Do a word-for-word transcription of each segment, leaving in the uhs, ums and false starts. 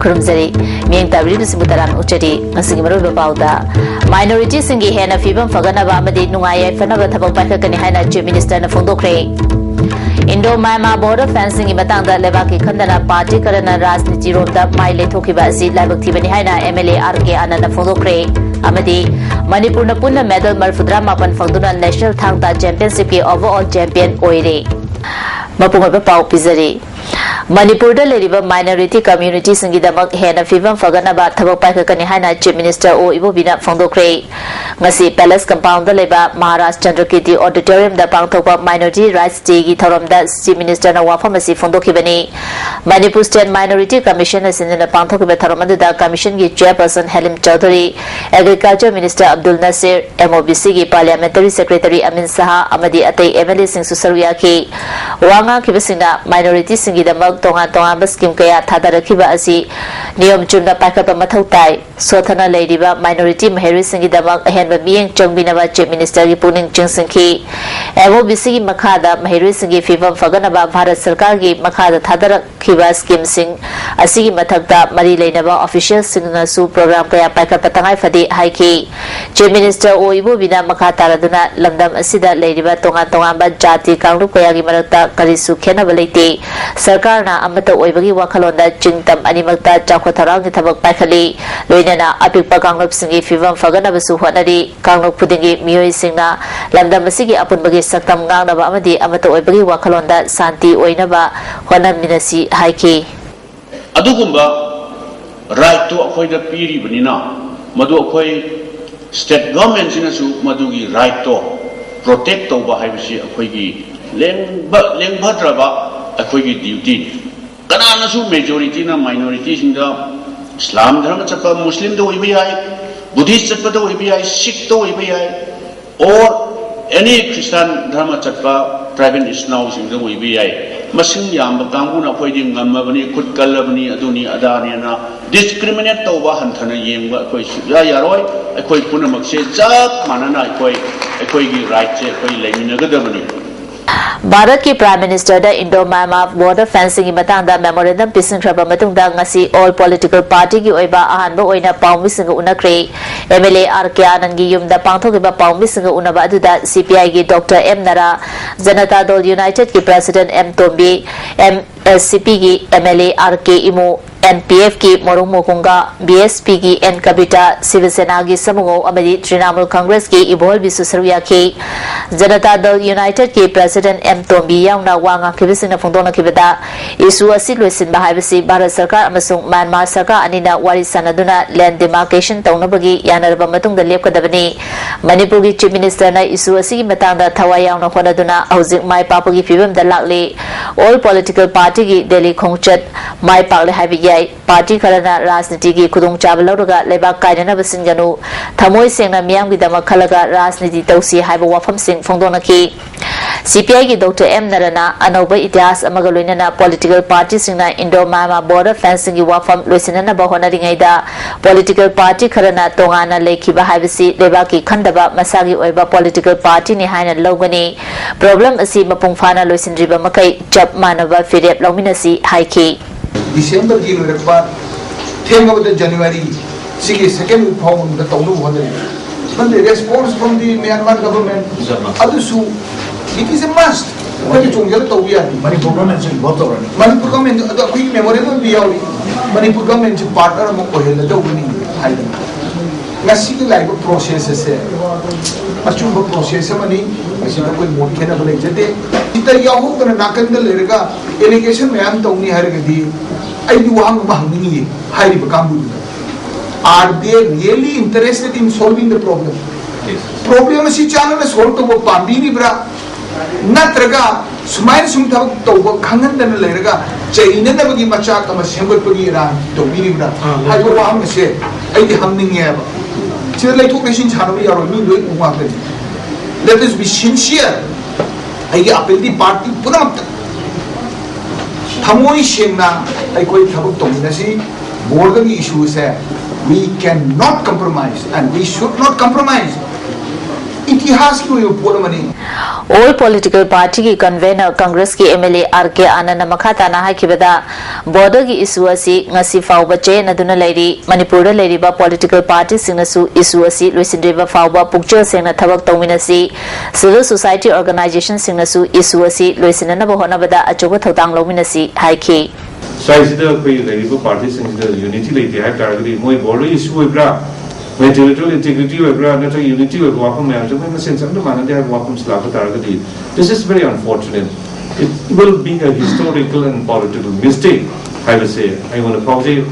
ꯈꯨꯔꯨꯝꯖꯔꯤ꯫ ꯃꯤꯠꯌꯦꯡ ꯇꯥꯕꯤꯔꯤꯕꯁꯤꯡꯕꯨ ꯇꯔꯥꯝꯅ ꯑꯣꯛꯆꯔꯤ꯫ ꯉꯁꯤꯒꯤ ꯃꯔꯨꯑꯣꯏꯕ ꯄꯥꯎꯗ, ꯃꯥꯏꯅꯣꯔꯤꯇꯤꯁꯤꯡꯒꯤ ꯍꯦꯟꯅ ꯐꯤꯕꯝ ꯐꯒꯠꯅꯕ ꯑꯃꯗꯤ ꯅꯨꯡꯉꯥꯏ ꯌꯥꯏꯐꯅꯕ ꯊꯕꯛ ꯄꯥꯏꯈꯠꯀꯅꯤ ꯍꯥꯏꯅ ꯆꯤꯐ ꯃꯤꯅꯤꯁꯇꯔꯅ ꯐꯣꯡꯗꯣꯛꯈ꯭ꯔꯦ꯫ ꯏꯟꯗꯣ ꯃ꯭ꯌꯥꯟꯃꯥꯔ ꯕꯣꯔꯗꯔ ꯐꯦꯟꯁꯤꯡꯒꯤ ꯃꯇꯥꯡꯗ ꯂꯩꯕꯥꯛꯀꯤ ꯈꯟꯗꯅ ꯄꯥꯔꯇꯤ ꯈꯔꯅ ꯔꯥꯖꯅꯤꯇꯤꯔꯣꯝꯗ ꯃꯥꯏ ꯂꯩꯊꯣꯛꯈꯤꯕ ꯑꯁꯤ ꯂꯥꯏꯕꯛ ꯊꯤꯕꯅꯤ ꯍꯥꯏꯅ ꯑꯦꯝ ꯑꯦꯜ ꯑꯦ ꯑꯥꯔ ꯀꯦ ꯑꯥꯅꯟꯗꯅ ꯐꯣꯡꯗꯣꯛꯈ꯭ꯔꯦ꯫ ꯑꯃꯗꯤ ꯃꯅꯤꯄꯨꯔꯅ ꯄꯨꯟꯅ ꯃꯦꯗꯜ ꯃꯔꯤꯐꯨꯇꯔꯥ ꯃꯥꯄꯟ ꯐꯪꯗꯨꯅ ꯅꯦꯁꯅꯦꯜ ꯊꯥꯡ ꯇꯥ ꯆꯦꯝꯄꯤꯌꯟꯁꯤꯞꯀꯤ ꯑꯣꯚꯔꯑꯣꯜ ꯆꯦꯝꯄꯤꯌꯟ ꯑꯣꯏꯔꯦ꯫ ꯃꯄꯨꯡ ꯑꯣꯏꯕ ꯄꯥꯎ ꯄꯤꯖꯔꯤ꯫ ꯃꯅꯤꯄꯨꯔꯗ ꯂꯩꯔꯤꯕ ꯃꯥꯏꯅꯣꯔꯤꯇꯤ ꯀꯝꯃ꯭ꯌꯨꯅꯤꯇꯤꯁꯤꯡꯒꯤꯗꯃꯛ ꯍꯦꯟꯅ ꯐꯤꯕꯝ ꯐꯒꯠꯅꯕ ꯊꯕꯛ ꯄꯥꯏꯈꯠꯀꯅꯤ ꯍꯥꯏꯅ ꯆꯤꯐ ꯃꯤꯅꯤꯁꯇꯔ ꯑꯣ ꯏꯕꯣꯕꯤꯅ ꯐꯣꯡꯗꯣꯛꯈ꯭ꯔꯦ꯫ ꯉꯁꯤ ꯄꯦꯂꯦꯁ ꯀꯝꯄꯥꯎꯟꯗ ꯂꯩꯕ ꯃꯍꯥꯔꯥꯖ ꯆꯟꯗ꯭ꯔꯀꯤꯔꯇꯤ ꯑꯣꯗꯤꯇꯣꯔꯤꯌꯝꯗ ꯄꯥꯡꯊꯣꯛꯄ ꯃꯥꯏꯅꯣꯔꯤꯇꯤ ꯔꯥꯏꯠꯁ ꯗꯦꯒꯤ ꯊꯧꯔꯝꯗ ꯆꯤꯐ ꯃꯤꯅꯤꯁꯇꯔꯅ ꯋꯥꯐꯝ ꯑꯁꯤ ꯐꯣꯡꯗꯣꯛꯈꯤꯕꯅꯤ꯫ ꯃꯅꯤꯄꯨꯔ ꯁ꯭ꯇꯦꯠ ꯃꯥꯏꯅꯣꯔꯤꯇꯤ ꯀꯃꯤꯁꯟꯅ ꯁꯤꯟꯗꯨꯅ ꯄꯥꯡꯊꯣꯛꯈꯤꯕ ꯊꯧꯔꯝ ꯑꯗꯨꯗ ꯀꯃꯤꯁꯟꯒꯤ chairperson Haleem Chowdhury, agriculture minister Abdul Nasir, M O B ꯁꯤꯒꯤ ꯄꯥꯔꯂꯤꯌꯥꯃꯦꯟꯇꯔꯤ ꯁꯦꯀ꯭ꯔꯦꯇꯔꯤ ꯑꯃꯤꯟ ꯁꯍꯥ ꯑꯃꯗꯤ ꯑꯇꯩ ꯑꯦꯝ ꯑꯦꯜ ꯑꯦꯁꯤꯡꯁꯨ ꯁꯔꯨꯛ ꯌꯥꯈꯤ꯫ ꯋꯥ ꯉꯥꯡꯈꯤꯕꯁꯤꯡꯅ ꯃꯥꯏꯅꯣꯔꯤꯇꯤꯁꯤꯡꯒꯤꯗꯃꯛ ꯇꯣꯉꯥꯟ ꯇꯣꯉꯥꯟꯕ ꯁ꯭ꯀꯤꯝ ꯀꯌꯥ ꯊꯥꯗꯔꯛꯈꯤꯕ ꯑꯁꯤ ꯅꯤꯌꯣꯝ ꯆꯨꯝꯅ ꯄꯥꯏꯈꯠꯄ ꯃꯊꯧ ꯇꯥꯏ꯫ ꯁꯣꯠꯊꯅ ꯂꯩꯔꯤꯕ ꯃꯥꯏꯅꯣꯔꯤꯇꯤ ꯃꯍꯩꯔꯣꯏꯁꯤꯡꯒꯤꯗꯃꯛ ꯑꯍꯦꯟꯕ ꯃꯤꯠꯌꯦꯡ ꯆꯪꯕꯤꯅꯕ ꯆꯤꯐ ꯃꯤꯅꯤꯁꯇꯔꯒꯤ ꯄꯨꯛꯅꯤꯡ ꯆꯤꯡꯁꯤꯟꯈꯤ꯫ ꯑꯦꯝ ꯑꯣ ꯕꯤ ꯁꯤꯒꯤ ꯃꯈꯥꯗ ꯃꯍꯩꯔꯣꯏꯁꯤꯡꯒꯤ ꯐꯤꯕꯝ ꯐꯒꯠꯅꯕ ꯚꯥꯔꯠ ꯁꯔꯀꯥꯔꯒꯤ ꯃꯈꯥꯗ ꯊꯥꯗꯔꯛꯈꯤꯕ ꯁ꯭ꯀꯤꯝꯁꯤꯡ ꯑꯁꯤꯒꯤ ꯃꯊꯛꯇ ꯃꯔꯤ ꯂꯩꯅꯕ ꯑꯣꯐꯤꯁꯤꯌꯦꯜꯁꯤꯡꯅꯁꯨ ꯄ꯭ꯔꯣꯒ꯭ꯔꯥꯝ ꯀꯌꯥ ꯄꯥꯏꯈꯠꯄ ꯇꯉꯥꯏ ꯐꯗꯦ ꯍꯥꯏꯈꯤ꯫ ꯆꯤꯐ ꯃꯤꯅꯤꯁꯇꯔ ꯑꯣ ꯏꯕꯣꯕꯤꯅ ꯃꯈꯥ ꯇꯥꯔꯗꯨꯅ ꯂꯝꯗꯝ ꯑꯁꯤꯗ ꯂꯩꯔꯤꯕ ꯇꯣꯉꯥꯟ ꯇꯣꯉꯥꯟꯕ ꯖꯥꯇꯤ ꯀꯥꯡꯂꯨꯞ ꯀꯌꯥꯒꯤ ꯃꯔꯛꯇ ꯀꯔꯤꯁꯨ ꯈꯦꯠꯅꯕ ꯂꯩꯇꯦ꯫ ꯁꯔꯀꯥꯔꯅ ꯑꯃꯠꯇ ꯑꯣꯏꯕꯒꯤ ꯋꯥꯈꯜꯂꯣꯟꯗ ꯆꯤꯡ ꯇꯝ ꯑꯅꯤꯃꯛꯇ ꯆꯥꯎꯈꯠ ꯊꯧꯔꯥꯡꯒꯤ ꯊꯕꯛ ꯄꯥꯏꯈꯠꯂꯤ꯫ ꯂꯣꯏꯅꯅ ꯑꯄꯤꯛꯄ ꯀꯥꯡꯂꯨꯞꯁꯤꯡꯒꯤ ꯐꯤꯕꯝ ꯐꯒꯠꯅꯕꯁꯨ ꯍꯣꯠꯅꯔꯤ꯫ ꯀꯥꯡꯂꯨꯞ ꯈꯨꯗꯤꯡꯒꯤ ꯃꯤꯑꯣꯏꯁꯤꯡꯅ ꯂꯝꯗꯝ ꯑꯁꯤꯒꯤ ꯑꯄꯨꯟꯕꯒꯤ ꯁꯛꯇꯝ ꯉꯥꯛꯅꯕ ꯑꯃꯗꯤ ꯑꯃꯠꯇ ꯑꯣꯏꯕꯒꯤ ꯋꯥꯈꯜꯂꯣꯟꯗ ꯁꯥꯟꯇꯤ ꯑꯣꯏꯅꯕ ꯍꯣꯠꯅꯃꯤꯟꯅꯁꯤ ꯍꯥꯏꯈꯤ꯫ ꯑꯗꯨꯒꯨꯝꯕ ꯔꯥꯏꯠꯇꯨ ꯑꯩꯈꯣꯏꯗ ꯄꯤꯔꯤꯕꯅꯤꯅ, ꯃꯗꯨ ꯑꯩꯈꯣꯏ ꯁ꯭ꯇꯦꯠ ꯒꯚꯔꯟꯃꯦꯟꯠꯁꯤꯅꯁꯨ ꯃꯗꯨꯒꯤ ꯔꯥꯏꯠꯇꯣ ꯄ꯭ꯔꯣꯇꯦꯛ ꯇꯧꯕ ꯍꯥꯏꯕꯁꯤ ꯑꯩꯈꯣꯏꯒꯤ ꯂꯦꯡꯕ-, ꯂꯦꯡꯐꯗ꯭ꯔꯕ ꯑꯩꯈꯣꯏꯒꯤ ꯗ꯭ꯌꯨꯇꯤꯅꯤ꯫ ꯀꯅꯥꯅꯁꯨ ꯃꯦꯖꯣꯔꯤꯇꯤꯅ ꯃꯥꯏꯅꯣꯔꯤꯇꯤꯁꯤꯡꯗ, ꯏꯁꯂꯥꯝ ꯙꯔꯃ ꯆꯠꯄ ꯃꯨꯁꯂꯤꯝꯗ ꯑꯣꯏꯕ ꯌꯥꯏ, ꯕꯨꯙꯤꯁ꯭ꯠ ꯆꯠꯄꯗ ꯑꯣꯏꯕ ꯌꯥꯏ, ꯁꯤꯈꯇ ꯑꯣꯏꯕ ꯌꯥꯏ, or any ꯈ꯭ꯔꯤꯁꯇꯥꯟ ꯙꯔꯃ ꯆꯠꯄ ꯇ꯭ꯔꯥꯏꯕꯦꯜ ꯏꯆꯤꯟ ꯏꯅꯥꯎꯁꯤꯡꯗ ꯑꯣꯏꯕ ꯌꯥꯏ꯫ ꯃꯁꯤꯡ ꯌꯥꯝꯕ ꯀꯥꯡꯕꯨꯅ ꯑꯩꯈꯣꯏꯗꯤ ꯉꯝꯃꯕꯅꯤ, ꯈꯨꯠ ꯀꯜꯂꯕꯅꯤ, ꯑꯗꯨꯅꯤ ꯑꯗꯥꯅꯦꯅ ꯗꯤꯁꯀ꯭ꯔꯤꯃꯤꯅꯦꯠ ꯇꯧꯕ, ꯍꯟꯊꯅ ꯌꯦꯡꯕ ꯑꯩꯈꯣꯏ ꯁꯨꯛꯌꯥ ꯌꯥꯔꯣꯏ꯫ ꯑꯩꯈꯣꯏ ꯄꯨꯝꯅꯃꯛꯁꯦ ꯆꯞ ꯃꯥꯟꯅꯅ ꯑꯩꯈꯣꯏ, ꯑꯩꯈꯣꯏꯒꯤ ꯔꯥꯏꯠꯁꯦ ꯑꯩꯈꯣꯏ ꯂꯩꯃꯤꯟꯅꯒꯗꯕꯅꯤ꯫ ꯚꯥꯔꯠꯀꯤ Prime Minister ꯗ Indo Myanmar border fencing ꯒꯤ ꯃꯇꯥꯡꯗ memorandum ꯄꯤꯁꯤꯟꯈ꯭ꯔꯕ ꯃꯇꯨꯡꯗ ꯉꯁꯤ all political party ꯒꯤ ꯑꯣꯏꯕ ꯑꯍꯥꯟꯕ ꯑꯣꯏꯅ ꯄꯥꯎꯃꯤꯁꯤꯡꯒ ꯎꯅꯈ꯭ꯔꯦ꯫ M L A R K Anand ꯒꯤ ꯌꯨꯝꯗ ꯄꯥꯡꯊꯣꯛꯈꯤꯕ ꯄꯥꯎꯃꯤꯁꯤꯡꯒ ꯎꯅꯕ ꯑꯗꯨꯗ C P I ꯒꯤ Doctor M Nara, Janata Dal United ꯀꯤ President M Tombi, M S C P ꯒꯤ M L A R K Imu, N P F ꯀꯤ ꯃꯣꯔꯨꯡ ꯃꯣꯀꯨꯡꯒ, B S P ꯒꯤ N Kavita, ꯁꯤꯕ ꯁꯦꯅꯥꯒꯤ ꯁꯃꯨꯉꯧ ꯑꯃꯗꯤ ꯇ꯭ꯔꯤꯅꯥꯃꯨꯜ ꯀꯪꯒ꯭ꯔꯦꯁꯀꯤ ꯏꯕꯣꯍꯜꯕꯤꯁꯨ ꯁꯔꯨꯛ ꯌꯥꯈꯤ꯫ ꯖꯅꯇꯥ ꯗꯜ ꯌꯨꯅꯥꯏꯇꯦꯗꯀꯤ President M ꯇꯣꯝꯕꯤ ꯌꯥꯎꯅ ꯋꯥ ꯉꯥꯡꯈꯤꯕꯁꯤꯡꯅ ꯐꯣꯡꯗꯣꯛꯅꯈꯤꯕꯗ, issue ꯑꯁꯤ ꯂꯣꯏꯁꯤꯟꯕ ꯍꯥꯏꯕꯁꯤ ꯚꯥꯔꯠ ꯁꯔꯀꯥꯔ ꯑꯃꯁꯨꯡ ꯃ꯭ꯌꯥꯟꯃꯥꯔ ꯁꯔꯀꯥꯔ ꯑꯅꯤꯅ ꯋꯥꯔꯤ ꯁꯥꯟꯅꯗꯨꯅ land demarcation ꯇꯧꯅꯕꯒꯤ ꯌꯥꯅꯔꯕ ꯃꯇꯨꯡꯗ ꯂꯦꯞꯀꯗꯕꯅꯤ꯫ ꯃꯅꯤꯄꯨꯔꯒꯤ Chief Minister ꯅ issue ꯑꯁꯤꯒꯤ ꯃꯇꯥꯡꯗ ꯊꯋꯥꯏ ꯌꯥꯎꯅ ꯍꯣꯠꯅꯗꯨꯅ ꯍꯧꯖꯤꯛ ꯃꯥꯏ ꯄꯥꯛꯄꯒꯤ ꯐꯤꯕꯝꯗ ꯂꯥꯛꯂꯤ꯫ All political party ꯒꯤ ꯗꯦꯜꯂꯤ ꯈꯣꯡꯆꯠ ꯃꯥꯏ ꯄꯥꯛꯂꯦ ꯍꯥꯏꯕ ꯌꯥꯏ꯫ Party ꯈꯔꯅ ꯔꯥꯖꯅꯤꯇꯤꯒꯤ ꯈꯨꯗꯣꯡꯆꯥꯕ ꯂꯧꯔꯒ ꯂꯩꯕꯥꯛ ꯀꯥꯏꯅꯅꯕ ꯁꯤꯟꯒꯅꯨ꯫ ꯊꯃꯣꯏ ꯁꯦꯡꯅ ꯃꯤꯌꯥꯝꯒꯤꯗꯃꯛ ꯈꯜꯂꯒ ꯔꯥꯖꯅꯤꯇꯤ ꯇꯧꯁꯤ ꯍꯥꯏꯕ ꯋꯥꯐꯝꯁꯤꯡ ꯐꯣꯡꯗꯣꯛꯅꯈꯤ꯫ C P I ꯒꯤ Doctor M ꯅꯔꯅ ꯑꯅꯧꯕ ꯏꯇꯤꯍꯥꯁ ꯑꯃꯒ ꯂꯣꯏꯅꯅ political party ꯁꯤꯡꯅ Indo Myanmar border fencing ꯒꯤ ꯋꯥꯐꯝ ꯂꯣꯏꯁꯤꯟꯅꯅꯕ ꯍꯣꯠꯅꯔꯤꯉꯩꯗ, political party ꯈꯔꯅ ꯇꯣꯉꯥꯟꯅ ꯂꯩꯈꯤꯕ ꯍꯥꯏꯕꯁꯤ ꯂꯩꯕꯥꯛꯀꯤ ꯈꯟꯗꯕ ꯃꯁꯥꯒꯤ ꯑꯣꯏꯕ political party ꯅꯤ ꯍꯥꯏꯅ ꯂꯧꯒꯅꯤ꯫ Problem ꯑꯁꯤ ꯃꯄꯨꯡ ꯐꯥꯅ ꯂꯣꯏꯁꯤꯟꯗ꯭ꯔꯤꯕ ꯃꯈꯩ ꯆꯞ ꯃꯥꯟꯅꯕ ꯐꯤꯔꯦꯞ ꯂꯧꯃꯤꯟꯅꯁꯤ ꯍꯥꯏꯈꯤ꯫ December ꯒꯤ ꯂꯣꯏꯔꯛꯄ, ꯊꯦꯡꯉꯕꯗ January ꯁꯤꯒꯤ second week ꯐꯥꯎꯕ ꯃꯅꯨꯡꯗ ꯇꯧꯅꯕ ꯍꯣꯠꯅꯔꯤ꯫ ꯅꯪꯗꯤ response from the Myanmar government, ꯑꯗꯨꯁꯨ it is a must꯫ ꯑꯩꯈꯣꯏꯅ ꯆꯣꯡꯁꯤꯜꯂ ꯇꯧꯕ ꯌꯥꯗꯦ꯫ ꯃꯅꯤꯄꯨꯔ government ꯁꯨ involve ꯇꯧꯔꯅꯤ꯫ ꯃꯅꯤꯄꯨꯔ government ꯑꯗꯣ ꯑꯩꯈꯣꯏꯒꯤ memorandum ꯗꯤ ꯌꯥꯎꯔꯤ꯫ ꯃꯅꯤꯄꯨꯔ government ꯁꯤ partner ꯑꯃ ꯑꯣꯏꯍꯜꯂꯗꯧꯕꯅꯤ ꯍꯥꯏꯗꯅ꯫ ꯉꯁꯤꯒꯤ ꯂꯥꯛꯏꯕ process ꯑꯁꯦ ꯑꯆꯨꯝꯕ process ꯑꯃꯅꯤ꯫ ꯃꯁꯤꯗ ꯑꯩꯈꯣꯏ ꯃꯣꯠ ꯈꯦꯠꯅꯕ ꯂꯩꯖꯗꯦ꯫ ꯁꯤꯗ ꯌꯥꯎꯍꯧꯗꯅ ꯅꯥꯀꯟꯗ ꯂꯩꯔꯒ allegation ꯃꯌꯥꯝ ꯇꯧꯅꯤ ꯍꯥꯏꯔꯒꯗꯤ ꯑꯩꯗꯤ ꯋꯥꯍꯪ ꯑꯃ ꯍꯪꯅꯤꯡꯉꯤ ꯍꯥꯏꯔꯤꯕ ꯀꯥꯡꯕꯨꯗꯨꯗ꯫ Are they really interested in solving the problem? Problem ꯑꯁꯤ ꯆꯥꯟꯅꯅ solve ꯇꯧꯕ ꯄꯥꯝꯕꯤꯔꯤꯕ꯭ꯔꯥ? ꯅꯠꯇ꯭ꯔꯒ ꯁꯨꯃꯥꯏꯅ ꯁꯨꯝ ꯊꯕꯛ ꯇꯧꯕ ꯈꯪꯍꯟꯗꯅ ꯂꯩꯔꯒ ꯆꯩꯅꯅꯕꯒꯤ ꯃꯆꯥꯛ ꯑꯃ ꯁꯦꯝꯒꯠꯄꯒꯤ ꯏꯔꯥꯡ ꯇꯧꯕꯤꯔꯤꯕ꯭ꯔꯥ? ꯑꯥ, ꯍꯥꯏꯕ ꯋꯥꯍꯪ ꯑꯁꯦ ꯑꯩꯗꯤ ꯍꯪꯅꯤꯡꯉꯦꯕ꯫ ꯁꯤꯗ ꯂꯩꯊꯣꯛ ꯂꯩꯁꯤꯟ ꯁꯥꯟꯅꯕ ꯌꯥꯔꯣꯏ, ꯃꯤ ꯂꯣꯏ ꯎ ꯉꯥꯛꯇꯅꯤ꯫ Let us be sincere꯫ ꯑꯩꯒꯤ appeal ꯗꯤ party ꯄꯨꯝꯅꯃꯛꯇ ꯊꯃꯣꯏ ꯁꯦꯡꯅ ꯑꯩꯈꯣꯏ ꯊꯕꯛ ꯇꯧꯃꯤꯟꯅꯁꯤ꯫ Border ꯒꯤ issue say we cannot compromise and we should not compromise꯫ ꯏꯇꯤꯍꯥꯁꯀꯤ ꯑꯣꯏꯕ ꯄꯣꯠ ꯑꯃꯅꯤ꯫ All political party ꯒꯤ convener Congress ꯀꯤ M L A R K Anand ꯅ ꯃꯈꯥ ꯇꯥꯅ ꯍꯥꯏꯈꯤꯕꯗ, border ꯒꯤ issue ꯑꯁꯤ ꯉꯁꯤ ꯐꯥꯎꯕ ꯆꯌꯦꯠꯅꯗꯨꯅ ꯂꯩꯔꯤ꯫ ꯃꯅꯤꯄꯨꯔꯗ ꯂꯩꯔꯤꯕ political party ꯁꯤꯡꯅꯁꯨ issue ꯑꯁꯤ ꯂꯣꯏꯁꯤꯟꯗ꯭ꯔꯤꯕ ꯐꯥꯎꯕ ꯄꯨꯛꯆꯦꯜ ꯁꯦꯡꯅ ꯊꯕꯛ ꯇꯧꯃꯤꯟꯅꯁꯤ꯫ Civil society organization ꯁꯤꯡꯅꯁꯨ issue ꯑꯁꯤ ꯂꯣꯏꯁꯤꯟꯅꯅꯕ ꯍꯣꯠꯅꯕꯗ ꯑꯆꯧꯕ ꯊꯧꯗꯥꯡ ꯂꯧꯃꯤꯟꯅꯁꯤ ꯍꯥꯏꯈꯤ꯫ ꯁ꯭ꯋꯥꯏꯁꯤꯗ ꯑꯩꯈꯣꯏ ꯂꯩꯔꯤꯕ party ꯁꯤꯡꯁꯤꯗ unity ꯂꯩꯇꯦ ꯍꯥꯏꯕ ꯇꯥꯔꯒꯗꯤ, ꯃꯣꯏ border issue ꯑꯣꯏꯕ꯭ꯔꯥ, ꯃꯣꯏ territorial integrity ꯑꯣꯏꯕ꯭ꯔꯥ, ꯅꯠꯇ꯭ꯔꯒ unity ꯑꯣꯏꯕ ꯋꯥꯐꯝ ꯃꯌꯥꯝꯁꯦ ꯃꯣꯏ ꯃꯁꯦꯟ ꯆꯞ ꯃꯥꯟꯅꯗꯦ ꯍꯥꯏꯕ ꯋꯥꯐꯝꯁꯤ ꯂꯥꯛꯄ ꯇꯥꯔꯒꯗꯤ, this is very unfortunate. It will be a historical and political mistake ꯍꯥꯏꯕꯁꯦ ꯑꯩꯉꯣꯟꯗ ꯐꯥꯎꯖꯩ꯫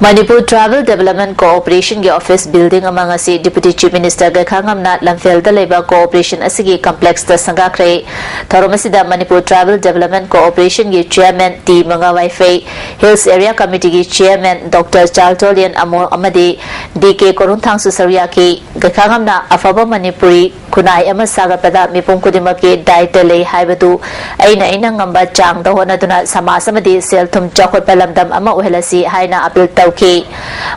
ꯃꯅꯤꯄꯨꯔ Tribal Development Corporation ꯒꯤ office building ꯑꯃ ꯉꯁꯤ Deputy Chief Minister ꯒꯩꯈꯥꯉꯝꯅ ꯂꯝꯐꯦꯜꯗ ꯂꯩꯕ corporation ꯑꯁꯤꯒꯤ complex ꯇ ꯁꯪꯒꯥꯈ꯭ꯔꯦ꯫ ꯊꯧꯔꯝ ꯑꯁꯤꯗ ꯃꯅꯤꯄꯨꯔ Tribal Development Corporation ꯒꯤ Chairman ꯇꯤ ꯃꯉꯥ ꯋꯥꯏꯐꯩ, Hills Area Committee ꯒꯤ Chairman Doctor ꯆꯥꯔꯇꯣꯂꯤꯌꯟ ꯑꯃꯣꯜ ꯑꯃꯗꯤ ꯗꯤ ꯀꯦ ꯀꯣꯔꯨꯟꯊꯥꯡꯁꯨ ꯁꯔꯨꯛ ꯌꯥꯈꯤ꯫ ꯒꯩꯈꯥꯉꯝꯅ ꯑꯐꯕ ꯃꯅꯤꯄꯨꯔꯤ ꯈꯨꯟꯅꯥꯏ ꯑꯃ ꯁꯥꯒꯠꯄꯗ ꯃꯤꯄꯨꯝ ꯈꯨꯗꯤꯡꯃꯛꯀꯤ ꯗꯥꯏꯇ ꯂꯩ ꯍꯥꯏꯕꯗꯨ ꯑꯩꯅ ꯑꯩꯅ ꯉꯝꯕ ꯆꯥꯡꯗ ꯍꯣꯠꯅꯗꯨꯅ ꯁꯃꯥꯖ ꯑꯃꯗꯤ ꯁꯦꯜ ꯊꯨꯝ ꯆꯥꯎꯈꯠꯄ ꯂꯝꯗꯝ ꯑꯃ ꯑꯣꯏꯍꯜꯂꯁꯤ ꯍꯥꯏꯅ appeal ꯇꯧꯈꯤ꯫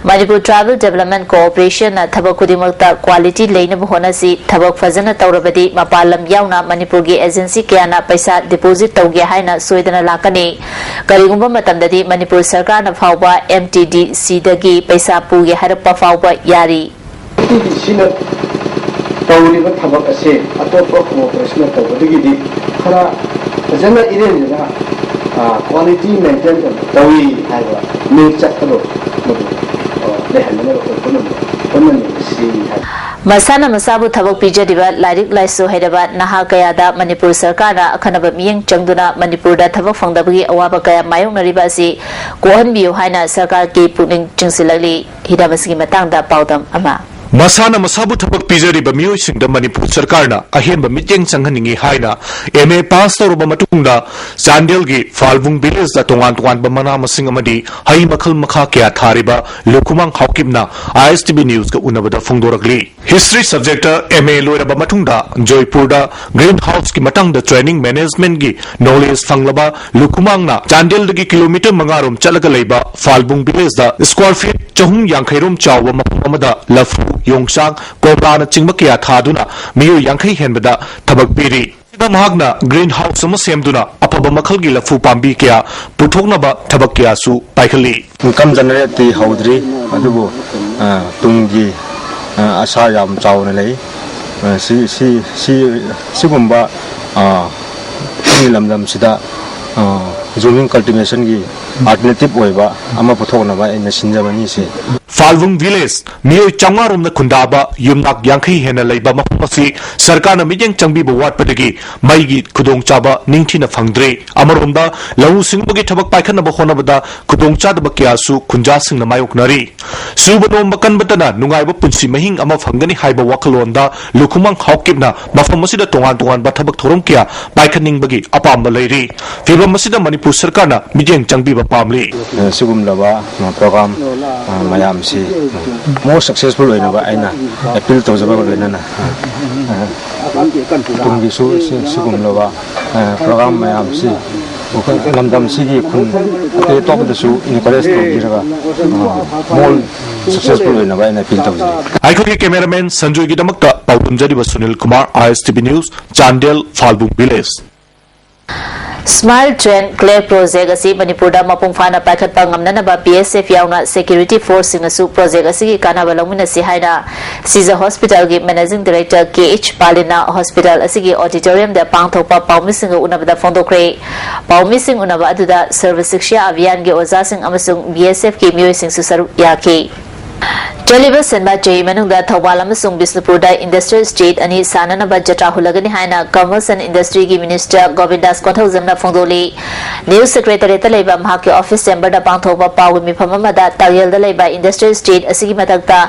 ꯃꯅꯤꯄꯨꯔ Tribal Development Corporation ꯅ ꯊꯕꯛ ꯈꯨꯗꯤꯡꯃꯛꯇ quality ꯂꯩꯅꯕ ꯍꯣꯠꯅꯁꯤ꯫ ꯊꯕꯛ ꯐꯖꯅ ꯇꯧꯔꯕꯗꯤ ꯃꯄꯥꯟ ꯂꯝ ꯌꯥꯎꯅ ꯃꯅꯤꯄꯨꯔꯒꯤ agency ꯀꯌꯥꯅ ꯄꯩꯁꯥ deposit ꯇꯧꯒꯦ ꯍꯥꯏꯅ ꯁꯣꯏꯗꯅ ꯂꯥꯛꯀꯅꯤ꯫ ꯀꯔꯤꯒꯨꯝꯕ ꯃꯇꯝꯗꯗꯤ ꯃꯅꯤꯄꯨꯔ ꯁꯔꯀꯥꯔꯅ ꯐꯥꯎꯕ M T D C ꯗꯒꯤ ꯄꯩꯁꯥ ꯄꯨꯒꯦ ꯍꯥꯏꯔꯛꯄ ꯐꯥꯎꯕ ꯌꯥꯔꯤ꯫ M T D C ꯅ ꯇꯧꯔꯤꯕ ꯊꯕꯛ ꯑꯁꯦ ꯑꯇꯣꯞꯄ corporation ꯅ ꯇꯧꯕꯗꯒꯤꯗꯤ ꯈꯔ ꯐꯖꯅ ꯏꯔꯦꯟꯖꯅ, ꯑ, quality maintain ꯇꯧꯏ ꯍꯥꯏꯕ ꯃꯤꯡ ꯆꯠꯄꯗꯣ ꯃꯗꯨ, ꯑ, ꯂꯩꯍꯟꯅꯅꯕ ꯑꯩꯈꯣꯏ ꯄꯨꯝꯅꯃꯛ ꯍꯣꯠꯅꯃꯤꯟꯅꯁꯤ ꯍꯥꯏꯕ꯫ ꯃꯁꯥꯅ ꯃꯁꯥꯕꯨ ꯊꯕꯛ ꯄꯤꯖꯔꯤꯕ ꯂꯥꯏꯔꯤꯛ ꯂꯥꯏꯁꯨ ꯍꯩꯔꯕ ꯅꯍꯥ ꯀꯌꯥꯗ ꯃꯅꯤꯄꯨꯔ ꯁꯔꯀꯥꯔꯅ ꯑꯈꯟꯅꯕ ꯃꯤꯠꯌꯦꯡ ꯆꯪꯗꯨꯅ ꯃꯅꯤꯄꯨꯔꯗ ꯊꯕꯛ ꯐꯪꯗꯕꯒꯤ ꯑꯋꯥꯕ ꯀꯌꯥ ꯃꯥꯌꯣꯛꯅꯔꯤꯕ ꯑꯁꯤ ꯀꯣꯛꯍꯟꯕꯤꯌꯨ ꯍꯥꯏꯅ ꯁꯔꯀꯥꯔꯒꯤ ꯄꯨꯛꯅꯤꯡ ꯆꯤꯡꯁꯤꯜꯂꯛꯂꯤ꯫ ꯍꯤꯔꯝ ꯑꯁꯤꯒꯤ ꯃꯇꯥꯡꯗ ꯄꯥꯎꯗꯝ ꯑꯃ꯫ ꯃꯁꯥꯅ ꯃꯁꯥꯕꯨ ꯊꯕꯛ ꯄꯤꯖꯔꯤꯕ ꯃꯤꯑꯣꯏꯁꯤꯡꯗ ꯃꯅꯤꯄꯨꯔ ꯁꯔꯀꯥꯔꯅ ꯑꯍꯦꯟꯕ ꯃꯤꯠꯌꯦꯡ ꯆꯪꯍꯟꯅꯤꯡꯏ ꯍꯥꯏꯅ M A pass ꯇꯧꯔꯕ ꯃꯇꯨꯡꯗ ꯆꯥꯟꯗꯦꯜꯒꯤ ꯐꯥꯜꯕꯨꯡ village ꯇ ꯇꯣꯉꯥꯟ ꯇꯣꯉꯥꯟꯕ ꯃꯅꯥ ꯃꯁꯤꯡ ꯑꯃꯗꯤ ꯍꯩ ꯃꯈꯜ ꯃꯈꯥ ꯀꯌꯥ ꯊꯥꯔꯤꯕ ꯂꯨꯈꯨꯃꯥꯡ ꯍꯥꯎꯀꯤꯞꯅ I S T V news ꯀ ꯎꯅꯕꯗ ꯐꯣꯡꯗꯣꯔꯛꯂꯤ꯫ History subject ꯇ M A ꯂꯣꯏꯔꯕ ꯃꯇꯨꯡꯗ ꯖꯣꯏꯄꯨꯔꯗ green house ꯀꯤ ꯃꯇꯥꯡꯗ training management ꯀꯤ knowledge ꯐꯪꯂꯕ ꯂꯨꯈꯨꯃꯥꯡꯅ ꯆꯥꯟꯗꯦꯜꯗꯒꯤ kilometre ꯃꯉꯥ ꯔꯣꯝ ꯆꯠꯂꯒ ꯂꯩꯕ ꯐꯥꯜꯕꯨꯡ village ꯇ square feet ꯆꯍꯨꯝ ꯌꯥꯡꯈꯩ ꯔꯣꯝ ꯆꯥꯎꯕ ꯃꯐꯝ ꯑꯃꯗ ꯂꯐꯨ, ꯌꯣꯡꯆꯥꯛ, ꯀꯣꯝꯂꯥꯅꯆꯤꯡꯕ ꯀꯌꯥ ꯊꯥꯗꯨꯅ ꯃꯤꯑꯣꯏ ꯌꯥꯡꯈꯩ ꯍꯦꯟꯕꯗ ꯊꯕꯛ ꯄꯤꯔꯤ꯫ ꯁꯤꯗ ꯃꯍꯥꯛꯅ green house ꯑꯃ ꯁꯦꯝꯗꯨꯅ ꯑꯐꯕ ꯃꯈꯜꯒꯤ ꯂꯐꯨ ꯄꯥꯝꯕꯤ ꯀꯌꯥ ꯄꯨꯊꯣꯛꯅꯕ ꯊꯕꯛ ꯀꯌꯥꯁꯨ ꯄꯥꯏꯈꯠꯂꯤ꯫ Income generate ꯇꯤ ꯍꯧꯗ꯭ꯔꯤ, ꯑꯗꯨꯕꯨ, ꯑ, ꯇꯨꯡꯒꯤ, ꯑ, ꯑꯁꯥ ꯌꯥꯝ ꯆꯥꯎꯅ ꯂꯩ꯫ ꯑ, ꯁꯤ, ꯁꯤ, ꯁꯤ, ꯁꯤꯒꯨꯝꯕ, ꯑ, ꯑꯩꯈꯣꯏꯒꯤ ꯂꯝꯗꯝꯁꯤꯗ, ꯑ, zooming cultivation ꯒꯤ alternative ꯑꯣꯏꯕ ꯑꯃ ꯄꯨꯊꯣꯛꯅꯕ ꯑꯩꯅ ꯁꯤꯟꯖꯕꯅꯤ ꯁꯤ꯫ ꯐꯥꯜꯕꯨꯡ village ꯃꯤꯑꯣꯏ ꯆꯥꯝꯃꯉꯥ ꯔꯣꯝꯅ ꯈꯨꯟꯗꯥꯕ ꯌꯨꯝꯅꯥꯛ ꯌꯥꯡꯈꯩ ꯍꯦꯟꯅ ꯂꯩꯕ ꯃꯐꯝ ꯑꯁꯤ ꯁꯔꯀꯥꯔꯅ ꯃꯤꯠꯌꯦꯡ ꯆꯪꯕꯤꯕ ꯋꯥꯠꯄꯗꯒꯤ ꯃꯩꯒꯤ ꯈꯨꯗꯣꯡꯆꯥꯕ ꯅꯤꯡꯊꯤꯅ ꯐꯪꯗ꯭ꯔꯦ꯫ ꯑꯃꯔꯣꯝꯗ ꯂꯧꯎ ꯁꯤꯡꯎꯕꯒꯤ ꯊꯕꯛ ꯄꯥꯏꯈꯠꯅꯕ ꯍꯣꯠꯅꯕꯗ ꯈꯨꯗꯣꯡꯆꯥꯗꯕ ꯀꯌꯥꯁꯨ ꯈꯨꯟꯖꯥꯁꯤꯡꯅ ꯃꯥꯌꯣꯛꯅꯔꯤ꯫ ꯁꯨꯕ ꯅꯣꯝꯕ ꯀꯟꯕꯇꯅ ꯅꯨꯡꯉꯥꯏꯕ ꯄꯨꯟꯁꯤ ꯃꯍꯤꯡ ꯑꯃ ꯐꯪꯒꯅꯤ ꯍꯥꯏꯕ ꯋꯥꯈꯜꯂꯣꯟꯗ ꯂꯨꯈꯨꯃꯪ ꯍꯥꯎꯀꯤꯞꯅ ꯃꯐꯝ ꯑꯁꯤꯗ ꯇꯣꯉꯥꯟ ꯇꯣꯉꯥꯟꯕ ꯊꯕꯛ ꯊꯧꯔꯝ ꯀꯌꯥ ꯄꯥꯏꯈꯠꯅꯤꯡꯕꯒꯤ ꯑꯄꯥꯝꯕ ꯂꯩꯔꯤ꯫ ꯐꯤꯚꯝ ꯑꯁꯤꯗ ꯃꯅꯤꯄꯨꯔ ꯁꯔꯀꯥꯔꯅ ꯃꯤꯠꯌꯦꯡ ꯆꯪꯕꯤꯕ ꯄꯥꯝꯂꯤ꯫ ꯑ, ꯁꯤꯒꯨꯝꯂꯕ, ꯑ, program, ꯑ, ꯃꯌꯥꯝꯁꯤ more successful ꯑꯣꯏꯅꯕ ꯑꯩꯅ appeal ꯇꯧꯖꯕꯒ ꯂꯣꯏꯅꯅ, ꯑ, ꯑ, ꯇꯨꯡꯒꯤꯁꯨ ꯁꯤ-, ꯁꯤꯒꯨꯝꯂꯕ, ꯑ, program ꯃꯌꯥꯝꯁꯤ ꯑꯩꯈꯣꯏ ꯂꯝꯗꯝꯁꯤꯒꯤ ꯈꯨꯟ ꯑꯇꯩ ꯑꯇꯣꯞꯄꯗꯁꯨ encourage ꯇꯧꯕꯤꯔꯒ, ꯑ, more successful ꯑꯣꯏꯅꯕ ꯑꯩꯅ appeal ꯇꯧꯖꯔꯤ꯫ ꯑꯩꯈꯣꯏꯒꯤ cameraman ꯁꯟꯖꯣꯏꯒꯤꯗꯃꯛꯇ ꯄꯥꯎꯗꯝꯖꯔꯤꯕ Sunil Kumar, I S T V News, Chandel, ꯐꯥꯜꯕꯨꯡ village꯫ Smile Train Clay Project ꯑꯁꯤ ꯃꯅꯤꯄꯨꯔꯗ ꯃꯄꯨꯡ ꯐꯥꯅ ꯄꯥꯏꯈꯠꯄ ꯉꯝꯅꯅꯕ B S F ꯌꯥꯎꯅ security force ꯁꯤꯡꯅꯁꯨ project ꯑꯁꯤꯒꯤ ꯀꯥꯟꯅꯕ ꯂꯧꯃꯤꯟꯅꯁꯤ ꯍꯥꯏꯅ ꯁꯤꯖ Hospital ꯒꯤ Managing Director K H ꯄꯥꯂꯤꯅ hospital ꯑꯁꯤꯒꯤ auditorium ꯗ ꯄꯥꯡꯊꯣꯛꯄ ꯄꯥꯎꯃꯤꯁꯤꯡꯒ ꯎꯅꯕꯗ ꯐꯣꯡꯗꯣꯛꯈ꯭ꯔꯦ꯫ ꯄꯥꯎꯃꯤꯁꯤꯡ ꯎꯅꯕ ꯑꯗꯨꯗ Sarva Shiksha Abhiyan ꯒꯤ ꯑꯣꯖꯥꯁꯤꯡ ꯑꯃꯁꯨꯡ B S F ꯀꯤ ꯃꯤꯑꯣꯏꯁꯤꯡꯁꯨ ꯁꯔꯨꯛ ꯌꯥꯈꯤ꯫ ꯆꯠꯂꯤꯕ ꯁꯦꯟꯕꯥ ꯆꯍꯤ ꯃꯅꯨꯡꯗ ꯊꯧꯕꯥꯜ ꯑꯃꯁꯨꯡ ꯕꯤꯁꯅꯨꯄꯨꯔꯗ industrial estate ꯑꯅꯤ ꯁꯥꯅꯅꯕ ꯖꯇ꯭ꯔꯥ ꯍꯨꯜꯂꯒꯅꯤ ꯍꯥꯏꯅ Commerce and Industry ꯒꯤ Minister ꯒꯣꯕꯤꯟꯗꯥꯁ ꯀꯣꯟꯊꯧꯖꯝꯅ ꯐꯣꯡꯗꯣꯛꯂꯤ꯫ News Secretariat ꯇ ꯂꯩꯕ ꯃꯍꯥꯛꯀꯤ office chamber ꯗ ꯄꯥꯡꯊꯣꯛꯄ ꯄꯥꯎꯒꯤ ꯃꯤꯐꯝ ꯑꯃꯗ ꯇꯥꯛꯌꯦꯜꯗ ꯂꯩꯕ industrial estate ꯑꯁꯤꯒꯤ ꯃꯊꯛꯇ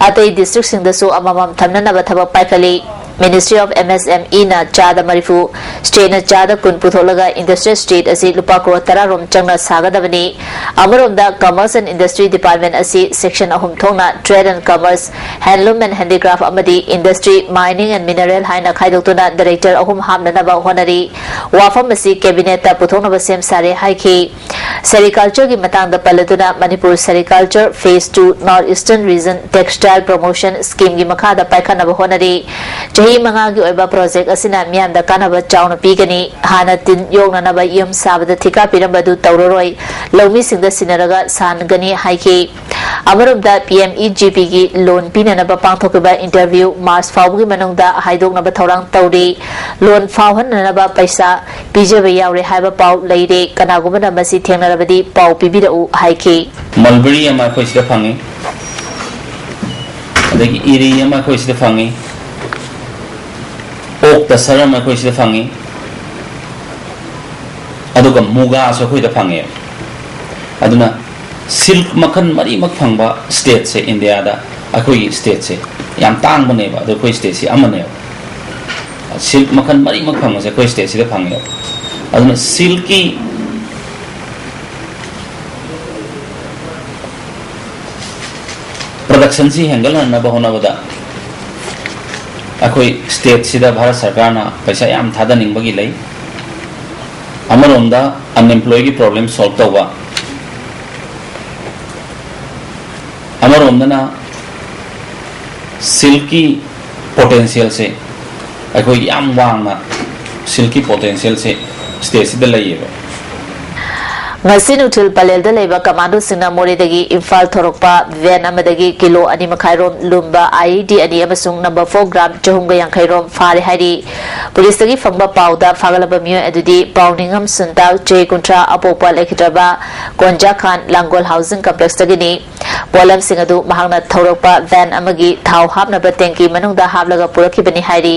ꯑꯇꯩ district ꯁꯤꯡꯗꯁꯨ ꯑꯃꯃꯝ ꯊꯝꯅꯅꯕ ꯊꯕꯛ ꯄꯥꯏꯈꯠꯂꯤ꯫ Ministry of M S M E ꯅ ꯆꯥꯗ ꯃꯔꯤꯐꯨ, state ꯅ ꯆꯥꯗ ꯀꯨꯟ ꯄꯨꯊꯣꯛꯂꯒ industrial state ꯑꯁꯤ ꯂꯨꯄꯥ ꯀ꯭ꯔꯣꯔ ꯇꯔꯥ ꯔꯣꯝ ꯆꯪꯅ ꯁꯥꯒꯗꯕꯅꯤ꯫ ꯑꯃꯔꯣꯝꯗ Commerce and Industry Department ꯑꯁꯤ section ꯑꯍꯨꯝ ꯊꯣꯛꯅ Trade and Commerce, Handloom and Handicraft ꯑꯃꯗꯤ Industry, Mining and Mineral ꯍꯥꯏꯅ ꯈꯥꯏꯗꯣꯛꯇꯨꯅ director ꯑꯍꯨꯝ ꯍꯥꯞꯅꯅꯕ ꯍꯣꯠꯅꯔꯤ꯫ ꯋꯥꯐꯝ ꯑꯁꯤ cabinet ꯇ ꯄꯨꯊꯣꯛꯅꯕ ꯁꯦꯝ ꯁꯥꯔꯦ ꯍꯥꯏꯈꯤ꯫ Sericulture ꯒꯤ ꯃꯇꯥꯡꯗ ꯄꯜꯂꯗꯨꯅ Manipur Sericulture Phase two North Eastern Region Textile Promotion Scheme ꯒꯤ ꯃꯈꯥꯗ ꯄꯥꯏꯈꯠꯅꯕ ꯍꯣꯠꯅꯔꯤ꯫ ꯆꯍꯤ ꯃꯉꯥꯒꯤ ꯑꯣꯏꯕ project ꯑꯁꯤꯅ ꯃꯤꯌꯥꯝꯗ ꯀꯥꯟꯅꯕ ꯆꯥꯎꯅ ꯄꯤꯒꯅꯤ꯫ ꯍꯥꯟꯅ ꯇꯤꯟ ꯌꯣꯛꯅꯅꯕ ꯌꯨꯝ ꯁꯥꯕꯗ ꯊꯤꯀꯥ ꯄꯤꯔꯝꯕꯗꯨ ꯇꯧꯔꯔꯣꯏ꯫ ꯂꯧꯃꯤꯁꯤꯡꯗ ꯁꯤꯟꯅꯔꯒ ꯁꯥꯟꯒꯅꯤ ꯍꯥꯏꯈꯤ꯫ ꯑꯃꯔꯣꯝꯗ P M E G P ꯒꯤ loan ꯄꯤꯅꯅꯕ ꯄꯥꯡꯊꯣꯛꯈꯤꯕ interview March ꯐꯥꯎꯕꯒꯤ ꯃꯅꯨꯡꯗ ꯍꯥꯏꯗꯣꯛꯅꯕ ꯊꯧꯔꯥꯡ ꯇꯧꯔꯤ꯫ Loan ꯐꯥꯎꯍꯟꯅꯅꯕ ꯄꯩꯁꯥ ꯄꯤꯖꯕ ꯌꯥꯎꯔꯦ ꯍꯥꯏꯕ ꯄꯥꯎ ꯂꯩꯔꯦ꯫ ꯀꯅꯥꯒꯨꯝꯕꯅ ꯃꯁꯤ ꯊꯦꯡꯅꯔꯕꯗꯤ ꯄꯥꯎ ꯄꯤꯕꯤꯔꯛꯎ ꯍꯥꯏꯈꯤ꯫ Mulberry ꯑꯃ ꯑꯩꯈꯣꯏ ꯁꯤꯗ ꯐꯪꯉꯤ, ꯑꯗꯒꯤ ꯏꯔꯤ ꯑꯃ ꯑꯩꯈꯣꯏ ꯁꯤꯗ ꯐꯪꯉꯤ, oak ꯇꯁꯔ ꯑꯃ ꯑꯩꯈꯣꯏ ꯁꯤꯗ ꯐꯪꯉꯤ, ꯑꯗꯨꯒ ꯃꯨꯒꯥꯁꯨ ꯑꯩꯈꯣꯏꯗ ꯐꯪꯉꯦ꯫ ꯑꯗꯨꯅ silk ꯃꯈꯜ ꯃꯔꯤꯃꯛ ꯐꯪꯕ state ꯁꯦ India ꯗ ꯑꯩꯈꯣꯏꯒꯤ state ꯁꯦ ꯌꯥꯝ ꯇꯥꯡꯕꯅꯦꯕ, ꯑꯗꯣ ꯑꯩꯈꯣꯏ state ꯁꯤ ꯑꯃꯅꯦꯕ꯫ Silk ꯃꯈꯜ ꯃꯔꯤꯃꯛ ꯐꯪꯕꯁꯦ ꯑꯩꯈꯣꯏ state ꯁꯤꯗ ꯐꯪꯉꯦꯕ꯫ ꯑꯗꯨꯅ silk ꯀꯤ production ꯁꯤ ꯍꯦꯟꯒꯠꯍꯟꯅꯕ ꯍꯣꯠꯅꯕꯗ ꯑꯩꯈꯣꯏ state ꯁꯤꯗ ꯚꯥꯔꯠ ꯁꯔꯀꯥꯔꯅ ꯄꯩꯁꯥ ꯌꯥꯝ ꯊꯥꯗꯅꯤꯡꯕꯒꯤ ꯂꯩ꯫ ꯑꯃꯔꯣꯝꯗ unemployed ꯒꯤ problem solve ꯇꯧꯕ, ꯑꯃꯔꯣꯝꯗꯅ silk ꯀꯤ potential ꯁꯦ, ꯑꯩꯈꯣꯏ ꯌꯥꯝ ꯋꯥꯡꯅ silk ꯀꯤ potential ꯁꯦ state ꯁꯤꯗ ꯂꯩꯌꯦꯕ꯫ ꯉꯁꯤ ꯅꯨꯡꯊꯤꯜ ꯄꯂꯦꯜꯗ ꯂꯩꯕ commando ꯁꯤꯡꯅ ꯃꯣꯔꯦꯗꯒꯤ ꯏꯝꯐꯥꯜ ꯊꯣꯔꯛꯄ van ꯑꯃꯗꯒꯤ ꯀꯤꯂꯣ ꯑꯅꯤ ꯃꯈꯥꯏ ꯔꯣꯝ ꯂꯨꯝꯕ I E D ꯑꯅꯤ ꯑꯃꯁꯨꯡ number four gram ꯆꯍꯨꯝꯒ ꯌꯥꯡꯈꯩ ꯔꯣꯝ ꯐꯥꯔꯦ ꯍꯥꯏꯔꯤ꯫ ꯄꯨꯂꯤꯁꯇꯒꯤ ꯐꯪꯕ ꯄꯥꯎꯗ ꯐꯥꯒꯠꯂꯕ ꯃꯤꯑꯣꯏ ꯑꯗꯨꯗꯤ ꯄꯥꯎꯅꯤꯡꯉꯝ ꯁꯨꯟꯇꯥꯜ, ꯆꯍꯤ ꯀꯨꯟꯊ꯭ꯔꯥ, ꯑꯄꯣꯛꯄ ꯂꯩꯈꯤꯗ꯭ꯔꯕ ꯀꯣꯟꯖꯥ ꯈꯥꯟ, ꯂꯥꯡꯒꯣꯜ housing complex ꯇꯒꯤꯅꯤ꯫ ꯄꯣꯠꯂꯝꯁꯤꯡ ꯑꯗꯨ ꯃꯍꯥꯛꯅ ꯊꯧꯔꯛꯄ van ꯑꯃꯒꯤ ꯊꯥꯎ ꯍꯥꯞꯅꯕ tank ꯀꯤ ꯃꯅꯨꯡꯗ ꯍꯥꯞꯂꯒ ꯄꯨꯔꯛꯈꯤꯕꯅꯤ ꯍꯥꯏꯔꯤ꯫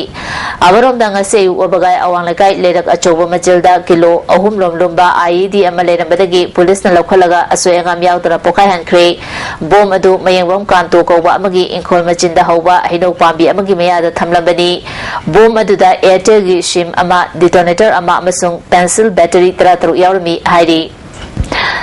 ꯑꯃꯔꯣꯝꯗ, ꯉꯁꯤ ꯑꯌꯨꯛ ꯋꯥꯕꯒꯥꯏ ꯑꯋꯥꯡ ꯂꯩꯀꯥꯏ ꯂꯩꯔꯛ ꯑꯆꯧꯕ ꯃꯆꯤꯜꯗ ꯀꯤꯂꯣ ꯑꯍꯨꯝ ꯂꯣꯝ ꯂꯨꯝꯕ IED ꯑꯃ ꯂꯩꯔꯝꯕꯗꯒꯤ ꯄꯨꯂꯤꯁꯅ ꯂꯧꯈꯠꯂꯒ ꯑꯁꯣꯏ ꯑꯉꯥꯝ ꯌꯥꯎꯗꯅ ꯄꯣꯈꯥꯏꯍꯟꯈ꯭ꯔꯦ꯫ ꯕꯣꯝ ꯑꯗꯨ ꯃꯌꯦꯡꯕꯝ ꯀꯥꯟꯇꯣ ꯀꯧꯕ ꯑꯃꯒꯤ ꯏꯪꯈꯣꯜ ꯃꯆꯤꯟꯗ ꯍꯧꯕ ꯍꯩꯅꯧ ꯄꯥꯝꯕꯤ ꯑꯃꯒꯤ ꯃꯌꯥꯗ ꯊꯝꯂꯝꯕꯅꯤ꯫ ꯕꯣꯝ ꯑꯗꯨꯗ Airtelꯒꯤ SIM ꯑꯃ, detonator ꯑꯃ ꯑꯃꯁꯨꯡ pencil battery ꯇꯔꯥꯇꯔꯨꯛ ꯌꯥꯎꯔꯝꯃꯤ ꯍꯥꯏꯔꯤ꯫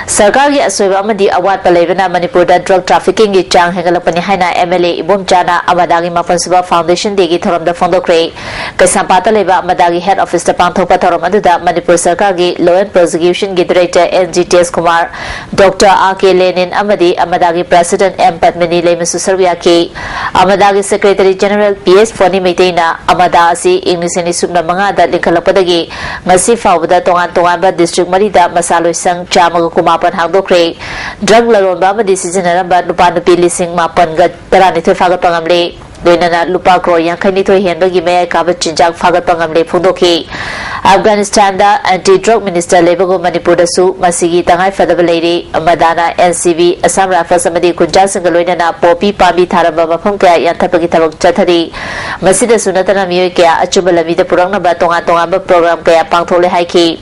ꯁꯔꯀꯥꯔꯒꯤ ꯑꯁꯣꯏꯕ ꯑꯃꯗꯤ ꯑꯋꯥꯠꯄ ꯂꯩꯕꯅ ꯃꯅꯤꯄꯨꯔꯗ drug traffickingꯒꯤ ꯆꯥꯡ ꯍꯦꯟꯒꯠꯂꯛꯄꯅꯤ ꯍꯥꯏꯅ MLA ꯏꯕꯣꯝꯆꯥꯅ ꯑꯃꯗꯥꯒꯤ ꯃꯥꯄꯟ ꯁꯨꯕ Foundation Dayꯒꯤ ꯊꯧꯔꯝꯗ ꯐꯣꯡꯗꯣꯛꯈ꯭ꯔꯦ꯫ ꯀꯩꯁꯥꯝꯄꯥꯠꯇ ꯂꯩꯕ ꯑꯃꯗꯥꯒꯤ head officeꯇ ꯄꯥꯡꯊꯣꯛꯄ ꯊꯧꯔꯝ ꯑꯗꯨꯗ ꯃꯅꯤꯄꯨꯔ ꯁꯔꯀꯥꯔꯒꯤ law and prosecutionꯒꯤ director N G ꯇꯦꯖꯀꯨꯃꯥꯔ, Doctor R K ꯂꯦꯅꯤꯟ ꯑꯃꯗꯤ ꯑꯃꯗꯥꯒꯤ president M ꯄꯗꯃꯤꯅꯤ ꯂꯩꯃꯁꯨ ꯁꯔꯨꯛ ꯌꯥꯈꯤ꯫ ꯑꯃꯗꯥꯒꯤ secretary general P S ꯐꯣꯅꯤ ꯃꯩꯇꯩꯅ ꯑꯃꯗꯥ ꯑꯁꯤ ꯏꯪ ꯂꯤꯁꯤꯡ ꯑꯅꯤ ꯁꯨꯞꯅ ꯃꯉꯥꯗ ꯂꯤꯡꯈꯠꯂꯛꯄꯗꯒꯤ ꯉꯁꯤ ꯐꯥꯎꯕꯗ ꯇꯣꯉꯥꯟ ꯇꯣꯉꯥꯟꯕ district ꯃꯔꯤꯗ ꯃꯁꯥ ꯂꯣꯏꯁꯪ ꯆꯥꯝꯃꯒ ꯀꯨꯟꯃꯥꯄꯟ ꯍꯥꯡꯗꯣꯛꯈ꯭ꯔꯦ꯫ Drug ꯂꯂꯣꯟꯕ ꯑꯃꯗꯤ ꯁꯤꯖꯤꯟꯅꯔꯝꯕ ꯅꯨꯄꯥ ꯅꯨꯄꯤ ꯂꯤꯁꯤꯡ ꯃꯥꯄꯟꯒ ꯇꯔꯥꯅꯤꯊꯣꯏ ꯐꯥꯒꯠꯄ ꯉꯝꯂꯦ꯫ ꯂꯣꯏꯅꯅ ꯂꯨꯄꯥ ꯀ꯭ꯔꯣꯔ ꯌꯥꯡꯈꯩ ꯅꯤꯊꯣꯏ ꯍꯦꯟꯕꯒꯤ ꯃꯌꯥꯏ ꯀꯥꯕ ꯆꯤꯟꯖꯥꯛ ꯐꯥꯒꯠꯄ ꯉꯝꯂꯦ ꯐꯣꯡꯗꯣꯛꯈꯤ꯫ ꯑꯐꯒꯥꯅꯤꯁꯇꯥꯟꯗ anti drug minister ꯂꯩꯕꯒꯨꯝ ꯃꯅꯤꯄꯨꯔꯗꯁꯨ ꯃꯁꯤꯒꯤ ꯇꯉꯥꯏ ꯐꯗꯕ ꯂꯩꯔꯤ꯫ ꯑꯃꯗꯥꯅ N C B, Assam Rifles ꯑꯃꯗꯤ ꯒꯨꯟꯖꯥꯁꯤꯡꯒ ꯂꯣꯏꯅꯅ ꯄꯣꯄꯤ ꯄꯥꯝꯕꯤ ꯊꯥꯔꯝꯕ ꯃꯐꯝ ꯀꯌꯥ ꯌꯥꯟꯊꯠꯄꯒꯤ ꯊꯕꯛ ꯆꯠꯊꯔꯤ꯫ ꯃꯁꯤꯗꯁꯨ ꯅꯠꯇꯅ ꯃꯤꯑꯣꯏ ꯀꯌꯥ ꯑꯆꯨꯝꯕ ꯂꯝꯕꯤꯗ ꯄꯨꯔꯛꯅꯕ ꯇꯣꯉꯥꯟ ꯇꯣꯉꯥꯟꯕ program ꯀꯌꯥ ꯄꯥꯡꯊꯣꯛꯂꯦ ꯍꯥꯏꯈꯤ꯫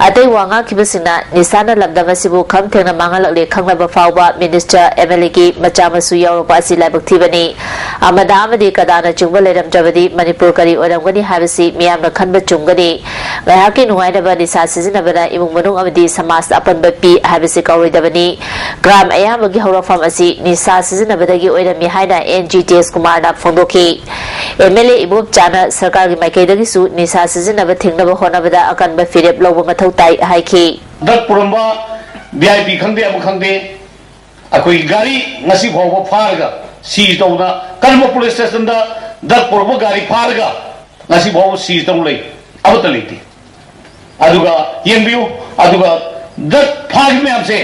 ꯑꯇꯩ ꯋꯥ ꯉꯥꯡꯈꯤꯕꯁꯤꯡꯅ ꯅꯤꯁꯥꯅ ꯂꯝꯗꯝ ꯑꯁꯤꯕꯨ ꯈꯝ ꯊꯦꯡꯅ ꯃꯥꯡꯍꯜꯂꯛꯂꯦ ꯈꯪꯂꯕ ꯐꯥꯎꯕ minister, MLAꯒꯤ ꯃꯆꯥ ꯃꯁꯨ ꯌꯥꯎꯔꯛꯄ ꯑꯁꯤ ꯂꯥꯏꯕꯛ ꯊꯤꯕꯅꯤ꯫ ꯑꯃꯗꯥ ꯑꯃꯗꯤ ꯀꯗꯥꯅꯆꯤꯡꯕ ꯂꯩꯔꯝꯗ꯭ꯔꯕꯗꯤ ꯃꯅꯤꯄꯨꯔ ꯀꯔꯤ ꯑꯣꯏꯔꯝꯒꯅꯤ ꯍꯥꯏꯕꯁꯤ ꯃꯤꯌꯥꯝꯅ ꯈꯟꯕ ꯆꯨꯝꯒꯅꯤ꯫ ꯉꯥꯏꯍꯥꯛꯀꯤ ꯅꯨꯡꯉꯥꯏꯅꯕ ꯅꯤꯁꯥ ꯁꯤꯖꯤꯟꯅꯕꯅ ꯏꯃꯨꯡ ꯃꯅꯨꯡ ꯑꯃꯗꯤ ꯁꯃꯥꯖꯇ ꯑꯄꯟꯕ ꯄꯤ ꯍꯥꯏꯕꯁꯤ ꯀꯥꯎꯔꯣꯏꯗꯕꯅꯤ꯫ Crime ꯑꯌꯥꯝꯕꯒꯤ ꯍꯧꯔꯛꯐꯝ ꯑꯁꯤ ꯅꯤꯁꯥ ꯁꯤꯖꯤꯟꯅꯕꯗꯒꯤ ꯑꯣꯏꯔꯝꯃꯤ ꯍꯥꯏꯅ N G ꯇꯦꯖꯀꯨꯃꯥꯔꯅ ꯐꯣꯡꯗꯣꯛꯈꯤ꯫ MLA ꯏꯕꯣꯝꯆꯥꯅ ꯁꯔꯀꯥꯔꯒꯤ ꯃꯥꯏꯀꯩꯗꯒꯤꯁꯨ ꯅꯤꯁꯥ ꯁꯤꯖꯤꯟꯅꯕ ꯊꯤꯡꯅꯕ ꯍꯣꯠꯅꯕꯗ ꯑꯀꯟꯕ ꯐꯤꯔꯦꯞ ꯂꯧꯕ ꯃꯊꯧ ꯇꯥꯏ ꯍꯥꯏꯈꯤ꯫ Drug ꯄꯨꯔꯝꯕ VIP ꯈꯪꯗꯦ, ꯑꯃ ꯈꯪꯗꯦ, ꯑꯩꯈꯣꯏꯒꯤ ꯒꯥꯔꯤ ꯉꯁꯤ ꯐꯥꯎꯕ ꯐꯥꯔꯒ seize ꯇꯧꯗ, ꯀꯔꯝꯕ police stationꯗ drug ꯄꯨꯔꯛꯄ ꯒꯥꯔꯤ ꯐꯥꯔꯒ ꯉꯁꯤ ꯐꯥꯎꯕ seize ꯇꯧ ꯂꯩ? ꯑꯃꯠꯇ ꯂꯩꯇꯦ꯫ ꯑꯗꯨꯒ ꯌꯦꯡꯕꯤꯌꯨ, ꯑꯗꯨꯒ drug ꯐꯥꯈꯤꯕ ꯃꯌꯥꯝꯁꯦ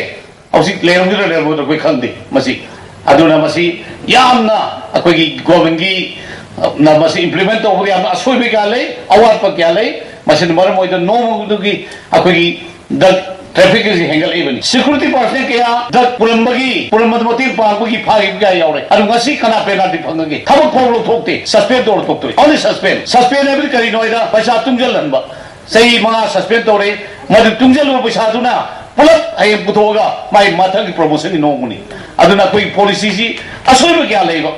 ꯍꯧꯖꯤꯛ ꯂꯩꯔꯝꯒꯗ꯭ꯔꯥ ꯂꯩꯔꯝꯃꯣꯏꯗ꯭ꯔꯥ ꯑꯩꯈꯣꯏ ꯈꯪꯗꯦ꯫ ꯃꯁꯤ, ꯑꯗꯨꯅ ꯃꯁꯤ ꯌꯥꯝꯅ ꯑꯩꯈꯣꯏꯒꯤ governmentꯀꯤ, ꯑ, ꯅ ꯃꯁꯤ implement ꯇꯧꯕꯗ ꯌꯥꯝꯅ ꯑꯁꯣꯏꯕ ꯀꯌꯥ ꯂꯩ, ꯑꯋꯥꯠꯄ ꯀꯌꯥ ꯂꯩ꯫ ꯃꯁꯤꯅ ꯃꯔꯝ ꯑꯣꯏꯗꯨꯅ ꯅꯣꯡꯃꯗꯨꯒꯤ ꯑꯩꯈꯣꯏꯒꯤ drug ꯇ꯭ꯔꯥꯐꯤꯛ ꯑꯁꯤ ꯍꯦꯟꯒꯠꯂꯛꯏꯕꯅꯤ꯫ ꯁꯦꯀ꯭ꯌꯨꯔꯤꯇꯤ ꯄꯥꯔꯁꯅꯦꯜ ꯀꯌꯥ ꯗ꯭ꯔꯒ ꯄꯨꯔꯝꯕꯒꯤ, ꯄꯨꯔꯝꯕꯗ ꯃꯇꯦꯡ ꯄꯥꯡꯕꯒꯤ ꯐꯥꯈꯤꯕ ꯀꯌꯥ ꯌꯥꯎꯔꯦ꯫ ꯑꯗꯨ ꯉꯁꯤ ꯀꯅꯥ ꯄꯦꯅꯥꯜꯇꯤ ꯐꯪꯉꯒꯦ? ꯊꯕꯛ ꯐꯥꯎꯕ ꯂꯧꯊꯣꯛꯇꯦ, ꯁꯁꯄꯦꯟ ꯇꯧꯔ ꯇꯣꯛꯇꯣꯏ꯫ Only suspend. ꯁꯁꯄꯦꯟ ꯍꯥꯏꯕꯗꯤ ꯀꯔꯤꯅꯣ ꯍꯥꯏꯗ, ꯄꯩꯁꯥ ꯇꯨꯡꯁꯤꯜꯍꯟꯕ꯫ ꯆꯍꯤ ꯃꯉꯥ ꯁꯁꯄꯦꯟ ꯇꯧꯔꯦ꯫ ꯃꯗꯨ ꯇꯨꯡꯁꯤꯜꯂꯨꯕ ꯄꯩꯁꯥꯗꯨꯅ ꯄꯨꯂꯞ ꯍꯌꯦꯡ ꯄꯨꯊꯣꯛꯑꯒ ꯃꯥꯏ ꯃꯊꯪꯒꯤ ꯄ꯭ꯔꯣꯃꯣꯁꯟꯒꯤ ꯅꯣꯡꯃꯅꯤ꯫ ꯑꯗꯨꯅ ꯑꯩꯈꯣꯏꯒꯤ ꯄꯣꯂꯤꯁꯤꯁꯤ ꯑꯁꯣꯏꯕ ꯀꯌꯥ ꯂꯩꯕ꯫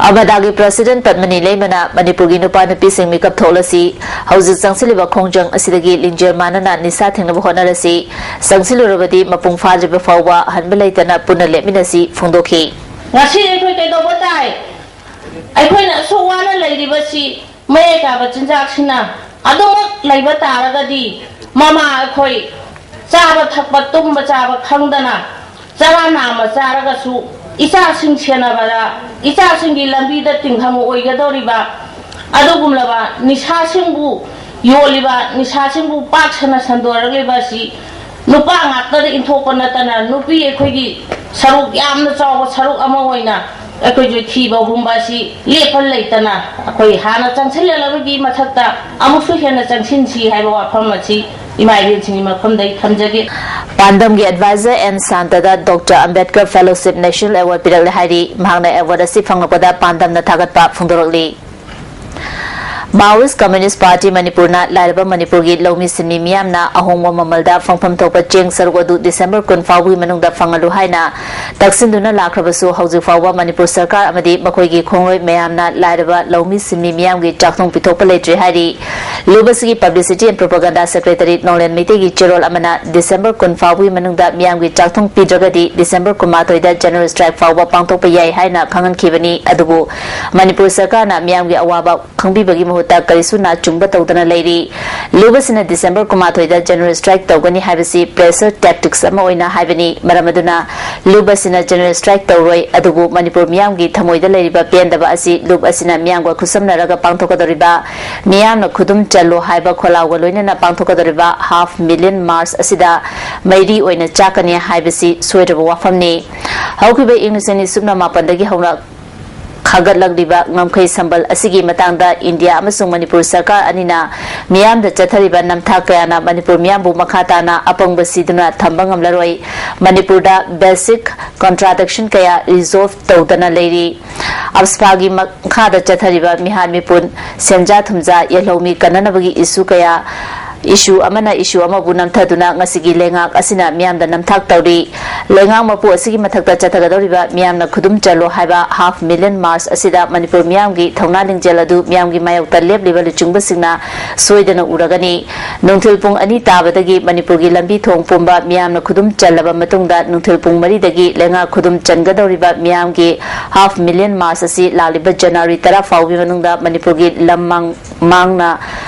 ꯑꯃꯗꯥꯒꯤ ꯄ꯭ꯔꯁꯤꯗꯦꯟꯠ ꯄꯗꯃꯅꯤ ꯂꯩꯃꯅ ꯃꯅꯤꯄꯨꯔꯒꯤ ꯅꯨꯄꯥ ꯅꯨꯄꯤꯁꯤꯡ ꯃꯤꯀꯞ ꯊꯣꯛꯂꯁꯤ, ꯍꯧꯖꯤꯛ ꯆꯪꯁꯤꯜꯂꯤꯕ ꯈꯣꯡꯖꯪ ꯑꯁꯤꯗꯒꯤ ꯂꯤꯡꯖꯦꯜ ꯃꯥꯟꯅꯅ ꯅꯤꯁꯥ ꯊꯤꯡꯅꯕ ꯍꯣꯠꯅꯔꯁꯤ, ꯆꯪꯁꯤꯜꯂꯨꯔꯕꯗꯤ ꯃꯄꯨꯡ ꯐꯥꯗ꯭ꯔꯤꯕ ꯐꯥꯎꯕ ꯍꯟꯕ ꯂꯩꯇꯅ ꯄꯨꯟꯅ ꯂꯦꯞꯃꯤꯟꯅꯁꯤ ꯐꯣꯡꯗꯣꯛꯈꯤ꯫ ꯉꯁꯤ ꯑꯩꯈꯣꯏ ꯀꯩꯗꯧꯕ ꯇꯥꯏ? ꯑꯩꯈꯣꯏꯅ ꯑꯁꯨꯛ ꯋꯥꯅ ꯂꯩꯔꯤꯕꯁꯤ ꯃꯌꯦꯛ ꯀꯥꯕ ꯆꯤꯟꯖꯥꯛꯁꯤꯅ ꯑꯗꯨꯃꯛ ꯂꯩꯕ ꯇꯥꯔꯒꯗꯤ, ꯃꯃꯥ ꯑꯩꯈꯣꯏ ꯆꯥꯕ ꯊꯛꯄ, ꯇꯨꯝꯕ ꯆꯥꯕ ꯈꯪꯗꯅ ꯆꯔꯥ ꯅꯥꯝꯃ ꯆꯥꯔꯒꯁꯨ ꯏꯆꯥꯁꯤꯡ ꯁꯦꯟꯅꯕꯗ, ꯏꯆꯥꯁꯤꯡꯒꯤ ꯂꯝꯕꯤꯗ ꯇꯤꯡꯈꯪ ꯑꯣꯏꯒꯗꯧꯔꯤꯕ ꯑꯗꯨꯒꯨꯝꯂꯕ ꯅꯤꯁꯥꯁꯤꯡꯕꯨ ꯌꯣꯜꯂꯤꯕ, ꯅꯤꯁꯥꯁꯤꯡꯕꯨ ꯄꯥꯛ ꯁꯟꯅ ꯁꯟꯗꯣꯔꯛꯂꯤꯕ ꯑꯁꯤ ꯅꯨꯄꯥ ꯉꯥꯛꯇꯗ ꯏꯟꯊꯣꯛꯄ ꯅꯠꯇꯅ, ꯅꯨꯄꯤ ꯑꯩꯈꯣꯏꯒꯤ ꯁꯔꯨꯛ, ꯌꯥꯝꯅ ꯆꯥꯎꯕ ꯁꯔꯨꯛ ꯑꯃ ꯑꯣꯏꯅ ꯑꯩꯈꯣꯏꯁꯨ ꯊꯤꯕ ꯍꯨꯝꯕ ꯑꯁꯤ ꯂꯦꯞꯄ ꯂꯩꯇꯅ, ꯑꯩꯈꯣꯏ ꯍꯥꯟꯅ ꯆꯪꯁꯤꯜꯂꯛꯂꯕꯒꯤ ꯃꯊꯛꯇ ꯑꯃꯨꯛꯁꯨ ꯍꯦꯟꯅ ꯆꯪꯁꯤꯟꯁꯤ ꯍꯥꯏꯕ ꯋꯥꯐꯝ ꯑꯁꯤ ꯏꯃꯥ ꯏꯕꯦꯟꯁꯤꯡꯒꯤ ꯃꯐꯝꯗ ꯑꯩ ꯊꯝꯖꯒꯦ꯫ ꯄꯥꯟꯗꯝꯒꯤ ꯑꯦꯗꯚꯥꯏꯖꯔ ꯑꯦꯟ ꯁꯥꯟꯇꯗ doctor Ambedkar fellowship national award ꯄꯤꯔꯛꯂꯦ ꯍꯥꯏꯔꯤ꯫ ꯃꯍꯥꯛꯅ ꯑꯦꯋꯥꯔꯗ ꯑꯁꯤ ꯐꯪꯂꯛꯄꯗ ꯄꯥꯟꯗꯝꯅ ꯊꯥꯒꯠꯄ ꯐꯣꯡꯗꯣꯔꯛꯂꯤ꯫ ꯃꯥꯑꯣꯏꯁ ꯀꯝꯃ꯭ꯌꯨꯅꯤꯁ ꯄꯥꯔꯇꯤ ꯃꯅꯤꯄꯨꯔꯅ ꯂꯥꯏꯔꯕ ꯃꯅꯤꯄꯨꯔꯒꯤ ꯂꯧꯃꯤ ꯁꯤꯟꯃꯤ ꯃꯤꯌꯥꯝꯅ ꯑꯍꯣꯡꯕ ꯃꯃꯜꯗ ꯐꯪꯐꯝ ꯊꯣꯛꯄ ꯆꯦꯡ ꯁꯔꯨꯛ ꯑꯗꯨ ꯗꯤꯁꯦꯝꯕꯔ ꯀꯨꯟ ꯐꯥꯎꯕꯒꯤ ꯃꯅꯨꯡꯗ ꯐꯪꯍꯜꯂꯨ ꯍꯥꯏꯅ ꯇꯛꯁꯤꯟꯗꯨꯅ ꯂꯥꯛꯈ꯭ꯔꯕꯁꯨ, ꯍꯧꯖꯤꯛ ꯐꯥꯎꯕ ꯃꯅꯤꯄꯨꯔ ꯁꯔꯀꯥꯔ ꯑꯃꯗꯤ ꯃꯈꯣꯏꯒꯤ ꯈꯣꯡꯂꯣꯏ ꯃꯌꯥꯝꯅ ꯂꯥꯏꯔꯕ ꯂꯧꯃꯤ ꯁꯤꯟꯃꯤ ꯃꯤꯌꯥꯝꯒꯤ ꯆꯥꯛꯊꯣꯡ ꯄꯤꯊꯣꯛꯄ ꯂꯩꯇ꯭ꯔꯤ ꯍꯥꯏꯔꯤ꯫ ꯂꯨꯞ ꯑꯁꯤꯒꯤ ꯄꯕ꯭ꯂꯤꯁꯤꯇꯤ ꯑꯦꯟ ꯄ꯭ꯔꯣꯄꯥꯒꯥꯟꯗꯥ ꯁꯦꯀ꯭ꯔꯦꯇꯔꯤ ꯅꯣꯡꯂꯦꯟ ꯃꯩꯇꯩꯒꯤ ꯆꯦꯔꯣꯜ ꯑꯃꯅ ꯗꯤꯁꯦꯝꯕꯔ ꯀꯨꯟ ꯐꯥꯎꯕꯒꯤ ꯃꯅꯨꯡꯗ ꯃꯤꯌꯥꯝꯒꯤ ꯆꯥꯛꯊꯣꯡ ꯄꯤꯗ꯭ꯔꯒꯗꯤ ꯗꯤꯁꯦꯝꯕꯔ ꯀꯨꯟꯃꯥꯊꯣꯏꯗ ꯖꯦꯅꯔꯦꯜ ꯁ꯭ꯇ꯭ꯔꯥꯏꯛ ꯐꯥꯎꯕ ꯄꯥꯡꯊꯣꯛꯄ ꯌꯥꯏ ꯍꯥꯏꯅ ꯈꯪꯍꯟꯈꯤꯕꯅꯤ꯫ ꯑꯗꯨꯕꯨ ꯃꯅꯤꯄꯨꯔ ꯁꯔꯀꯥꯔꯅ ꯃꯤꯌꯥꯝꯒꯤ ꯑꯋꯥꯕ ꯈꯪꯕꯤꯕꯒꯤ ꯃꯍꯨꯠꯇ ꯀꯔꯤꯁꯨ ꯅꯥꯆꯨꯡꯕ ꯇꯧꯗꯅ ꯂꯩꯔꯤ꯫ ꯂꯨꯞ ꯑꯁꯤꯅ ꯗꯤꯁꯦꯝꯕꯔ ꯀꯨꯟꯃꯥꯊꯣꯏꯗ ꯖꯦꯅꯔꯦꯜ ꯁ꯭ꯇ꯭ꯔꯥꯏꯛ ꯇꯧꯒꯅꯤ ꯍꯥꯏꯕꯁꯤ ꯄ꯭ꯔꯦꯁꯔ ꯇꯦꯛꯇꯤꯛꯁ ꯑꯃ ꯑꯣꯏꯅ ꯍꯥꯏꯕꯅꯤ꯫ ꯃꯔꯝ ꯑꯗꯨꯅ ꯂꯨꯞ ꯑꯁꯤꯅ ꯖꯦꯅꯔꯦꯜ ꯁ꯭ꯇ꯭ꯔꯥꯏꯛ ꯇꯧꯔꯣꯏ꯫ ꯑꯗꯨꯕꯨ ꯃꯅꯤꯄꯨꯔ ꯃꯤꯌꯥꯝꯒꯤ ꯊꯃꯣꯏꯗ ꯂꯩꯔꯤꯕ ꯄꯦꯟꯗꯕ ꯑꯁꯤ ꯂꯨꯞ ꯑꯁꯤꯅ ꯃꯤꯌꯥꯝꯒ ꯈꯨꯠꯁꯝꯅꯔꯒ ꯄꯥꯡꯊꯣꯛꯀꯗꯧꯔꯤꯕ ꯃꯤꯌꯥꯝꯅ ꯈꯨꯗꯨꯝ ꯆꯜꯂꯣ ꯍꯥꯏꯕ ꯈꯣꯜꯂꯥꯎꯒ ꯂꯣꯏꯅꯅ ꯄꯥꯡꯊꯣꯛꯀꯗꯧꯔꯤꯕ ꯍꯥꯐ ꯃꯤꯂꯤꯌꯟ ꯃꯥꯔꯆ ꯑꯁꯤꯗ ꯃꯩꯔꯤ ꯑꯣꯏꯅ ꯆꯥꯛꯀꯅꯤ ꯍꯥꯏꯕꯁꯤ ꯁꯣꯏꯗ꯭ꯔꯕ ꯋꯥꯐꯝꯅꯤ꯫ ꯍꯧꯈꯤꯕ ꯏꯪ ꯂꯤꯁꯤꯡ ꯑꯅꯤ ꯁꯨꯞꯅ ꯃꯥꯄꯟꯗꯒꯤ ꯍꯧꯅ ꯈꯥꯒꯠꯂꯛꯂꯤꯕ ꯉꯝꯈꯩ ꯁꯝꯕꯜ ꯑꯁꯤꯒꯤ ꯃꯇꯥꯡꯗ ꯏꯟꯗꯤꯌꯥ ꯑꯃꯁꯨꯡ ꯃꯅꯤꯄꯨꯔ ꯁꯔꯀꯥꯔ ꯑꯅꯤꯅ ꯃꯤꯌꯥꯝꯗ ꯆꯠꯊꯔꯤꯕ ꯅꯝꯊꯥꯛ ꯀꯌꯥꯅ ꯃꯅꯤꯄꯨꯔ ꯃꯤꯌꯥꯝꯕꯨ ꯃꯈꯥ ꯇꯥꯅ ꯑꯄꯪꯕ ꯁꯤꯗꯨꯅ ꯊꯝꯕ ꯉꯝꯂꯔꯣꯏ꯫ ꯃꯅꯤꯄꯨꯔꯗ basic contradiction ꯀꯌꯥ resolve ꯇꯧꯗꯅ ꯂꯩꯔꯤ꯫ ꯑꯞꯁꯄꯥꯒꯤ ꯃꯈꯥꯗ ꯆꯠꯊꯔꯤꯕ ꯃꯤꯍꯥꯠ ꯃꯤꯄꯨꯟ, ꯁꯦꯟꯖꯥ ꯊꯨꯝꯖꯥ, ꯌꯦꯜꯍꯧꯃꯤ ꯀꯟꯅꯅꯕꯒꯤ issue ꯀꯌꯥ, issue ꯑꯃꯅ issue ꯑꯃꯕꯨ ꯅꯝꯊꯗꯨꯅ ꯉꯁꯤꯒꯤ ꯂꯩꯉꯥꯛ ꯑꯁꯤꯅ ꯃꯤꯌꯥꯝꯗ ꯅꯝꯊꯥꯛ ꯇꯧꯔꯤ꯫ ꯂꯩꯉꯥꯛ ꯃꯄꯨ ꯑꯁꯤꯒꯤ ꯃꯊꯛꯇ ꯆꯠꯊꯒꯗꯧꯔꯤꯕ ꯃꯤꯌꯥꯝꯅ ꯈꯨꯗꯨꯝ ꯆꯜꯂꯣ ꯍꯥꯏꯕ half million march ꯑꯁꯤꯗ ꯃꯅꯤꯄꯨꯔ ꯃꯤꯌꯥꯝꯒꯤ ꯊꯧꯅꯥ ꯂꯤꯡꯖꯦꯜ ꯑꯗꯨ ꯃꯤꯌꯥꯝꯒꯤ ꯃꯥꯌꯣꯛꯇ ꯂꯦꯞꯂꯤꯕ ꯂꯨꯆꯤꯡꯕꯁꯤꯡꯅ ꯁꯣꯏꯗꯅ ꯎꯔꯒꯅꯤ꯫ ꯅꯨꯡꯊꯤꯜ ꯄꯨꯡ ꯑꯅꯤ ꯇꯥꯕꯗꯒꯤ ꯃꯅꯤꯄꯨꯔꯒꯤ ꯂꯝꯕꯤ ꯊꯣꯡ ꯄꯨꯝꯕ ꯃꯤꯌꯥꯝꯅ ꯈꯨꯗꯨꯝ ꯆꯜꯂꯕ ꯃꯇꯨꯡꯗ ꯅꯨꯡꯊꯤꯜ ꯄꯨꯡ ꯃꯔꯤꯗꯒꯤ ꯂꯩꯉꯥꯛ ꯈꯨꯗꯨꯝ ꯆꯟꯒꯗꯧꯔꯤꯕ ꯃꯤꯌꯥꯝꯒꯤ half million march ꯑꯁꯤ ꯂꯥꯛꯂꯤꯕ January ꯇꯔꯥ ꯐꯥꯎꯕꯒꯤ ꯃꯅꯨꯡꯗ ꯃꯅꯤꯄꯨꯔꯒꯤ ꯂꯝ ꯃꯥꯡ-, ꯃꯥꯡꯅ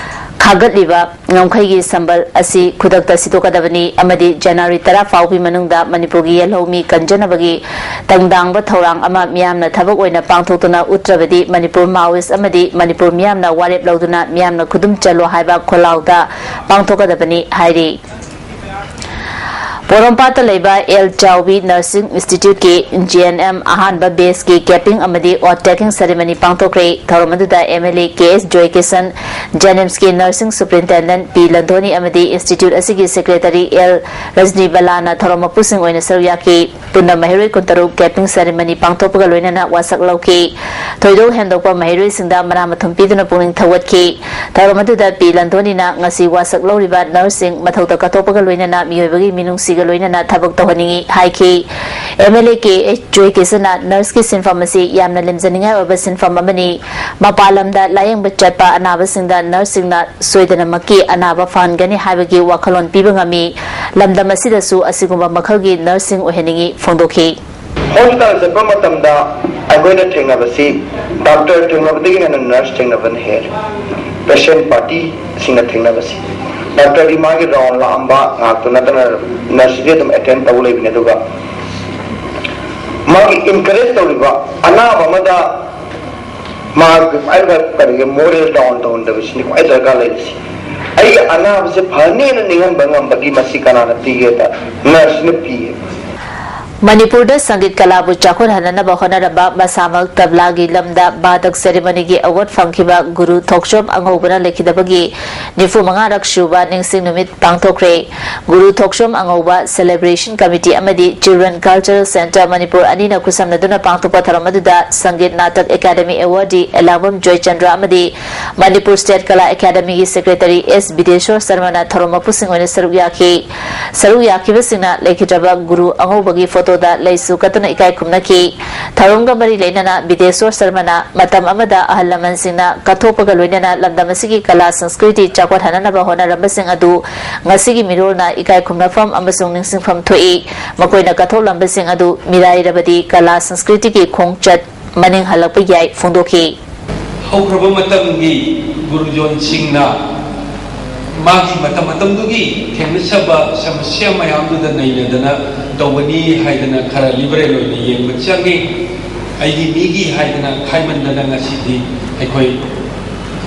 ꯈꯥꯒꯠꯂꯤꯕ ꯉꯝꯈꯩꯒꯤ ꯁꯝꯕꯜ ꯑꯁꯤ ꯈꯨꯗꯛꯇ ꯁꯤꯗꯣꯛꯀꯗꯕꯅꯤ ꯑꯃꯗꯤ January ꯇꯔꯥ ꯐꯥꯎꯕꯒꯤ ꯃꯅꯨꯡꯗ ꯃꯅꯤꯄꯨꯔꯒꯤ ꯌꯦꯜꯍꯧꯃꯤ ꯀꯟꯖꯅꯕꯒꯤ ꯇꯪꯗꯥꯡꯕ ꯊꯧꯔꯥꯡ ꯑꯃ ꯃꯤꯌꯥꯝꯅ ꯊꯕꯛ ꯑꯣꯏꯅ ꯄꯥꯡꯊꯣꯛꯇꯨꯅ ꯎꯠꯇ꯭ꯔꯕꯗꯤ ꯃꯅꯤꯄꯨꯔ Maoist ꯑꯃꯗꯤ ꯃꯅꯤꯄꯨꯔ ꯃꯤꯌꯥꯝꯅ ꯋꯥꯔꯦꯞ ꯂꯧꯗꯨꯅ ꯃꯤꯌꯥꯝꯅ ꯈꯨꯗꯨꯝ ꯆꯜꯂꯣ ꯍꯥꯏꯕ ꯈꯣꯜꯂꯥꯎꯗ ꯄꯥꯡꯊꯣꯛꯀꯗꯕꯅꯤ ꯍꯥꯏꯔꯤ꯫ ꯄꯣꯔꯣꯝꯄꯥꯠꯇ ꯂꯩꯕ ꯑꯦꯜ ꯆꯥꯎꯕꯤ Nursing Instituteꯀꯤ G N M ꯑꯍꯥꯟꯕ batchꯀꯤ capping ꯑꯃꯗꯤ oath taking ceremony ꯄꯥꯡꯊꯣꯛꯈ꯭ꯔꯦ꯫ ꯊꯧꯔꯝ ꯑꯗꯨꯗ M L A K S Joykishan, JNIMSꯀꯤ Nursing Superintendent ꯄꯤ ꯂꯟꯊꯣꯅꯤ ꯑꯃꯗꯤ institute ꯑꯁꯤꯒꯤ secretary ꯑꯦꯜ ꯔꯖꯅꯤꯕꯂꯥꯅ ꯊꯧꯔꯝ ꯃꯄꯨꯁꯤꯡ ꯑꯣꯏꯅ ꯁꯔꯨꯛ ꯌꯥꯈꯤ꯫ ꯄꯨꯟꯅ ꯃꯍꯩꯔꯣꯏ ꯀꯨꯟꯇꯔꯨꯛ capping ceremony ꯄꯥꯡꯊꯣꯛꯄꯒ ꯂꯣꯏꯅꯅ ꯋꯥꯁꯛ ꯂꯧꯈꯤ꯫ ꯊꯣꯏꯗꯣꯛ ꯍꯦꯟꯗꯣꯛꯄ ꯃꯍꯩꯔꯣꯏꯁꯤꯡꯗ ꯃꯔꯥ ꯃꯊꯨꯝ ꯄꯤꯗꯨꯅ ꯄꯨꯛꯅꯤꯡ ꯊꯧꯒꯠꯈꯤ꯫ ꯊꯧꯔꯝ ꯑꯗꯨꯗ ꯄꯤ ꯂꯟꯊꯣꯅꯤꯅ ꯉꯁꯤ ꯋꯥꯁꯛ ꯂꯧꯔꯤꯕ nurseꯁꯤꯡ ꯃꯊꯧꯗ ꯀꯠꯊꯣꯛꯄꯒ ꯂꯣꯏꯅꯅ ꯃꯤꯑꯣꯏꯕꯒꯤ ꯃꯤꯅꯨꯡꯁꯤꯒ ꯂꯣꯏꯅꯅ ꯊꯕꯛ ꯇꯧꯍꯟꯅꯤꯡꯏ ꯍꯥꯏꯈꯤ꯫ M L A K S ꯖꯣꯏꯀꯤꯁꯟꯅ nurseꯀꯤ ꯁꯤꯟꯐꯝ ꯑꯁꯤ ꯌꯥꯝꯅ ꯂꯦꯝꯖꯅꯤꯡꯉꯥꯏ ꯑꯣꯏꯕ ꯁꯤꯟꯐꯝ ꯑꯃꯅꯤ꯫ ꯃꯄꯥꯟ ꯂꯝꯗ ꯂꯥꯌꯦꯡꯕ ꯆꯠꯄ ꯑꯅꯥꯕꯁꯤꯡꯗ nurseꯁꯤꯡꯅ ꯁꯣꯏꯗꯅꯃꯛꯀꯤ ꯑꯅꯥꯕ ꯐꯍꯟꯒꯅꯤ ꯍꯥꯏꯕꯒꯤ ꯋꯥꯈꯜꯂꯣꯟ ꯄꯤꯕ ꯉꯝꯃꯤ꯫ ꯂꯝꯗꯝ ꯑꯁꯤꯗꯁꯨ ꯑꯁꯤꯒꯨꯝꯕ ꯃꯈꯜꯒꯤ nurseꯁꯤꯡ ꯑꯣꯏꯍꯟꯅꯤꯡꯏ ꯐꯣꯡꯗꯣꯛꯈꯤ꯫ Hospital ꯆꯠꯄ ꯃꯇꯝꯗ ꯑꯩꯈꯣꯏꯅ ꯊꯦꯡꯅꯕꯁꯤ doctor ꯊꯦꯡꯅꯕꯗꯒꯤ ꯍꯦꯟꯅ nurse ꯊꯦꯡꯅꯕꯅ ꯍꯦꯜꯂꯤ꯫ Patient partyꯁꯤꯡꯅ ꯊꯦꯡꯅꯕꯁꯤ꯫ Doctorꯗꯤ ꯃꯥꯒꯤ round ꯂꯥꯛꯑꯝꯕ ꯉꯥꯛꯇ ꯅꯠꯇꯅ nurseꯗꯤ ꯑꯗꯨꯝ attend ꯇꯧ ꯂꯩꯕꯅꯤ, ꯑꯗꯨꯒ ꯃꯥꯒꯤ encourage ꯇꯧꯔꯤꯕ ꯑꯅꯥꯕ ꯑꯃꯗ ꯃꯥꯒꯤ ꯈ꯭ꯋꯥꯏ ꯀꯔꯤꯒꯤ moral down ꯇꯧꯍꯟꯗꯕꯁꯤꯅꯤ ꯈ꯭ꯋꯥꯏ ꯗꯔꯀꯥꯔ ꯂꯩꯔꯤꯁꯤ꯫ ꯑꯩꯒꯤ ꯑꯅꯥꯕꯁꯦ ꯐꯅꯦꯅ ꯅꯤꯡꯍꯟꯕ ꯉꯝꯕꯒꯤ ꯃꯁꯤ ꯀꯅꯥꯅ ꯄꯤꯒꯦꯗ nurseꯅ ꯄꯤꯌꯦ꯫ ꯃꯅꯤꯄꯨꯔꯗ ꯁꯪꯒꯤꯠ ꯀꯂꯥꯕꯨ ꯆꯥꯎꯈꯠꯍꯟꯅꯅꯕ ꯍꯣꯠꯅꯔꯝꯕ ꯃꯁꯥꯃꯛ ꯇꯕ꯭ꯂꯥꯒꯤ ꯂꯝꯗ ꯕꯥꯗꯛ ꯁꯦꯔꯦꯃꯣꯅꯤꯒꯤ ꯑꯦꯋꯥꯔꯗ ꯐꯪꯈꯤꯕ ꯒꯨꯔꯨ ꯊꯣꯛꯆꯣꯝ ꯑꯉꯧꯕꯅ ꯂꯩꯈꯤꯗꯕꯒꯤ ꯅꯤꯐꯨ ꯃꯉꯥꯔꯛ ꯁꯨꯕ ꯅꯤꯡꯁꯤꯡ ꯅꯨꯃꯤꯠ ꯄꯥꯡꯊꯣꯛꯈ꯭ꯔꯦ꯫ ꯒꯨꯔꯨ ꯊꯣꯛꯆꯣꯝ ꯑꯉꯧꯕ ꯁꯦꯂꯦꯕ꯭ꯔꯦꯁꯟ ꯀꯃꯤꯇꯤ ꯑꯃꯗꯤ ꯆꯤꯜꯗ꯭ꯔꯦꯟ ꯀꯜꯆꯔꯦꯜ ꯁꯦꯟꯇꯔ ꯃꯅꯤꯄꯨꯔ ꯑꯅꯤꯅ ꯈꯨꯠꯁꯝꯅꯗꯨꯅ ꯄꯥꯡꯊꯣꯛꯄ ꯊꯧꯔꯝ ꯑꯗꯨꯗ ꯁꯪꯒꯤꯠ ꯅꯥꯇꯛ ꯑꯦꯀꯥꯗꯃꯤ ꯑꯦꯋꯥꯔꯗꯤ ꯑꯦꯂꯥꯡꯕꯝ ꯖꯣꯏꯆꯟꯗ꯭ꯔ ꯑꯃꯗꯤ ꯃꯅꯤꯄꯨꯔ ꯁ꯭ꯇꯦꯠ ꯀꯂꯥ ꯑꯦꯀꯥꯗꯃꯤꯒꯤ ꯁꯦꯀ꯭ꯔꯦꯇꯔꯤ ꯑꯦꯁ ꯕꯤꯗꯦꯁꯣꯔ ꯁꯔꯃꯅ ꯊꯧꯔꯝ ꯃꯄꯨꯁꯤꯡ ꯑꯣꯏꯅ ꯁꯔꯨꯛ ꯌꯥꯈꯤ꯫ ꯁꯔꯨꯛ ꯌꯥꯈꯤꯕꯁꯤꯡꯅ ꯂꯩꯈꯤꯗ꯭ꯔꯕ ꯒꯨꯔꯨ ꯑꯉꯧꯕꯒꯤ ꯐꯣꯇꯣꯗ ꯂꯩꯁꯨ ꯀꯠꯇꯨꯅ ꯏꯀꯥꯏ ꯈꯨꯝꯅꯈꯤ꯫ ꯊꯧꯔꯝꯒ ꯃꯔꯤ ꯂꯩꯅꯅ ꯕꯤꯗꯦꯁꯣꯔ ꯁꯔꯃꯅ ꯃꯇꯝ ꯑꯃꯗ ꯑꯍꯜ ꯂꯃꯟꯁꯤꯡꯅ ꯀꯠꯊꯣꯛꯄꯒ ꯂꯣꯏꯅꯅ ꯂꯝꯗꯝ ꯑꯁꯤꯒꯤ ꯀꯂꯥ ꯁꯪꯁꯀ꯭ꯔꯤꯇꯤ ꯆꯥꯎꯈꯠꯍꯟꯅꯅꯕ ꯍꯣꯠꯅꯔꯝꯕꯁꯤꯡ ꯑꯗꯨ ꯉꯁꯤꯒꯤ ꯃꯤꯔꯣꯜꯅ ꯏꯀꯥꯏ ꯈꯨꯝꯅꯐꯝ ꯑꯃꯁꯨꯡ ꯅꯤꯡꯁꯤꯡꯐꯝ ꯊꯣꯛꯏ꯫ ꯃꯈꯣꯏꯅ ꯀꯠꯊꯣꯛꯂꯝꯕꯁꯤꯡ ꯑꯗꯨ ꯃꯤꯔꯥꯏꯔꯕꯗꯤ ꯀꯂꯥ ꯁꯪꯁꯀ꯭ꯔꯤꯇꯤꯒꯤ ꯈꯣꯡꯆꯠ ꯃꯅꯤꯡ ꯍꯜꯂꯛꯄ ꯌꯥꯏ ꯐꯣꯡꯗꯣꯛꯈꯤ꯫ ꯍꯧꯈ꯭ꯔꯕ ꯃꯇꯝꯒꯤ ꯒꯨꯔꯨꯖꯣꯟꯁꯤꯡꯅ ꯃꯥꯒꯤ ꯃꯇꯝ ꯃꯇꯝꯗꯨꯒꯤ ꯊꯦꯡꯅꯖꯕ ꯁꯃꯁ꯭ꯌꯥ ꯃꯌꯥꯝꯗꯨꯗ ꯅꯩꯅꯗꯅ ꯇꯧꯕꯅꯤ ꯍꯥꯏꯗꯅ ꯈꯔ ꯂꯤꯕꯔꯦꯜ ꯑꯣꯏꯅ ꯌꯦꯡꯕ ꯆꯪꯉꯤ꯫ ꯑꯩꯒꯤ ꯃꯤꯒꯤ ꯍꯥꯏꯗꯅ ꯈꯥꯏꯃꯟꯗꯅ ꯉꯁꯤꯗꯤ ꯑꯩꯈꯣꯏ,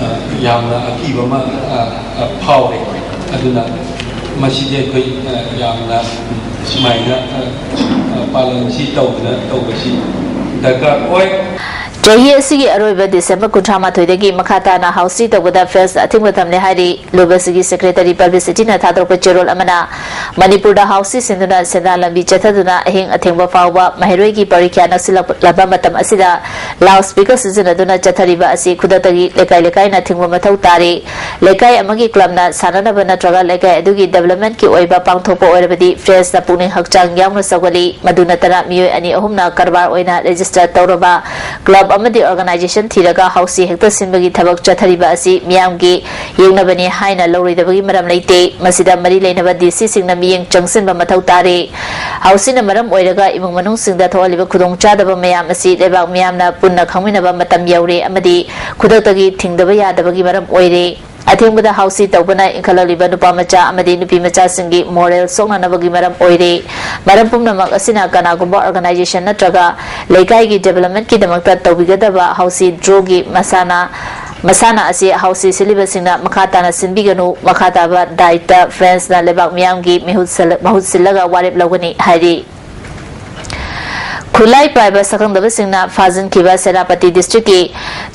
ꯑ, ꯌꯥꯝꯅ ꯑꯀꯤꯕ ꯑꯃ, ꯑ, ꯑ, ꯐꯥꯎꯔꯦ꯫ ꯑꯗꯨꯅ ꯃꯁꯤꯗꯤ ꯑꯩꯈꯣꯏ, ꯑ, ꯌꯥꯝꯅ ꯁꯨꯃꯥꯏꯅ, ꯑ, ꯑ, ꯄꯥꯂꯟꯁꯤ ꯇꯧꯗꯅ ꯇꯧꯕꯁꯤ ꯗꯔꯀꯥꯔ ꯑꯣꯏ꯫ ꯆꯍꯤ ꯑꯁꯤꯒꯤ ꯑꯔꯣꯏꯕ ꯗꯤꯁꯦꯝꯕꯔ ꯀꯨꯟꯊ꯭ꯔꯥ ꯃꯥꯊꯣꯏꯗꯒꯤ ꯃꯈꯥ ꯇꯥꯅ ꯍꯥꯎꯁꯤ ꯇꯧꯕꯗ ꯐ꯭ꯔꯦꯟꯁ ꯑꯊꯤꯡꯕ ꯊꯝꯂꯦ ꯍꯥꯏꯔꯤ꯫ ꯂꯨꯕꯁꯤꯒꯤ ꯁꯦꯀ꯭ꯔꯦꯇꯔꯤ ꯄꯕ꯭ꯂꯤꯁꯤꯇꯤꯅ ꯊꯥꯗꯣꯔꯛꯄ ꯆꯦꯔꯣꯜ ꯑꯃꯅ ꯃꯅꯤꯄꯨꯔꯗ ꯍꯥꯎꯁꯤ ꯁꯤꯟꯗꯨꯅ ꯁꯦꯟꯗꯥꯟ ꯂꯝꯕꯤ ꯆꯠꯊꯗꯨꯅ ꯑꯍꯤꯡ ꯑꯊꯦꯡꯕ ꯐꯥꯎꯕ ꯃꯍꯩꯔꯣꯏꯒꯤ ꯄꯔꯤꯈ꯭ꯌꯥ ꯅꯛꯁꯤꯜꯂꯛꯂꯕ ꯃꯇꯝ ꯑꯁꯤꯗ ꯂꯥꯎꯗ ꯁ꯭ꯄꯤꯀꯔ ꯁꯤꯖꯤꯟꯅꯗꯨꯅ ꯆꯠꯊꯔꯤꯕ ꯑꯁꯤ ꯈꯨꯗꯛꯇꯒꯤ ꯂꯩꯀꯥꯏ ꯂꯩꯀꯥꯏꯅ ꯊꯤꯡꯕ ꯃꯊꯧ ꯇꯥꯔꯤ꯫ ꯂꯩꯀꯥꯏ ꯑꯃꯒꯤ ꯀ꯭ꯂꯕꯅ ꯁꯥꯟꯅꯅꯕ ꯅꯠꯇ꯭ꯔꯒ ꯂꯩꯀꯥꯏ ꯑꯗꯨꯒꯤ ꯗꯤꯕꯦꯂꯞꯃꯦꯟꯠꯀꯤ ꯑꯣꯏꯕ ꯄꯥꯡꯊꯣꯛꯄ ꯑꯣꯏꯔꯕꯗꯤ ꯐ꯭ꯔꯦꯟꯁꯅ ꯄꯨꯛꯅꯤꯡ ꯍꯛꯆꯥꯡ ꯌꯥꯎꯅ ꯁꯧꯒꯠꯂꯤ꯫ ꯃꯗꯨ ꯅꯠꯇꯅ ꯃꯤꯑꯣꯏ ꯑꯅꯤ ꯑꯍꯨꯝꯅ ꯀꯔꯕꯥꯔ ꯑꯣꯏꯅ ꯔꯦꯖꯤꯁꯇꯔ ꯇꯧꯔꯕ ꯀ꯭ꯂꯕ ꯑꯃꯗꯤ ꯑꯣꯔꯒꯅꯥꯏꯖꯦꯁꯟ ꯊꯤꯔꯒ ꯍꯥꯎꯁꯤ ꯍꯦꯛꯇ ꯁꯤꯟꯕꯒꯤ ꯊꯕꯛ ꯆꯠꯊꯔꯤꯕ ꯑꯁꯤ ꯃꯤꯌꯥꯝꯒꯤ ꯌꯦꯡꯅꯕꯅꯤ ꯍꯥꯏꯅ ꯂꯧꯔꯣꯏꯗꯕꯒꯤ ꯃꯔꯝ ꯂꯩꯇꯦ꯫ ꯃꯁꯤꯗ ꯃꯔꯤ ꯂꯩꯅꯕ ꯗꯤ ꯁꯤꯁꯤꯡꯅ ꯃꯤꯠꯌꯦꯡ ꯆꯪꯁꯤꯟꯕ ꯃꯊꯧ ꯇꯥꯔꯦ꯫ ꯍꯥꯎꯁꯤꯅ ꯃꯔꯝ ꯑꯣꯏꯔꯒ ꯏꯃꯨꯡ ꯃꯅꯨꯡꯁꯤꯡꯗ ꯊꯣꯛꯍꯜꯂꯤꯕ ꯈꯨꯗꯣꯡꯆꯥꯗꯕ ꯃꯌꯥꯝ ꯑꯁꯤ ꯂꯩꯕꯥꯛ ꯃꯤꯌꯥꯝꯅ ꯄꯨꯟꯅ ꯈꯪꯃꯤꯟꯅꯕ ꯃꯇꯝ ꯌꯧꯔꯦ ꯑꯃꯗꯤ ꯈꯨꯗꯛꯇꯒꯤ ꯊꯤꯡꯗꯕ ꯌꯥꯗꯕꯒꯤ ꯃꯔꯝ ꯑꯣꯏꯔꯦ꯫ ꯑꯊꯦꯡꯕꯗ ꯍꯥꯎꯁꯤ ꯇꯧꯕꯅ ꯏꯟꯈꯠꯂꯛꯂꯤꯕ ꯅꯨꯄꯥ ꯃꯆꯥ ꯑꯃꯗꯤ ꯅꯨꯄꯤ ꯃꯆꯥꯁꯤꯡꯒꯤ ꯃꯣꯔꯦꯜ ꯁꯣꯛꯅꯅꯕꯒꯤ ꯃꯔꯝ ꯑꯣꯏꯔꯦ꯫ ꯃꯔꯝ ꯄꯨꯝꯅꯃꯛ ꯑꯁꯤꯅ ꯀꯅꯥꯒꯨꯝꯕ ꯑꯣꯔꯒꯅꯥꯏꯖꯦꯁꯟ ꯅꯠꯇ꯭ꯔꯒ ꯂꯩꯀꯥꯏꯒꯤ ꯗꯤꯕꯦꯂꯞꯃꯦꯟꯠꯀꯤꯗꯃꯛꯇ ꯇꯧꯕꯤꯒꯗꯕ ꯍꯥꯎꯁꯤ ꯗ꯭ꯔꯣꯒꯤ ꯃꯁꯥꯟꯅ, ꯃꯁꯥꯟꯅ ꯑꯁꯤ ꯍꯥꯎꯁꯤ ꯁꯤꯜꯂꯤꯕꯁꯤꯡꯅ ꯃꯈꯥ ꯇꯥꯅ ꯁꯤꯟꯕꯤꯒꯅꯨ꯫ ꯃꯈꯥ ꯇꯥꯕ ꯗꯥꯏꯠꯇ ꯐ꯭ꯔꯦꯟꯁꯅ ꯂꯩꯕꯥꯛ ꯃꯤꯌꯥꯝꯒꯤ ꯃꯤꯍꯨꯠ ꯁꯤꯜꯂ-, ꯃꯍꯨꯠ ꯁꯤꯜꯂꯒ ꯋꯥꯔꯦꯞ ꯂꯧꯒꯅꯤ ꯍꯥꯏꯔꯤ꯫ ꯈꯨꯠꯂꯥꯏ ꯄꯥꯏꯕ ꯁꯛꯈꯪꯗꯕꯁꯤꯡꯅ ꯐꯥꯖꯤꯟꯈꯤꯕ ꯁꯦꯅꯥꯄꯇꯤ ꯗꯤꯁꯇ꯭ꯔꯤꯛꯀꯤ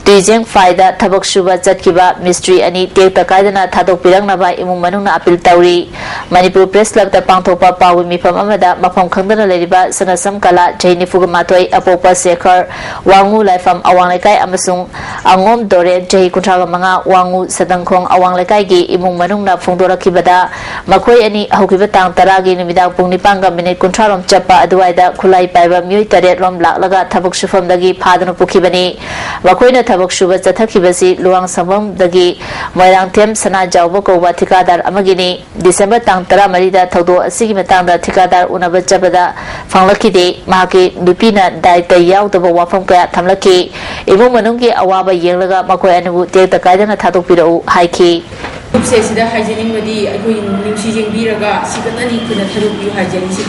ꯇꯨꯏꯖꯦꯡꯐꯥꯏꯗ ꯊꯕꯛ ꯁꯨꯕ ꯆꯠꯈꯤꯕ ꯃꯤꯁꯇ꯭ꯔꯤ ꯑꯅꯤ ꯇꯦꯛꯇ ꯀꯥꯏꯗꯅ ꯊꯥꯗꯣꯛꯄꯤꯔꯛꯅꯕ ꯏꯃꯨꯡ ꯃꯅꯨꯡꯅ ꯑꯄꯤꯜ ꯇꯧꯔꯤ꯫ ꯃꯅꯤꯄꯨꯔ ꯄ꯭ꯔꯦꯁ ꯀ꯭ꯂꯕꯇ ꯄꯥꯡꯊꯣꯛꯄ ꯄꯥꯎꯒꯤ ꯃꯤꯐꯝ ꯑꯃꯗ ꯃꯐꯝ ꯈꯪꯗꯅ ꯂꯩꯔꯤꯕ ꯁꯅꯁꯝ ꯀꯂꯥ, ꯆꯍꯤ ꯅꯤꯐꯨꯒ ꯃꯥꯊꯣꯏ, ꯑꯄꯣꯛꯄ ꯁꯦꯈꯔ, ꯋꯥꯉꯨ ꯂꯥꯏꯐꯝ ꯑꯋꯥꯡ ꯂꯩꯀꯥꯏ, ꯑꯃꯁꯨꯡ ꯑꯉꯣꯝ ꯗꯣꯔꯦꯟ, ꯆꯍꯤ ꯀꯨꯟꯊ꯭ꯔꯥꯒ ꯃꯉꯥ, ꯋꯥꯉꯨ ꯁꯗꯪꯈꯣꯡ ꯑꯋꯥꯡ ꯂꯩꯀꯥꯏꯒꯤ ꯏꯃꯨꯡ ꯃꯅꯨꯡꯅ ꯐꯣꯡꯗꯣꯔꯛꯈꯤꯕꯗ, ꯃꯈꯣꯏ ꯑꯅꯤ ꯍꯧꯈꯤꯕ ꯇꯥꯡ ꯇꯔꯥꯒꯤ ꯅꯨꯃꯤꯗꯥꯡ ꯄꯨꯡ ꯅꯤꯄꯥꯟꯒ ꯃꯤꯅꯤꯠ ꯀꯨꯟꯊ꯭ꯔꯥ ꯔꯣꯝ ꯆꯠꯄ ꯑꯗꯨꯋꯥꯏꯗ ꯈꯨꯠꯂꯥꯏ ꯄꯥꯏꯕ ꯃꯤꯑꯣꯏ ꯇꯔꯦꯠ ꯔꯣꯝ ꯂꯥꯛꯂꯒ ꯊꯕꯛ ꯁꯨꯐꯝꯗꯒꯤ ꯐꯥꯗꯨꯅ ꯄꯨꯈꯤꯕꯅꯤ꯫ ꯃꯈꯣꯏꯅ ꯊꯕꯛ ꯁꯨꯕ ꯆꯠꯊꯈꯤꯕꯁꯤ ꯂꯨꯋꯥꯡꯁꯪꯕꯝꯗꯒꯤ ꯃꯣꯏꯔꯥꯡꯊꯦꯝ ꯁꯅꯥꯖꯥꯎꯕ ꯀꯧꯕ ꯊꯤꯀꯥꯗꯥꯔ ꯑꯃꯒꯤꯅꯤ꯫ ꯗꯤꯁꯦꯝꯕꯔ ꯇꯥꯡ ꯇꯔꯥꯃꯔꯤꯗ ꯊꯧꯗꯣꯛ ꯑꯁꯤꯒꯤ ꯃꯇꯥꯡꯗ ꯊꯤꯀꯥꯗꯥꯔ ꯎꯅꯕ ꯆꯠꯄꯗ ꯐꯪꯂꯛꯈꯤꯗꯦ꯫ ꯃꯍꯥꯛꯀꯤ ꯅꯨꯄꯤꯅ ꯗꯥꯏꯇ ꯌꯥꯎꯗꯕ ꯋꯥꯐꯝ ꯀꯌꯥ ꯊꯝꯂꯛꯈꯤ꯫ ꯏꯃꯨꯡ ꯃꯅꯨꯡꯒꯤ ꯑꯋꯥꯕ ꯌꯦꯡꯂꯒ ꯃꯈꯣꯏ ꯑꯅꯤꯕꯨ ꯇꯦꯛꯇ ꯀꯥꯏꯗꯅ ꯊꯥꯗꯣꯛꯄꯤꯔꯛꯎ ꯍꯥꯏꯈꯤ꯫ ꯒ꯭ꯔꯨꯞꯁꯦ ꯁꯤꯗ ꯍꯥꯏꯖꯅꯤꯡꯕꯗꯤ, ꯑꯩꯈꯣꯏ ꯅꯨꯡꯁꯤ ꯌꯦꯡꯕꯤꯔꯒ ꯁꯤ ꯈꯛꯇꯅꯤ ꯑꯩꯈꯣꯏꯅ ꯊꯥꯗꯣꯛꯄꯤꯌꯨ ꯍꯥꯏꯖꯔꯤꯁꯤ꯫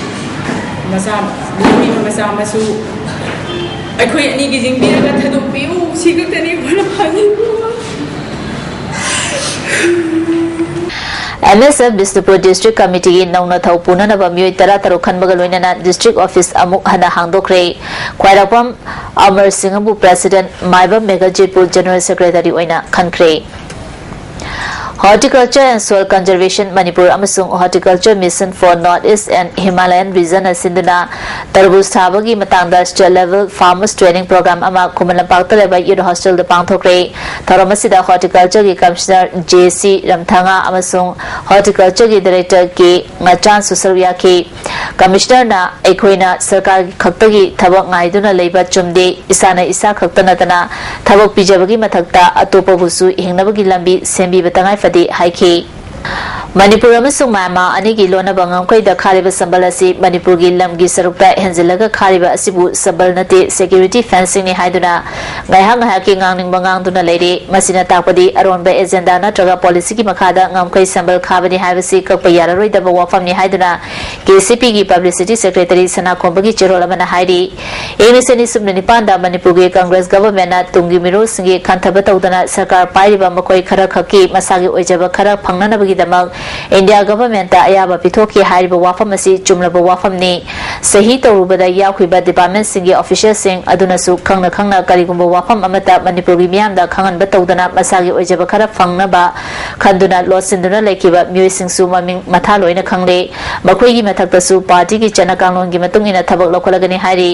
ꯃꯆꯥ, ꯅꯨꯄꯤ ꯃꯆꯥ ꯃꯁꯨ ꯑꯩꯈꯣꯏ ꯑꯅꯤꯒꯤ ꯌꯦꯡꯕꯤꯔꯒ ꯊꯥꯗꯣꯛꯄꯤꯌꯨ, ꯁꯤ ꯈꯛꯇꯅꯤ ꯑꯩꯈꯣꯏꯅ ꯍꯥꯏꯅꯤꯡꯕ꯫ ꯑꯦꯝ ꯑꯦꯁ ꯑꯦꯐ ꯕꯤꯁꯅꯨꯄꯨꯔ ꯗꯤꯁꯇ꯭ꯔꯤꯛ ꯀꯃꯤꯇꯤꯒꯤ ꯅꯧꯅ ꯊꯧ ꯄꯨꯅꯅꯕ ꯃꯤꯑꯣꯏ ꯇꯔꯥ ꯇꯔꯨꯛ ꯈꯟꯕꯒ ꯂꯣꯏꯅꯅ ꯗꯤꯁꯇ꯭ꯔꯤꯛ ꯑꯣꯐꯤꯁ ꯑꯃꯨꯛ ꯍꯟꯅ ꯍꯥꯡꯗꯣꯛꯈ꯭ꯔꯦ꯫ ꯈ꯭ꯋꯥꯏꯔꯥꯛꯄꯝ ꯑꯃꯔ ꯁꯤꯡꯍꯕꯨ ꯄ꯭ꯔꯦꯁꯤꯗꯦꯟꯠ, ꯃꯥꯏꯕꯝ ꯃꯦꯘꯖꯤꯠꯄꯨ ꯖꯦꯅꯔꯦꯜ ꯁꯦꯀ꯭ꯔꯦꯇꯔꯤ ꯑꯣꯏꯅ ꯈꯟꯈ꯭ꯔꯦ꯫ Horticulture and Soil Conservation Manipur ꯑꯃꯁꯨꯡ Horticulture Mission for North East and Himalayan Regionꯅ ꯁꯤꯟꯗꯨꯅ ꯇꯔꯕꯨꯖ ꯊꯥꯕꯒꯤ ꯃꯇꯥꯡꯗ State Level Farmers Training Program ꯑꯃ ꯈꯨꯃꯟ ꯂꯝꯄꯥꯛꯇ ꯂꯩꯕ ꯌꯨꯠ ꯍꯣꯁꯇꯦꯜꯗ ꯄꯥꯡꯊꯣꯛꯈ꯭ꯔꯦ꯫ ꯊꯧꯔꯝ ꯑꯁꯤꯗ ꯍꯣꯔꯇꯤꯀꯜꯆꯔꯒꯤ ꯀꯃꯤꯁꯅꯔ ꯖꯦ ꯁꯤ ꯔꯝꯊꯥꯉꯥ ꯑꯃꯁꯨꯡ ꯍꯣꯔꯇꯤꯀꯜꯆꯔꯒꯤ ꯗꯥꯏꯔꯦꯛꯇꯔ ꯀꯦ ꯉꯆꯥꯟꯁꯨ ꯁꯔꯨꯛ ꯌꯥꯈꯤ꯫ ꯀꯃꯤꯁꯅꯔꯅ, "ꯑꯩꯈꯣꯏꯅ ꯁꯔꯀꯥꯔ ꯈꯛꯇꯒꯤ ꯊꯕꯛ ꯉꯥꯏꯗꯨꯅ ꯂꯩꯕ ꯆꯨꯝꯗꯦ, ꯏꯁꯥꯅ ꯏꯁꯥ ꯈꯛꯇ ꯅꯠꯇꯅ ꯊꯕꯛ ꯄꯤꯖꯕꯒꯤ ꯃꯊꯛꯇ ꯑꯇꯣꯞꯄꯕꯨꯁꯨ ꯍꯤꯡꯅꯕꯒꯤ ꯂꯝꯕꯤ ꯁꯦꯝꯕꯤꯕ ꯇꯉꯥꯏ ꯐꯗꯦ" ꯍꯥꯏꯈꯤ꯫ ꯃꯅꯤꯄꯨꯔ ꯑꯃꯁꯨꯡ ꯃ꯭ꯌꯥꯟꯃꯥꯔ ꯑꯅꯤꯒꯤ ꯂꯣꯟꯅꯕ ꯉꯝꯈꯩꯗ ꯈꯥꯔꯤꯕ ꯁꯝꯕꯜ ꯑꯁꯤ ꯃꯅꯤꯄꯨꯔꯒꯤ ꯂꯝꯒꯤ ꯁꯔꯨꯛꯇ ꯍꯦꯟꯖꯤꯜꯂꯒ ꯈꯥꯔꯤꯕ ꯑꯁꯤꯕꯨ ꯁꯝꯕꯜ ꯅꯠꯇꯦ, ꯁꯦꯀ꯭ꯌꯨꯔꯤꯇꯤ ꯐꯦꯟꯁꯤꯡꯅꯤ ꯍꯥꯏꯗꯨꯅ ꯉꯥꯏꯍꯥꯛ ꯉꯥꯏꯍꯥꯛꯀꯤ ꯉꯥꯡꯅꯤꯡꯕ ꯉꯥꯡꯗꯨꯅ ꯂꯩꯔꯤ꯫ ꯃꯁꯤꯅ ꯇꯥꯛꯄꯗꯤ ꯑꯔꯣꯟꯕ ꯑꯦꯖꯦꯟꯗꯥ ꯅꯠꯇ꯭ꯔꯒ ꯄꯣꯂꯤꯁꯤꯒꯤ ꯃꯈꯥꯗ ꯉꯝꯈꯩ ꯁꯝꯕꯜ ꯈꯥꯕꯅꯤ ꯍꯥꯏꯕꯁꯤ ꯀꯛꯄ ꯌꯥꯔꯔꯣꯏꯗꯕ ꯋꯥꯐꯝꯅꯤ ꯍꯥꯏꯗꯨꯅ ꯀꯦ ꯁꯤ ꯄꯤꯒꯤ ꯄꯕ꯭ꯂꯤꯁꯤꯇꯤ ꯁꯦꯀ꯭ꯔꯦꯇꯔꯤ ꯁꯅꯥꯈꯣꯝꯕꯒꯤ ꯆꯦꯔꯣꯜ ꯑꯃꯅ ꯍꯥꯏꯔꯤ꯫ ꯏꯪ ꯂꯤꯁꯤꯡ ꯑꯅꯤ ꯁꯨꯞꯅ ꯅꯤꯄꯥꯟꯗ ꯃꯅꯤꯄꯨꯔꯒꯤ ꯀꯪꯒ꯭ꯔꯦꯁ ꯒꯚꯔꯟꯃꯦꯟꯠꯅ ꯇꯨꯡꯒꯤ ꯃꯤꯔꯣꯜꯁꯤꯡꯒꯤ ꯈꯟꯊꯕ ꯇꯧꯗꯅ ꯁꯔꯀꯥꯔ ꯄꯥꯏꯔꯤꯕ ꯃꯈꯣꯏ ꯈꯔ ꯈꯛꯀꯤ ꯃꯁꯥꯒꯤ ꯑꯣꯏꯖꯕ ꯈꯔ ꯐꯪꯅꯅꯕꯒꯤꯗꯃꯛ ꯏꯟꯗꯤꯌꯥ ꯒꯚꯔꯟꯃꯦꯟꯠꯇ ꯑꯌꯥꯕ ꯄꯤꯊꯣꯛꯈꯤ ꯍꯥꯏꯔꯤꯕ ꯋꯥꯐꯝ ꯑꯁꯤ ꯆꯨꯝꯂꯕ ꯋꯥꯐꯝꯅꯤ꯫ ꯁꯍꯤ ꯇꯧꯔꯨꯕꯗ ꯌꯥꯎꯈꯤꯕ ꯗꯤꯄꯥꯔꯠꯃꯦꯟꯠꯁꯤꯡꯒꯤ ꯑꯣꯐꯤꯁꯤꯌꯦꯜꯁꯤꯡ ꯑꯗꯨꯅꯁꯨ ꯈꯪꯅ ꯈꯪꯅ ꯀꯔꯤꯒꯨꯝꯕ ꯋꯥꯐꯝ ꯑꯃꯠꯇ ꯃꯅꯤꯄꯨꯔꯒꯤ ꯃꯤꯌꯥꯝꯗ ꯈꯪꯍꯟꯕ ꯇꯧꯗꯅ ꯃꯁꯥꯒꯤ ꯑꯣꯏꯖꯕ ꯈꯔ ꯐꯪꯅꯕ ꯈꯟꯗꯨꯅ ꯂꯣꯠꯁꯤꯟꯗꯨꯅ ꯂꯩꯈꯤꯕ ꯃꯤꯑꯣꯏꯁꯤꯡꯁꯨ ꯃꯃꯤꯡ ꯃꯊꯥ ꯂꯣꯏꯅ ꯈꯪꯂꯦ꯫ ꯃꯈꯣꯏꯒꯤ ꯃꯊꯛꯇꯁꯨ ꯄꯥꯔꯇꯤꯒꯤ ꯆꯠꯅ ꯀꯥꯡꯂꯣꯟꯒꯤ ꯃꯇꯨꯡ ꯏꯟꯅ ꯊꯕꯛ ꯂꯧꯈꯠꯂꯒꯅꯤ ꯍꯥꯏꯔꯤ꯫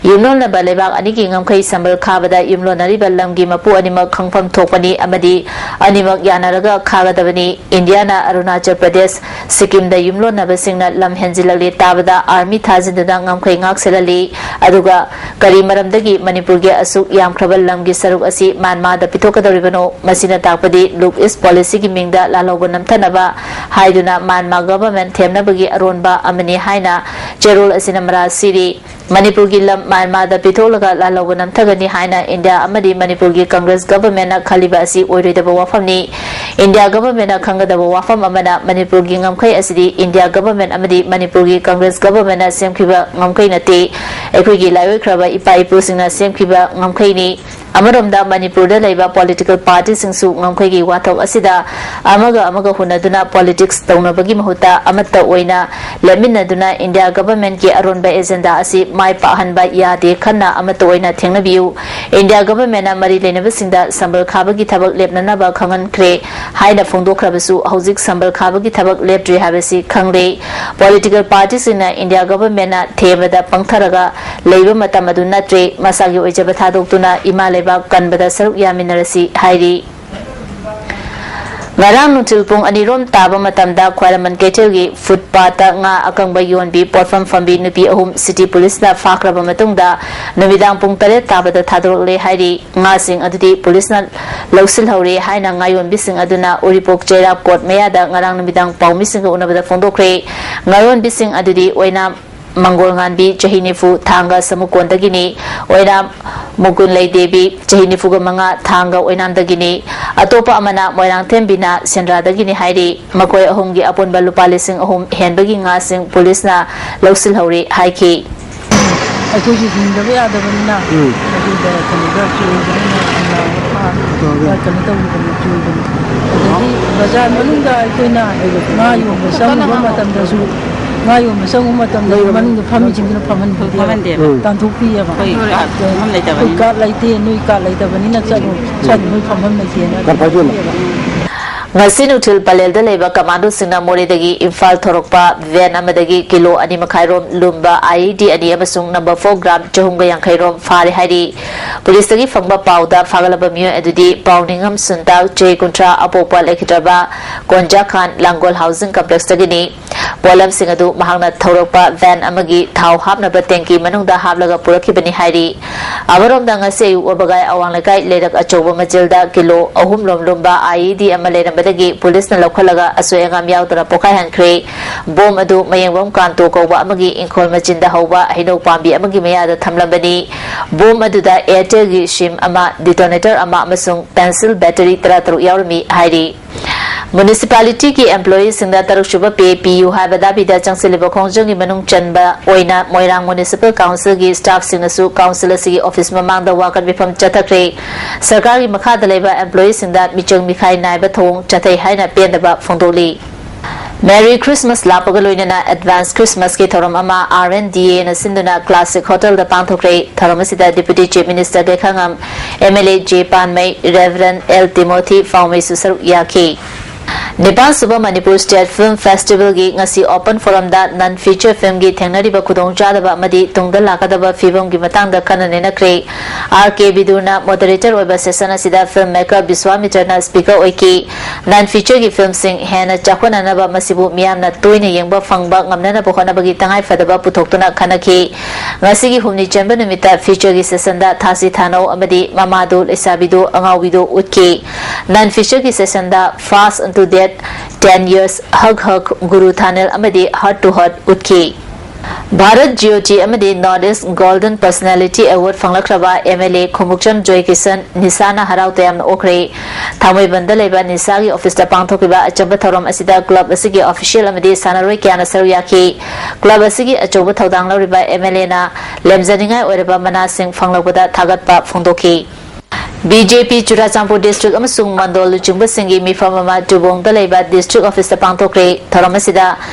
ꯌꯨꯝꯂꯣꯟꯅꯕ ꯂꯩꯕꯥꯛ ꯑꯅꯤꯒꯤ ꯉꯝꯈꯩ ꯁꯝꯕꯜ ꯈꯥꯕꯗ ꯌꯨꯝꯂꯣꯟꯅꯔꯤꯕ ꯂꯝꯒꯤ ꯃꯄꯨ ꯑꯅꯤꯃꯛ ꯈꯪꯐꯝ ꯊꯣꯛꯄꯅꯤ ꯑꯃꯗꯤ ꯑꯅꯤꯃꯛ ꯌꯥꯅꯔꯒ ꯈꯥꯒꯗꯕꯅꯤ꯫ ꯏꯟꯗꯤꯌꯥꯅ ꯑꯔꯨꯅꯥꯆꯜ ꯄ꯭ꯔꯗꯦꯁ, ꯁꯤꯛꯀꯤꯝꯗ ꯌꯨꯝꯂꯣꯟꯅꯕꯁꯤꯡꯅ ꯂꯝ ꯍꯦꯟꯖꯤꯜꯂꯛꯂꯦ ꯇꯥꯕꯗ ꯑꯥꯔꯃꯤ ꯊꯥꯖꯤꯟꯗꯨꯅ ꯉꯝꯈꯩ ꯉꯥꯛ ꯁꯦꯜꯍꯜꯂꯤ꯫ ꯑꯗꯨꯒ ꯀꯔꯤ ꯃꯔꯝꯗꯒꯤ ꯃꯅꯤꯄꯨꯔꯒꯤ ꯑꯁꯨꯛ ꯌꯥꯝꯈ꯭ꯔꯕ ꯂꯝꯒꯤ ꯁꯔꯨꯛ ꯑꯁꯤ ꯃ꯭ꯌꯥꯟꯃꯥꯔꯗ ꯄꯤꯊꯣꯛꯀꯗꯧꯔꯤꯕꯅꯣ? ꯃꯁꯤꯅ ꯇꯥꯛꯄꯗꯤ ꯂꯨꯛ ꯏꯁ ꯄꯣꯂꯤꯁꯤꯒꯤ ꯃꯤꯡꯗ ꯂꯥꯜꯍꯧꯕ ꯅꯝꯊꯅꯕ ꯍꯥꯏꯗꯨꯅ ꯃ꯭ꯌꯥꯟꯃꯥꯔ ꯒꯚꯔꯟꯃꯦꯟꯠ ꯊꯦꯝꯅꯕꯒꯤ ꯑꯔꯣꯟꯕ ꯑꯃꯅꯤ ꯍꯥꯏꯅ ꯆꯦꯔꯣꯜ ꯑꯁꯤꯅ ꯃꯔꯥꯜ ꯁꯤꯔꯤ꯫ ꯃꯅꯤꯄꯨꯔꯒꯤ ꯂꯝ ꯃ꯭ꯌꯥꯟꯃꯥꯔꯗ ꯄꯤꯊꯣꯛꯂꯒ ꯂꯥꯜꯍꯧꯕ ꯅꯝꯊꯒꯅꯤ ꯍꯥꯏꯅ ꯏꯟꯗꯤꯌꯥ ꯑꯃꯗꯤ ꯃꯅꯤꯄꯨꯔꯒꯤ ꯀꯪꯒ꯭ꯔꯦꯁ ꯒꯚꯔꯟꯃꯦꯟꯠꯅ ꯈꯜꯂꯤꯕ ꯑꯁꯤ ꯑꯣꯏꯔꯣꯏꯗꯕ ꯋꯥꯐꯝꯅꯤ꯫ ꯏꯟꯗꯤꯌꯥ ꯒꯚꯔꯟꯃꯦꯟꯠꯅ ꯈꯪꯒꯗꯕ ꯋꯥꯐꯝ ꯑꯃꯅ ꯃꯅꯤꯄꯨꯔꯒꯤ ꯉꯝꯈꯩ ꯑꯁꯤꯗꯤ ꯏꯟꯗꯤꯌꯥ ꯒꯚꯔꯟꯃꯦꯟꯠ ꯑꯃꯗꯤ ꯃꯅꯤꯄꯨꯔꯒꯤ ꯀꯪꯒ꯭ꯔꯦꯁ ꯒꯚꯔꯟꯃꯦꯟꯠꯅ ꯁꯦꯝꯈꯤꯕ ꯉꯝꯈꯩ ꯅꯠꯇꯦ꯫ ꯑꯩꯈꯣꯏꯒꯤ ꯂꯥꯏꯑꯣꯏꯈ꯭ꯔꯕ ꯏꯄꯥ ꯏꯄꯨꯁꯤꯡꯅ ꯁꯦꯝꯈꯤꯕ ꯉꯝꯈꯩꯅꯤ꯫ ꯑꯃꯔꯣꯝꯗ ꯃꯅꯤꯄꯨꯔꯗ ꯂꯩꯕ ꯄꯣꯂꯤꯇꯤꯀꯦꯜ ꯄꯥꯔꯇꯤꯁꯤꯡꯁꯨ ꯉꯝꯈꯩꯒꯤ ꯋꯥꯊꯣꯛ ꯑꯁꯤꯗ ꯑꯃꯒ ꯑꯃꯒ ꯍꯨꯟꯅꯗꯨꯅ ꯄꯣꯂꯤꯇꯤꯛꯁ ꯇꯧꯅꯕꯒꯤ ꯃꯍꯨꯠꯇ ꯑꯃꯠꯇ ꯑꯣꯏꯅ ꯂꯦꯞꯃꯤꯟꯅꯗꯨꯅ ꯏꯟꯗꯤꯌꯥ ꯒꯚꯔꯟꯃꯦꯟꯠꯀꯤ ꯑꯔꯣꯟꯕ ꯑꯦꯖꯦꯟꯗꯥ ꯑꯁꯤ ꯃꯥꯏ ꯄꯥꯛꯍꯟꯕ ꯌꯥꯗꯦ ꯈꯟꯅ ꯑꯃꯠꯇ ꯑꯣꯏꯅ ꯊꯦꯡꯅꯕꯤꯌꯨ꯫ ꯏꯟꯗꯤꯌꯥ ꯒꯚꯔꯟꯃꯦꯟꯠꯅ ꯃꯔꯤ ꯂꯩꯅꯕꯁꯤꯡꯗ ꯁꯝꯕꯜ ꯈꯥꯕꯒꯤ ꯊꯕꯛ ꯂꯦꯞꯅꯅꯕ ꯈꯪꯍꯟꯈ꯭ꯔꯦ ꯍꯥꯏꯅ ꯐꯣꯡꯗꯣꯛꯈ꯭ꯔꯕꯁꯨ ꯍꯧꯖꯤꯛ ꯁꯝꯕꯜ ꯈꯥꯕꯒꯤ ꯊꯕꯛ ꯂꯦꯞꯇ꯭ꯔꯤ ꯍꯥꯏꯕꯁꯤ ꯈꯪꯂꯦ꯫ ꯄꯣꯂꯤꯇꯤꯀꯦꯜ ꯄꯥꯔꯇꯤꯁꯤꯡꯅ ꯏꯟꯗꯤꯌꯥ ꯒꯚꯔꯟꯃꯦꯟꯠꯅ ꯊꯦꯝꯕꯗ ꯄꯪꯊꯔꯒ ꯂꯩꯕ ꯃꯇꯝ ꯑꯗꯨ ꯅꯠꯇ꯭ꯔꯦ꯫ ꯃꯁꯥꯒꯤ ꯑꯣꯏꯖꯕ ꯊꯥꯗꯣꯛꯇꯨꯅ ꯏꯃꯥ ꯂꯩꯕꯥꯛ ꯀꯟꯕꯗ ꯁꯔꯨꯛ ꯌꯥꯃꯤꯟꯅꯔꯁꯤ ꯍꯥꯏꯔꯤ꯫ ꯉꯔꯥꯡ ꯅꯨꯡꯊꯤꯜ ꯄꯨꯡ ꯑꯅꯤꯔꯣꯝ ꯇꯥꯕ ꯃꯇꯝꯗ ꯈ꯭ꯋꯥꯏꯔꯝꯕꯟ ꯀꯩꯊꯦꯜꯒꯤ ꯐꯨꯠꯄꯥꯠꯇ ꯉꯥ ꯑꯀꯪꯕ ꯌꯣꯟꯕꯤ ꯄꯣꯠꯐꯝ ꯐꯝꯕꯤ ꯅꯨꯄꯤ ꯑꯍꯨꯝ ꯁꯤꯇꯤ ꯄꯨꯂꯤꯁꯅ ꯐꯥꯈ꯭ꯔꯕ ꯃꯇꯨꯡꯗ ꯅꯨꯃꯤꯗꯥꯡ ꯄꯨꯡ ꯇꯔꯦꯠ ꯇꯥꯕꯗ ꯊꯥꯗꯣꯔꯛꯂꯦ ꯍꯥꯏꯔꯤ꯫ ꯉꯥꯁꯤꯡ ꯑꯗꯨꯗꯤ ꯄꯨꯂꯤꯁꯅ ꯂꯧꯁꯤꯜꯍꯧꯔꯦ ꯍꯥꯏꯅ ꯉꯥꯌꯣꯟꯕꯤꯁꯤꯡ ꯑꯗꯨꯅ ꯎꯔꯤꯄꯣꯛ ꯆꯩꯔꯥꯛ ꯀꯣꯔꯠ ꯃꯌꯥꯗ ꯉꯔꯥꯡ ꯅꯨꯃꯤꯗꯥꯡ ꯄꯥꯎꯃꯤꯁꯤꯡꯒ ꯎꯅꯕꯗ ꯐꯣꯡꯗꯣꯛꯈ꯭ꯔꯦ꯫ ꯉꯥꯌꯣꯟꯕꯤꯁꯤꯡ ꯑꯗꯨꯗꯤ ꯑꯣꯏꯅꯥꯝ ꯃꯪꯒꯣꯜ ꯉꯥꯟꯕꯤ, ꯆꯍꯤ ꯅꯤꯐꯨ, ꯊꯥꯡꯒ ꯁꯃꯨꯀꯣꯟꯗꯒꯤꯅꯤ꯫ ꯑꯣꯏꯅꯥꯝ ꯃꯨꯀꯨꯟꯂꯩ ꯗꯦꯕꯤ, ꯆꯍꯤ ꯅꯤꯐꯨꯒ ꯃꯉꯥ, ꯊꯥꯡꯒ ꯑꯣꯏꯅꯥꯝꯗꯒꯤꯅꯤ꯫ ꯑꯇꯣꯞꯄ ꯑꯃꯅ ꯃꯣꯏꯔꯥꯡꯊꯦꯝ ꯕꯤꯅꯥ, ꯁꯦꯟꯗ꯭ꯔꯥꯗꯒꯤꯅꯤ ꯍꯥꯏꯔꯤ꯫ ꯃꯈꯣꯏ ꯑꯍꯨꯝꯒꯤ ꯑꯄꯨꯟꯕ ꯂꯨꯄꯥ ꯂꯤꯁꯤꯡ ꯑꯍꯨꯝ ꯍꯦꯟꯕꯒꯤ ꯉꯥꯁꯤꯡ ꯄꯨꯂꯤꯁꯅ ꯂꯧꯁꯤꯜꯍꯧꯔꯤ ꯍꯥꯏꯈꯤ꯫ ꯑꯩꯈꯣꯏꯁꯨ ꯍꯤꯡꯗꯕ ꯌꯥꯗꯕꯅꯤꯅ, ꯎꯝ꯫ ꯑꯗꯨꯗ ꯀꯩꯅꯣꯗ ꯆꯣꯏꯕꯅꯤꯅ, ꯇꯧꯔꯒ꯫ ꯀꯩꯅꯣ ꯇꯧꯕꯅꯤ, ꯆꯣꯏꯕꯅꯤ꯫ ꯑꯗꯒꯤ ꯕꯖꯥꯔ ꯃꯅꯨꯡꯗ ꯑꯩꯈꯣꯏꯅ ꯉꯥ ꯌꯣꯟꯕ ꯆꯪꯉꯨꯕ ꯃꯇꯝꯗꯁꯨ, ꯉꯥ ꯌꯣꯟꯕ ꯆꯪꯉꯨꯕ ꯃꯇꯝꯗ ꯃꯅꯨꯡꯗ ꯐꯝꯃꯤꯁꯤꯡꯗꯨꯅ ꯐꯝꯍꯟꯕꯤꯗꯦꯕ꯫ ꯐꯝꯍꯟꯗꯦꯕ꯫ ꯎꯝ꯫ ꯇꯥꯟꯊꯣꯛꯄꯤꯑꯕ꯫ ꯑꯩꯈꯣꯏ ꯀꯥ-, ꯐꯝꯐꯝ ꯂꯩꯇꯕꯅꯤꯅ꯫ ꯑꯩꯈꯣꯏ ꯀꯥꯔꯗ ꯂꯩꯇꯦ, ꯅꯣꯏ ꯀꯥꯔꯗ ꯂꯩꯇꯕꯅꯤꯅ ꯆꯠꯂꯣ, ꯆꯠꯂꯣ, ꯅꯣꯏ ꯐꯝꯐꯝ ꯂꯩꯇꯦꯅ ꯀꯥꯔꯗ ꯄꯥꯏꯕꯤꯌꯣ꯫ ꯇꯥꯟꯊꯣꯛꯄꯤꯑꯕ꯫ ꯉꯁꯤ ꯅꯨꯡꯊꯤꯜ ꯄꯂꯦꯜꯗ ꯂꯩꯕ ꯀꯃꯥꯟꯗꯣꯁꯤꯡꯅ ꯃꯣꯔꯦꯗꯒꯤ ꯏꯝꯐꯥꯜ ꯊꯣꯔꯛꯄ ꯚꯦꯟ ꯑꯃꯗꯒꯤ ꯀꯤꯂꯣ ꯑꯅꯤ ꯃꯈꯥꯏ ꯔꯣꯝ ꯂꯨꯝꯕ ꯑꯥꯏꯏꯗꯤ ꯑꯅꯤ ꯑꯃꯁꯨꯡ ꯅꯝꯕꯔ ꯐꯣꯔ ꯒ꯭ꯔꯥꯝ ꯆꯍꯨꯝꯒ ꯌꯥꯡꯈꯩ ꯔꯣꯝ ꯐꯥꯔꯦ ꯍꯥꯏꯔꯤ꯫ ꯄꯨꯂꯤꯁꯇꯒꯤ ꯐꯪꯕ ꯄꯥꯎꯗ ꯐꯥꯒꯠꯂꯕ ꯃꯤꯑꯣꯏ ꯑꯗꯨꯗꯤ ꯄꯥꯎꯅꯤꯡꯉꯝ ꯁꯨꯟꯇꯥꯛ, ꯆꯍꯤ ꯀꯨꯟꯊ꯭ꯔꯥ, ꯑꯄꯣꯛꯄ ꯂꯩꯈꯤꯗ꯭ꯔꯕ ꯀꯣꯟꯖꯥ ꯈꯥꯟ, ꯂꯥꯡꯒꯣꯜ ꯍꯥꯎꯁꯤꯡ ꯀꯝꯄ꯭ꯂꯦꯛꯁꯇꯒꯤꯅꯤ꯫ ꯄꯣꯠꯂꯝꯁꯤꯡ ꯑꯗꯨ ꯃꯍꯥꯛꯅ ꯊꯧꯔꯛꯄ ꯚꯦꯟ ꯑꯃꯒꯤ ꯊꯥꯎ ꯍꯥꯞꯅꯕ ꯇꯦꯡꯀꯤ ꯃꯅꯨꯡꯗ ꯍꯥꯞꯂꯒ ꯄꯨꯔꯛꯈꯤꯕꯅꯤ ꯍꯥꯏꯔꯤ꯫ ꯑꯃꯔꯣꯝꯗ, ꯉꯁꯤ ꯑꯌꯨꯛ ꯋꯥꯕꯒꯥꯏ ꯑꯋꯥꯡ ꯂꯩꯀꯥꯏ ꯂꯩꯔꯛ ꯑꯆꯧꯕ ꯃꯆꯤꯜꯗ ꯀꯤꯂꯣ ꯑꯍꯨꯝ ꯂꯣꯝ ꯂꯨꯝꯕ ꯑꯥꯏꯏꯗꯤ ꯑꯃ ꯂꯩꯔꯝꯕꯗꯒꯤ ꯄꯨꯂꯤꯁꯅ ꯂꯧꯈꯠꯂꯒ ꯑꯁꯣꯏ ꯑꯉꯥꯝ ꯌꯥꯎꯗꯅ ꯄꯣꯈꯥꯏꯍꯟꯈ꯭ꯔꯦ꯫ ꯕꯣꯝ ꯑꯗꯨ ꯃꯌꯦꯡꯕꯝ ꯀꯥꯟꯇꯣ ꯀꯧꯕ ꯑꯃꯒꯤ ꯏꯪꯈꯣꯜ ꯃꯆꯤꯟꯗ ꯍꯧꯕ ꯍꯩꯅꯧ ꯄꯥꯝꯕꯤ ꯑꯃꯒꯤ ꯃꯌꯥꯗ ꯊꯝꯂꯝꯕꯅꯤ꯫ ꯕꯣꯝ ꯑꯗꯨꯗ ꯑꯦꯌꯔꯇꯦꯜꯒꯤ ꯁꯤꯝ ꯑꯃ, ꯗꯤꯇꯣꯅꯦꯇꯔ ꯑꯃ ꯑꯃꯁꯨꯡ ꯄꯦꯟꯁꯤꯜ ꯕꯦꯇꯔꯤ ꯇꯔꯥꯇꯔꯨꯛ ꯌꯥꯎꯔꯝꯃꯤ ꯍꯥꯏꯔꯤ꯫ ꯃ꯭ꯌꯨꯅꯤꯁꯤꯄꯥꯂꯤꯇꯤꯒꯤ ꯑꯦꯝꯄ꯭ꯂꯣꯌꯤꯁꯤꯡꯗ ꯇꯔꯨꯛꯁꯨꯕ ꯄꯦ ꯄꯤꯌꯨ ꯍꯥꯏꯕ ꯗꯥꯕꯤꯗ ꯆꯪꯁꯤꯜꯂꯤꯕ ꯈꯣꯡꯖꯪꯒꯤ ꯃꯅꯨꯡ ꯆꯟꯕ ꯑꯣꯏꯅ ꯃꯣꯏꯔꯥꯡ ꯃ꯭ꯌꯨꯅꯤꯁꯤꯄꯥꯜ ꯀꯥꯎꯟꯁꯤꯜꯒꯤ ꯁ꯭ꯇꯥꯐꯁꯤꯡꯅꯁꯨ ꯀꯥꯎꯟꯁꯤꯜ ꯑꯁꯤꯒꯤ ꯑꯣꯐꯤꯁ ꯃꯃꯥꯡꯗ ꯋꯥꯀꯠ ꯃꯤꯐꯝ ꯆꯠꯊꯈ꯭ꯔꯦ꯫ ꯁꯔꯀꯥꯔꯒꯤ ꯃꯈꯥꯗ ꯂꯩꯕ ꯑꯦꯝꯄ꯭ꯂꯣꯌꯤꯁꯤꯡꯗ ꯃꯤꯆꯪ ꯃꯤꯈꯥꯏ ꯅꯥꯏꯕ ꯊꯧꯑꯣꯡ ꯆꯠꯊꯩ ꯍꯥꯏꯅ ꯄꯦꯟꯗꯕ ꯐꯣꯡꯗꯣꯛꯂꯤ꯫ ꯃꯦꯔꯤ ꯈ꯭ꯔꯤꯁꯃꯥꯁ ꯂꯥꯛꯄꯒ ꯂꯣꯏꯅꯅ ꯑꯦꯗꯚꯥꯟꯁ ꯈ꯭ꯔꯤꯁꯃꯥꯁꯀꯤ ꯊꯧꯔꯝ ꯑꯃ ꯑꯥꯔ ꯑꯦꯟ ꯗꯤ ꯑꯦꯅ ꯁꯤꯟꯗꯨꯅ ꯀ꯭ꯂꯥꯁꯤꯛ ꯍꯣꯇꯦꯜꯗ ꯄꯥꯡꯊꯣꯛꯈ꯭ꯔꯦ꯫ ꯊꯧꯔꯝ ꯑꯁꯤꯗ deputy chief minister Gaikhangam, M L A J Panmei, reverend L Timothy ꯐꯥꯎꯃꯩꯁꯨ ꯁꯔꯨꯛ ꯌꯥꯈꯤ꯫ ꯅꯤꯄꯥꯟ ꯁꯨꯕ ꯃꯅꯤꯄꯨꯔ ꯁ꯭ꯇꯦꯠ ꯐꯤꯜꯝ ꯐꯦꯁꯇꯤꯚꯦꯜꯒꯤ ꯉꯁꯤ ꯑꯣꯄꯟ ꯐꯣꯔꯝꯗ ꯅꯟ ꯐꯤꯆꯔ ꯐꯤꯜꯝꯒꯤ ꯊꯦꯡꯅꯔꯤꯕ ꯈꯨꯗꯣꯡꯆꯥꯗꯕ ꯑꯃꯗꯤ ꯇꯨꯡꯗ ꯂꯥꯛꯀꯗꯕ ꯐꯤꯕꯝꯒꯤ ꯃꯇꯥꯡꯗ ꯈꯟꯅ ꯅꯩꯅꯈ꯭ꯔꯦ꯫ ꯑꯥꯔ ꯀꯦ ꯕꯤꯗꯨꯔꯅ ꯃꯣꯗꯔꯦꯇꯔ ꯑꯣꯏꯕ ꯁꯦꯁꯟ ꯑꯁꯤꯗ ꯐꯤꯜꯝ ꯃꯦꯀꯔ ꯕꯤꯁ꯭ꯋꯥꯃꯤꯇ꯭ꯔꯅ ꯁ꯭ꯄꯤꯀꯔ ꯑꯣꯏꯈꯤ꯫ ꯅꯟ ꯐꯤꯆꯔꯒꯤ ꯐꯤꯜꯝꯁꯤꯡ ꯍꯦꯟꯅ ꯆꯥꯎꯈꯠꯅꯅꯕ ꯃꯁꯤꯕꯨ ꯃꯤꯌꯥꯝꯅ ꯇꯣꯏꯅ ꯌꯦꯡꯕ ꯐꯪꯕ ꯉꯝꯅꯅꯕ ꯍꯣꯠꯅꯕꯒꯤ ꯇꯉꯥꯏꯐꯗꯕ ꯄꯨꯊꯣꯛꯇꯨꯅ ꯈꯟꯅꯈꯤ꯫ ꯉꯁꯤꯒꯤ ꯍꯨꯝꯅꯤ ꯆꯟꯕ ꯅꯨꯃꯤꯠꯇ ꯐꯤꯆꯔꯒꯤ ꯁꯦꯁꯟꯗ ꯊꯥꯁꯤ ꯊꯥꯅꯧ ꯑꯃꯗꯤ ꯃꯃꯥꯗꯨ, ꯂꯩꯁꯥꯕꯤꯗꯨ, ꯑꯉꯥꯎꯕꯤꯗꯨ ꯎꯠꯈꯤ꯫ ꯅꯟ ꯐꯤꯆꯔꯒꯤ ꯁꯦꯁꯟꯗ Fast Unto Death, Ten Years, Hug Hug, Guru Thanel ꯑꯃꯗꯤ Heart to Heart ꯎꯠꯈꯤ꯫ ꯚꯥꯔꯠ ꯖ꯭ꯌꯣꯇꯤ ꯑꯃꯗꯤ North East Golden Personality Award ꯐꯪꯂꯛꯈ꯭ꯔꯕ MLA ꯈꯣꯡꯎꯞꯆꯝ ꯖꯣꯏꯀꯤꯁꯟ ꯅꯤꯁꯥꯅ ꯍꯔꯥꯎ ꯇꯌꯥꯝꯅ ꯑꯣꯛꯈ꯭ꯔꯦ꯫ ꯊꯥꯡꯃꯩꯕꯟꯗ ꯂꯩꯕ ꯅꯤꯁꯥꯒꯤ ꯑꯣꯐꯤꯁꯇ ꯄꯥꯡꯊꯣꯛꯈꯤꯕ ꯑꯆꯝꯕ ꯊꯧꯔꯝ ꯑꯁꯤꯗ ꯀ꯭ꯂꯕ ꯑꯁꯤꯒꯤ ꯑꯣꯐꯤꯁꯤꯌꯦꯜ ꯑꯃꯗꯤ ꯁꯥꯟꯅꯔꯣꯏ ꯀꯌꯥꯅ ꯁꯔꯨꯛ ꯌꯥꯈꯤ꯫ ꯀ꯭ꯂꯕ ꯑꯁꯤꯒꯤ ꯑꯆꯧꯕ ꯊꯧꯗꯥꯡ ꯂꯧꯔꯤꯕ MLAꯅ ꯂꯦꯝꯖꯅꯤꯡꯉꯥꯏ ꯑꯣꯏꯔꯕ ꯃꯅꯥꯁꯤꯡ ꯐꯪꯂꯛꯄꯗ ꯊꯥꯒꯠꯄ ꯐꯣꯡꯗꯣꯛꯈꯤ꯫ BJP ꯆꯨꯔꯥꯆꯥꯟꯄꯨꯔ ꯗꯤꯁꯇ꯭ꯔꯤꯛ ꯑꯃꯁꯨꯡ ꯃꯟꯗꯣꯜ ꯂꯨꯆꯤꯡꯕꯁꯤꯡꯒꯤ ꯃꯤꯐꯝ ꯑꯃ ꯇꯨꯕꯣꯡꯗ ꯂꯩꯕ ꯗꯤꯁꯇ꯭ꯔꯤꯛ ꯑꯣꯐꯤꯁꯇ ꯄꯥꯡꯊꯣꯛꯈ꯭ꯔꯦ꯫ ꯊꯧꯔꯝ ꯑꯁꯤꯗ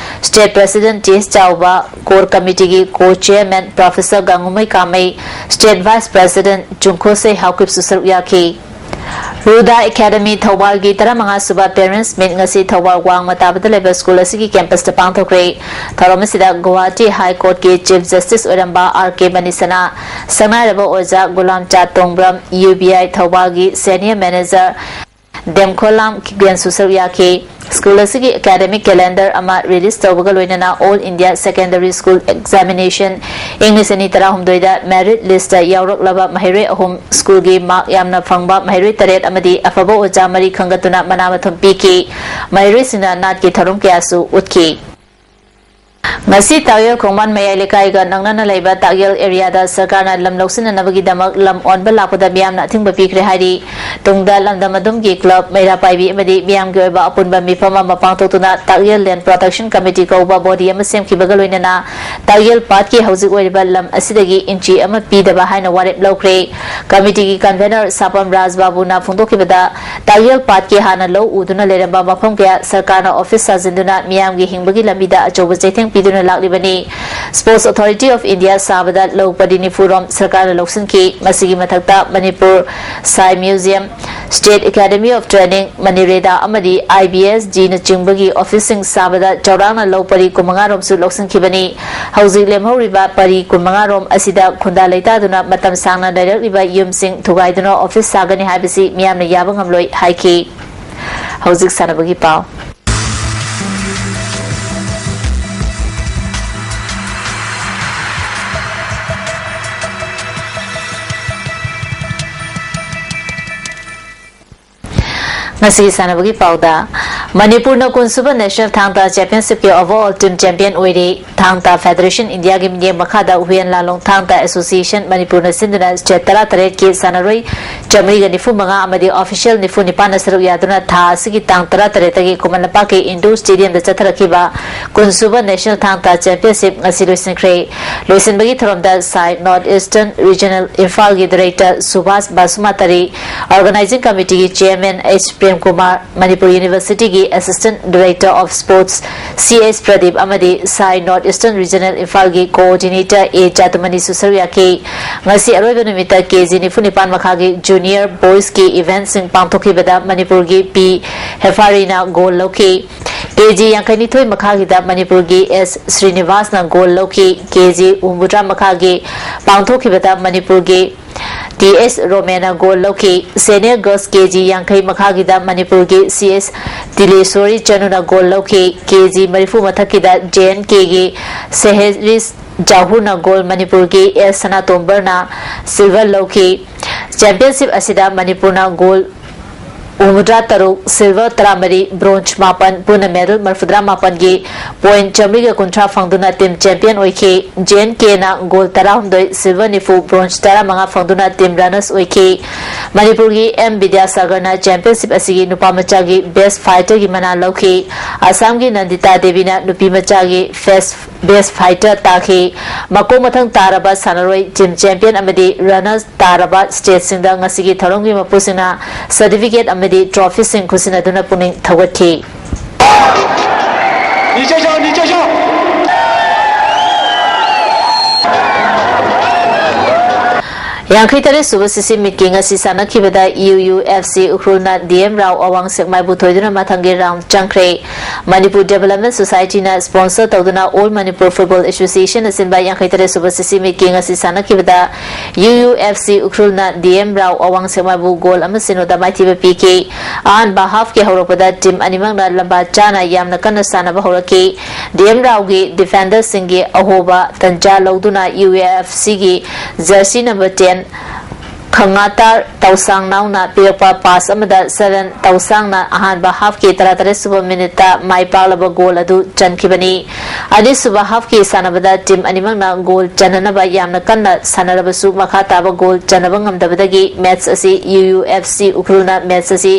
ꯁ꯭ꯇꯦꯠ ꯄ꯭ꯔꯦꯁꯤꯗꯦꯟꯠ ꯇꯤ ꯑꯦꯁ ꯆꯥꯎꯕ, ꯀꯣꯔ ꯀꯃꯤꯇꯤꯒꯤ co chairman professor Gangumei Kamei, state vice president Chungkhosei ꯍꯥꯎꯀꯤꯞꯁꯨ ꯁꯔꯨꯛ ꯌꯥꯈꯤ꯫ ꯔꯨꯗꯥ ꯑꯦꯀꯥꯗꯃꯤ ꯊꯧꯕꯥꯜꯒꯤ ꯇꯔꯥꯃꯉꯥ ꯁꯨꯕ ꯄꯦꯔꯦꯟꯠꯁ ꯃꯤꯠ ꯉꯁꯤ ꯊꯧꯕꯥꯜ ꯋꯥꯡꯃ ꯇꯥꯕꯗ ꯂꯩꯕ ꯁ꯭ꯀꯨꯜ ꯑꯁꯤꯒꯤ ꯀꯦꯝꯄꯁꯇ ꯄꯥꯡꯊꯣꯛꯈ꯭ꯔꯦ꯫ ꯊꯧꯔꯝ ꯑꯁꯤꯗ ꯒꯨꯋꯥꯍꯥꯇꯤ ꯍꯥꯏ ꯀꯣꯔꯠꯀꯤ ꯆꯤꯐ ꯖꯁꯇꯤꯁ ꯑꯣꯏꯔꯝꯕ ꯑꯥꯔ ꯀꯦ ꯃꯅꯤꯁꯅꯥ, ꯁꯛꯅꯥꯏꯔꯕ ꯑꯣꯖꯥ ꯒꯨꯂꯥꯝꯆꯥ ꯇꯣꯡꯕ꯭ꯔꯝ, UBI ꯊꯧꯕꯥꯜꯒꯤ ꯁꯦꯅꯤꯌꯔ ꯃꯦꯅꯦꯖꯔ ꯗꯦꯝꯈꯣꯂꯥꯝ ꯀꯤꯛꯕꯦꯟꯁꯨ ꯁꯔꯨꯛ ꯌꯥꯈꯤ꯫ ꯁ꯭ꯀꯨꯜ ꯑꯁꯤꯒꯤ ꯑꯦꯀꯥꯗꯃꯤꯛ ꯀꯦꯂꯦꯟꯗꯔ ꯑꯃ ꯔꯤꯂꯤꯖ ꯇꯧꯕꯒ ꯂꯣꯏꯅꯅ All India Secondary School Examination ꯏꯪ ꯂꯤꯁꯤꯡ ꯑꯅꯤ ꯇꯔꯥꯍꯨꯝꯗꯣꯏꯗ ꯃꯦꯔꯤꯠ ꯂꯤꯁꯇ ꯌꯥꯎꯔꯛꯂꯕ ꯃꯍꯩꯔꯣꯏ ꯑꯍꯨꯝ, ꯁ꯭ꯀꯨꯜꯒꯤ ꯃꯥꯔꯛ ꯌꯥꯝꯅ ꯐꯪꯕ ꯃꯍꯩꯔꯣꯏ ꯇꯔꯦꯠ ꯑꯃꯗꯤ ꯑꯐꯕ ꯑꯣꯖꯥ ꯃꯔꯤ ꯈꯟꯒꯠꯇꯨꯅ ꯃꯅꯥ ꯃꯊꯨꯝ ꯄꯤꯈꯤ꯫ ꯃꯍꯩꯔꯣꯏꯁꯤꯡꯅ ꯅꯥꯠꯀꯤ ꯊꯧꯔꯝ ꯀꯌꯥꯁꯨ ꯎꯠꯈꯤ꯫ ꯉꯁꯤ ꯇꯥꯛꯌꯦꯜ ꯈꯣꯡꯕꯥꯟ ꯃꯌꯥꯏ ꯂꯩꯀꯥꯏꯒ ꯅꯛꯅꯅ ꯂꯩꯕ ꯇꯥꯛꯌꯦꯜ ꯑꯦꯔꯤꯌꯥꯗ ꯁꯔꯀꯥꯔꯅ ꯂꯝ ꯂꯧꯁꯤꯟꯅꯅꯕꯒꯤꯗꯃꯛ ꯂꯝ ꯑꯣꯟꯕ ꯂꯥꯛꯄꯗ ꯃꯤꯌꯥꯝꯅ ꯑꯊꯤꯡꯕ ꯄꯤꯈ꯭ꯔꯦ ꯍꯥꯏꯔꯤ꯫ ꯇꯨꯡꯗ ꯂꯝꯗꯝ ꯑꯗꯨꯝꯒꯤ ꯀ꯭ꯂꯕ, ꯃꯩꯔꯥ ꯄꯥꯏꯕꯤ ꯑꯃꯗꯤ ꯃꯤꯌꯥꯝꯒꯤ ꯑꯣꯏꯕ ꯑꯄꯨꯟꯕ ꯃꯤꯐꯝ ꯑꯃ ꯄꯥꯡꯊꯣꯛꯇꯨꯅ ꯇꯥꯛꯌꯦꯜ ꯂꯦꯟ ꯄ꯭ꯔꯣꯇꯦꯛꯁꯟ ꯀꯃꯤꯇꯤ ꯀꯧꯕ ꯕꯣꯗꯤ ꯑꯃ ꯁꯦꯝꯈꯤꯕꯒ ꯂꯣꯏꯅꯅ ꯇꯥꯛꯌꯦꯜ ꯄꯥꯠꯀꯤ ꯍꯧꯖꯤꯛ ꯑꯣꯏꯔꯤꯕ ꯂꯝ ꯑꯁꯤꯗꯒꯤ ꯏꯟꯆꯤ ꯑꯃ ꯄꯤꯗꯕ ꯍꯥꯏꯅ ꯋꯥꯔꯦꯞ ꯂꯧꯈ꯭ꯔꯦ꯫ ꯀꯃꯤꯇꯤꯒꯤ ꯀꯟꯚꯦꯅꯔ ꯁꯥꯄꯝ ꯔꯥꯖ ꯕꯥꯕꯨꯅ ꯐꯣꯡꯗꯣꯛꯈꯤꯕꯗ, ꯇꯥꯛꯌꯦꯜ ꯄꯥꯠꯀꯤ ꯍꯥꯟꯅ ꯂꯧ ꯎꯗꯨꯅ ꯂꯩꯔꯝꯕ ꯃꯐꯝ ꯀꯌꯥ ꯁꯔꯀꯥꯔꯅ ꯑꯣꯐꯤꯁ ꯁꯥꯖꯤꯟꯗꯨꯅ ꯃꯤꯌꯥꯝꯒꯤ ꯍꯤꯡꯕꯒꯤ ꯂꯝꯕꯤꯗ ꯑꯆꯧꯕ ꯆꯩꯊꯦꯡ ꯄꯤꯗꯨꯅ ꯂꯥꯛꯂꯤꯕꯅꯤ꯫ Sports Authority of India ꯁꯥꯕꯗ ꯂꯧ ꯄꯔꯤ ꯅꯤꯐꯨ ꯔꯣꯝ ꯁꯔꯀꯥꯔꯅ ꯂꯧꯁꯤꯟꯈꯤ꯫ ꯃꯁꯤꯒꯤ ꯃꯊꯛꯇ ꯃꯅꯤꯄꯨꯔ ꯁꯥꯏ museum, State Academy of Training, ꯃꯅꯤꯔꯦꯗꯥ ꯑꯃꯗꯤ IBSD ꯅꯆꯤꯡꯕꯒꯤ ꯑꯣꯐꯤꯁꯁꯤꯡ ꯁꯥꯕꯗ ꯆꯥꯎꯔꯥꯛꯅ ꯂꯧ ꯄꯔꯤ ꯀꯨꯟꯃꯉꯥ ꯔꯣꯝꯁꯨ ꯂꯧꯁꯤꯟꯈꯤꯕꯅꯤ꯫ ꯍꯧꯖꯤꯛ ꯂꯦꯝꯍꯧꯔꯤꯕ ꯄꯔꯤ ꯀꯨꯟꯃꯉꯥ ꯔꯣꯝ ꯑꯁꯤꯗ ꯈꯨꯟꯗꯥ ꯂꯩꯇꯥꯗꯨꯅ ꯃꯇꯝ ꯁꯥꯡꯅ ꯂꯩꯔꯛꯂꯤꯕ ꯌꯨꯝꯁꯤꯡ ꯊꯨꯒꯥꯏꯗꯨꯅ ꯑꯣꯐꯤꯁ ꯁꯥꯒꯅꯤ ꯍꯥꯏꯕꯁꯤ ꯃꯤꯌꯥꯝꯅ ꯌꯥꯕ ꯉꯝꯂꯣꯏ ꯍꯥꯏꯈꯤ꯫ ꯍꯧꯖꯤꯛ ꯁꯥꯟꯅꯕꯒꯤ ꯄꯥꯎ꯫ ꯉꯁꯤꯒꯤ ꯁꯥꯟꯅꯕꯒꯤ ꯄꯥꯎꯗ, ꯃꯅꯤꯄꯨꯔꯅ ꯀꯨꯟꯁꯨꯕ National Thang Ta Championship ꯀꯤ overall team champion ꯑꯣꯏꯔꯦ꯫ ꯊꯥꯡ ꯇꯥ Federation India ꯒꯤ ꯃꯤꯠꯌꯦꯡ ꯃꯈꯥꯗ ꯍꯨꯌꯦꯟ ꯂꯥꯂꯣꯡ ꯊꯥꯡ ꯇꯥ Association ꯃꯅꯤꯄꯨꯔꯅ ꯁꯤꯟꯗꯨꯅ state ꯇꯔꯥꯇꯔꯦꯠꯀꯤ ꯁꯥꯟꯅꯔꯣꯏ ꯆꯥꯃꯔꯤꯒ ꯅꯤꯐꯨ ꯃꯉꯥ ꯑꯃꯗꯤ official ꯅꯤꯐꯨ ꯅꯤꯄꯥꯟꯅ ꯁꯔꯨꯛ ꯌꯥꯗꯨꯅ ꯊꯥ ꯑꯁꯤꯒꯤ ꯇꯥꯡ ꯇꯔꯥꯇꯔꯦꯠꯇꯒꯤ ꯈꯨꯃꯟ ꯂꯝꯄꯥꯛꯀꯤ indoor stadium ꯗ ꯆꯠꯊꯔꯛꯈꯤꯕ ꯀꯨꯟꯁꯨꯕ National Thang Ta Championship ꯉꯁꯤ ꯂꯣꯏꯁꯤꯟꯈ꯭ꯔꯦ꯫ ꯂꯣꯏꯁꯤꯟꯕꯒꯤ ꯊꯧꯔꯝꯗ ꯁꯥꯏ North Eastern Regional ꯏꯝꯐꯥꯜꯒꯤ Director ꯁꯨꯚꯥꯁ ꯕꯥꯁꯨꯃꯥꯇꯥꯔꯤ, Organizing Committee ꯒꯤ Chairman H Prem Kumar, Manipur University ꯒꯤ Assistant Director of Sports C S Pradeep ꯑꯃꯗꯤ ꯁꯥꯏ North Eastern Regional ꯏꯝꯐꯥꯜꯒꯤ Coordinator ꯑꯦ ꯖꯥꯗꯨꯃꯅꯤꯁꯨ ꯁꯔꯨꯛ ꯌꯥꯈꯤ꯫ ꯉꯁꯤ ꯑꯔꯣꯏꯕ ꯅꯨꯃꯤꯠꯇ ꯀꯦ ꯖꯤ ꯅꯤꯐꯨ ꯅꯤꯄꯥꯟ ꯃꯈꯥꯒꯤ Junior Boys ꯀꯤ event ꯁꯤꯡ ꯄꯥꯡꯊꯣꯛꯈꯤꯕꯗ ꯃꯅꯤꯄꯨꯔꯒꯤ ꯄꯤ ꯍꯦꯐꯥꯔꯤꯅ gold ꯂꯧꯈꯤ꯫ ꯀꯦ ꯖꯤ ꯌꯥꯡꯈꯩ ꯅꯤꯊꯣꯏ ꯃꯈꯥꯒꯤꯗ ꯃꯅꯤꯄꯨꯔꯒꯤ ꯑꯦꯁ ꯁ꯭ꯔꯤꯅꯤꯕꯥꯁꯅ gold ꯂꯧꯈꯤ꯫ ꯀꯦ ꯖꯤ ꯍꯨꯝꯐꯨꯇꯔꯥ ꯃꯈꯥꯒꯤ ꯄꯥꯡꯊꯣꯛꯈꯤꯕꯗ ꯃꯅꯤꯄꯨꯔꯒꯤ ꯇꯤ ꯑꯦꯁ ꯔꯣꯃꯦꯅ gold ꯂꯧꯈꯤ꯫ Senior Girls ꯀꯦ ꯖꯤ ꯌꯥꯡꯈꯩ ꯃꯈꯥꯒꯤꯗ ꯃꯅꯤꯄꯨꯔꯒꯤ ꯁꯤ ꯑꯦꯁ ꯇꯤꯂꯦꯁꯣꯔꯤ ꯆꯅꯨꯅ gold ꯂꯧꯈꯤ꯫ ꯀꯦ ꯖꯤ ꯃꯔꯤꯐꯨ ꯃꯊꯛꯀꯤꯗ ꯖꯦ ꯑꯦꯟ ꯀꯦꯒꯤ ꯁꯦꯍꯦꯔꯤꯁ ꯖꯥꯍꯨꯔꯅ gold, ꯃꯅꯤꯄꯨꯔꯒꯤ ꯑꯦꯁ ꯁꯅꯥꯇꯣꯝꯕꯔꯅ silver ꯂꯧꯈꯤ꯫ Championship ꯑꯁꯤꯗ ꯃꯅꯤꯄꯨꯔꯅ gold ꯍꯨꯝꯐꯨꯇꯔꯥ ꯇꯔꯨꯛ, silver ꯇꯔꯥꯃꯔꯤ, bronze ꯃꯥꯄꯟ, ꯄꯨꯟꯅ medal ꯃꯔꯤꯐꯨꯇꯔꯥ ꯃꯥꯄꯟꯒꯤ point ꯆꯥꯃꯔꯤꯒ ꯀꯨꯟꯊ꯭ꯔꯥ ꯐꯪꯗꯨꯅ team champion ꯑꯣꯏꯈꯤ꯫ ꯖꯦ ꯑꯦꯟ ꯀꯦꯅ gold ꯇꯔꯥꯍꯨꯝꯗꯣꯏ, silver ꯅꯤꯐꯨ, bronze ꯇꯔꯥꯃꯉꯥ ꯐꯪꯗꯨꯅ team runners ꯑꯣꯏꯈꯤ꯫ ꯃꯅꯤꯄꯨꯔꯒꯤ ꯑꯦꯝ ꯕꯤꯗ꯭ꯌꯥꯁꯥꯒꯔꯅ championship ꯑꯁꯤꯒꯤ ꯅꯨꯄꯥ ꯃꯆꯥꯒꯤ best fighter ꯒꯤ ꯃꯅꯥ ꯂꯧꯈꯤ꯫ ꯑꯁꯥꯝꯒꯤ ꯅꯟꯗꯤꯇꯥ ꯗꯦꯕꯤꯅ ꯅꯨꯄꯤ ꯃꯆꯥꯒꯤ best, best fighter ꯇꯥꯈꯤ꯫ ꯃꯀꯣꯛ ꯃꯊꯪ ꯇꯥꯔꯕ ꯁꯥꯟꯅꯔꯣꯏ, team champion ꯑꯃꯗꯤ runners ꯇꯥꯔꯕ state ꯁꯤꯡꯗ ꯉꯁꯤꯒꯤ ꯊꯧꯔꯝꯒꯤ ꯃꯄꯨꯁꯤꯡꯅ certificate ꯑꯃꯗꯤ trophy ꯁꯤꯡ ꯈꯨꯠꯁꯤꯟꯅꯗꯨꯅ ꯄꯨꯛꯅꯤꯡ ꯊꯧꯒꯠꯈꯤ꯫ ꯌꯥꯡꯈꯩ ꯇꯔꯦꯠ ꯁꯨꯕ ꯁꯤꯁꯤ ꯃꯤꯠꯀꯤ ꯉꯁꯤ ꯁꯥꯟꯅꯈꯤꯕꯗ U U F C ꯎꯈ꯭ꯔꯨꯜꯅ D M Rao ꯑꯋꯥꯡ ꯁꯦꯛꯃꯥꯏꯕꯨ ꯊꯣꯏꯗꯨꯅ ꯃꯊꯪꯒꯤ round ꯆꯪꯈ꯭ꯔꯦ꯫ ꯃꯅꯤꯄꯨꯔ Development Society ꯅ sponsor ꯇꯧꯗꯨꯅ All Manipur Football Association ꯅ ꯁꯤꯟꯕ ꯌꯥꯡꯈꯩ ꯇꯔꯦꯠ ꯁꯨꯕ ꯁꯤꯁꯤ ꯃꯤꯠꯀꯤ ꯉꯁꯤ ꯁꯥꯟꯅꯈꯤꯕꯗ U U F C ꯎꯈ꯭ꯔꯨꯜꯅ D M Rao ꯑꯋꯥꯡ ꯁꯦꯛꯃꯥꯏꯕꯨ goal ꯑꯃ ꯁꯤꯅꯣꯗ ꯃꯥꯏꯊꯤꯕ ꯄꯤꯈꯤ꯫ ꯑꯍꯥꯟꯕ half ꯀꯤ ꯍꯧꯔꯛꯄꯗ team ꯑꯅꯤꯃꯛꯅ ꯂꯝꯕꯥ ꯆꯥꯅ ꯌꯥꯝꯅ ꯀꯟꯅ ꯁꯥꯟꯅꯕ ꯍꯧꯔꯛꯈꯤ꯫ ꯗꯤ ꯑꯦꯝ ꯔꯥꯎꯒꯤ defender ꯁꯤꯡꯒꯤ ꯑꯍꯣꯕ ꯇꯟꯖꯥ ꯂꯧꯗꯨꯅ ꯌꯨ ꯑꯦꯐ ꯁꯤ ꯒꯤ jersey number ten ꯈꯪꯉꯥꯇꯥꯔ ꯇꯧꯁꯥꯡꯅꯥꯎꯅ ꯄꯤꯔꯛꯄ ꯄꯥꯁ ꯑꯃꯗ ꯁꯦꯚꯦꯟ ꯇꯧꯁꯥꯡꯅ ꯑꯍꯥꯟꯕ ꯍꯥꯐꯀꯤ ꯇꯔꯥꯇꯔꯦꯠ ꯁꯨꯕ ꯃꯤꯅꯤꯠꯇ ꯃꯥꯏ ꯄꯥꯛꯂꯕ ꯒꯣꯜ ꯑꯗꯨ ꯆꯟꯈꯤꯕꯅꯤ꯫ ꯑꯅꯤꯁꯨꯕ ꯍꯥꯐꯀꯤ ꯁꯥꯟꯅꯕꯗ ꯇꯤꯝ ꯑꯅꯤꯃꯛꯅ ꯒꯣꯜ ꯆꯟꯅꯅꯕ ꯌꯥꯝꯅ ꯀꯟꯅ ꯁꯥꯟꯅꯔꯕꯁꯨ ꯃꯈꯥ ꯇꯥꯕ ꯒꯣꯜ ꯆꯟꯅꯕ ꯉꯝꯗꯕꯗꯒꯤ ꯃꯦꯠꯆ ꯑꯁꯤ ꯌꯨ ꯌꯨ ꯑꯦꯐ ꯁꯤ ꯎꯈ꯭ꯔꯨꯜꯅ ꯃꯦꯠꯆ ꯑꯁꯤ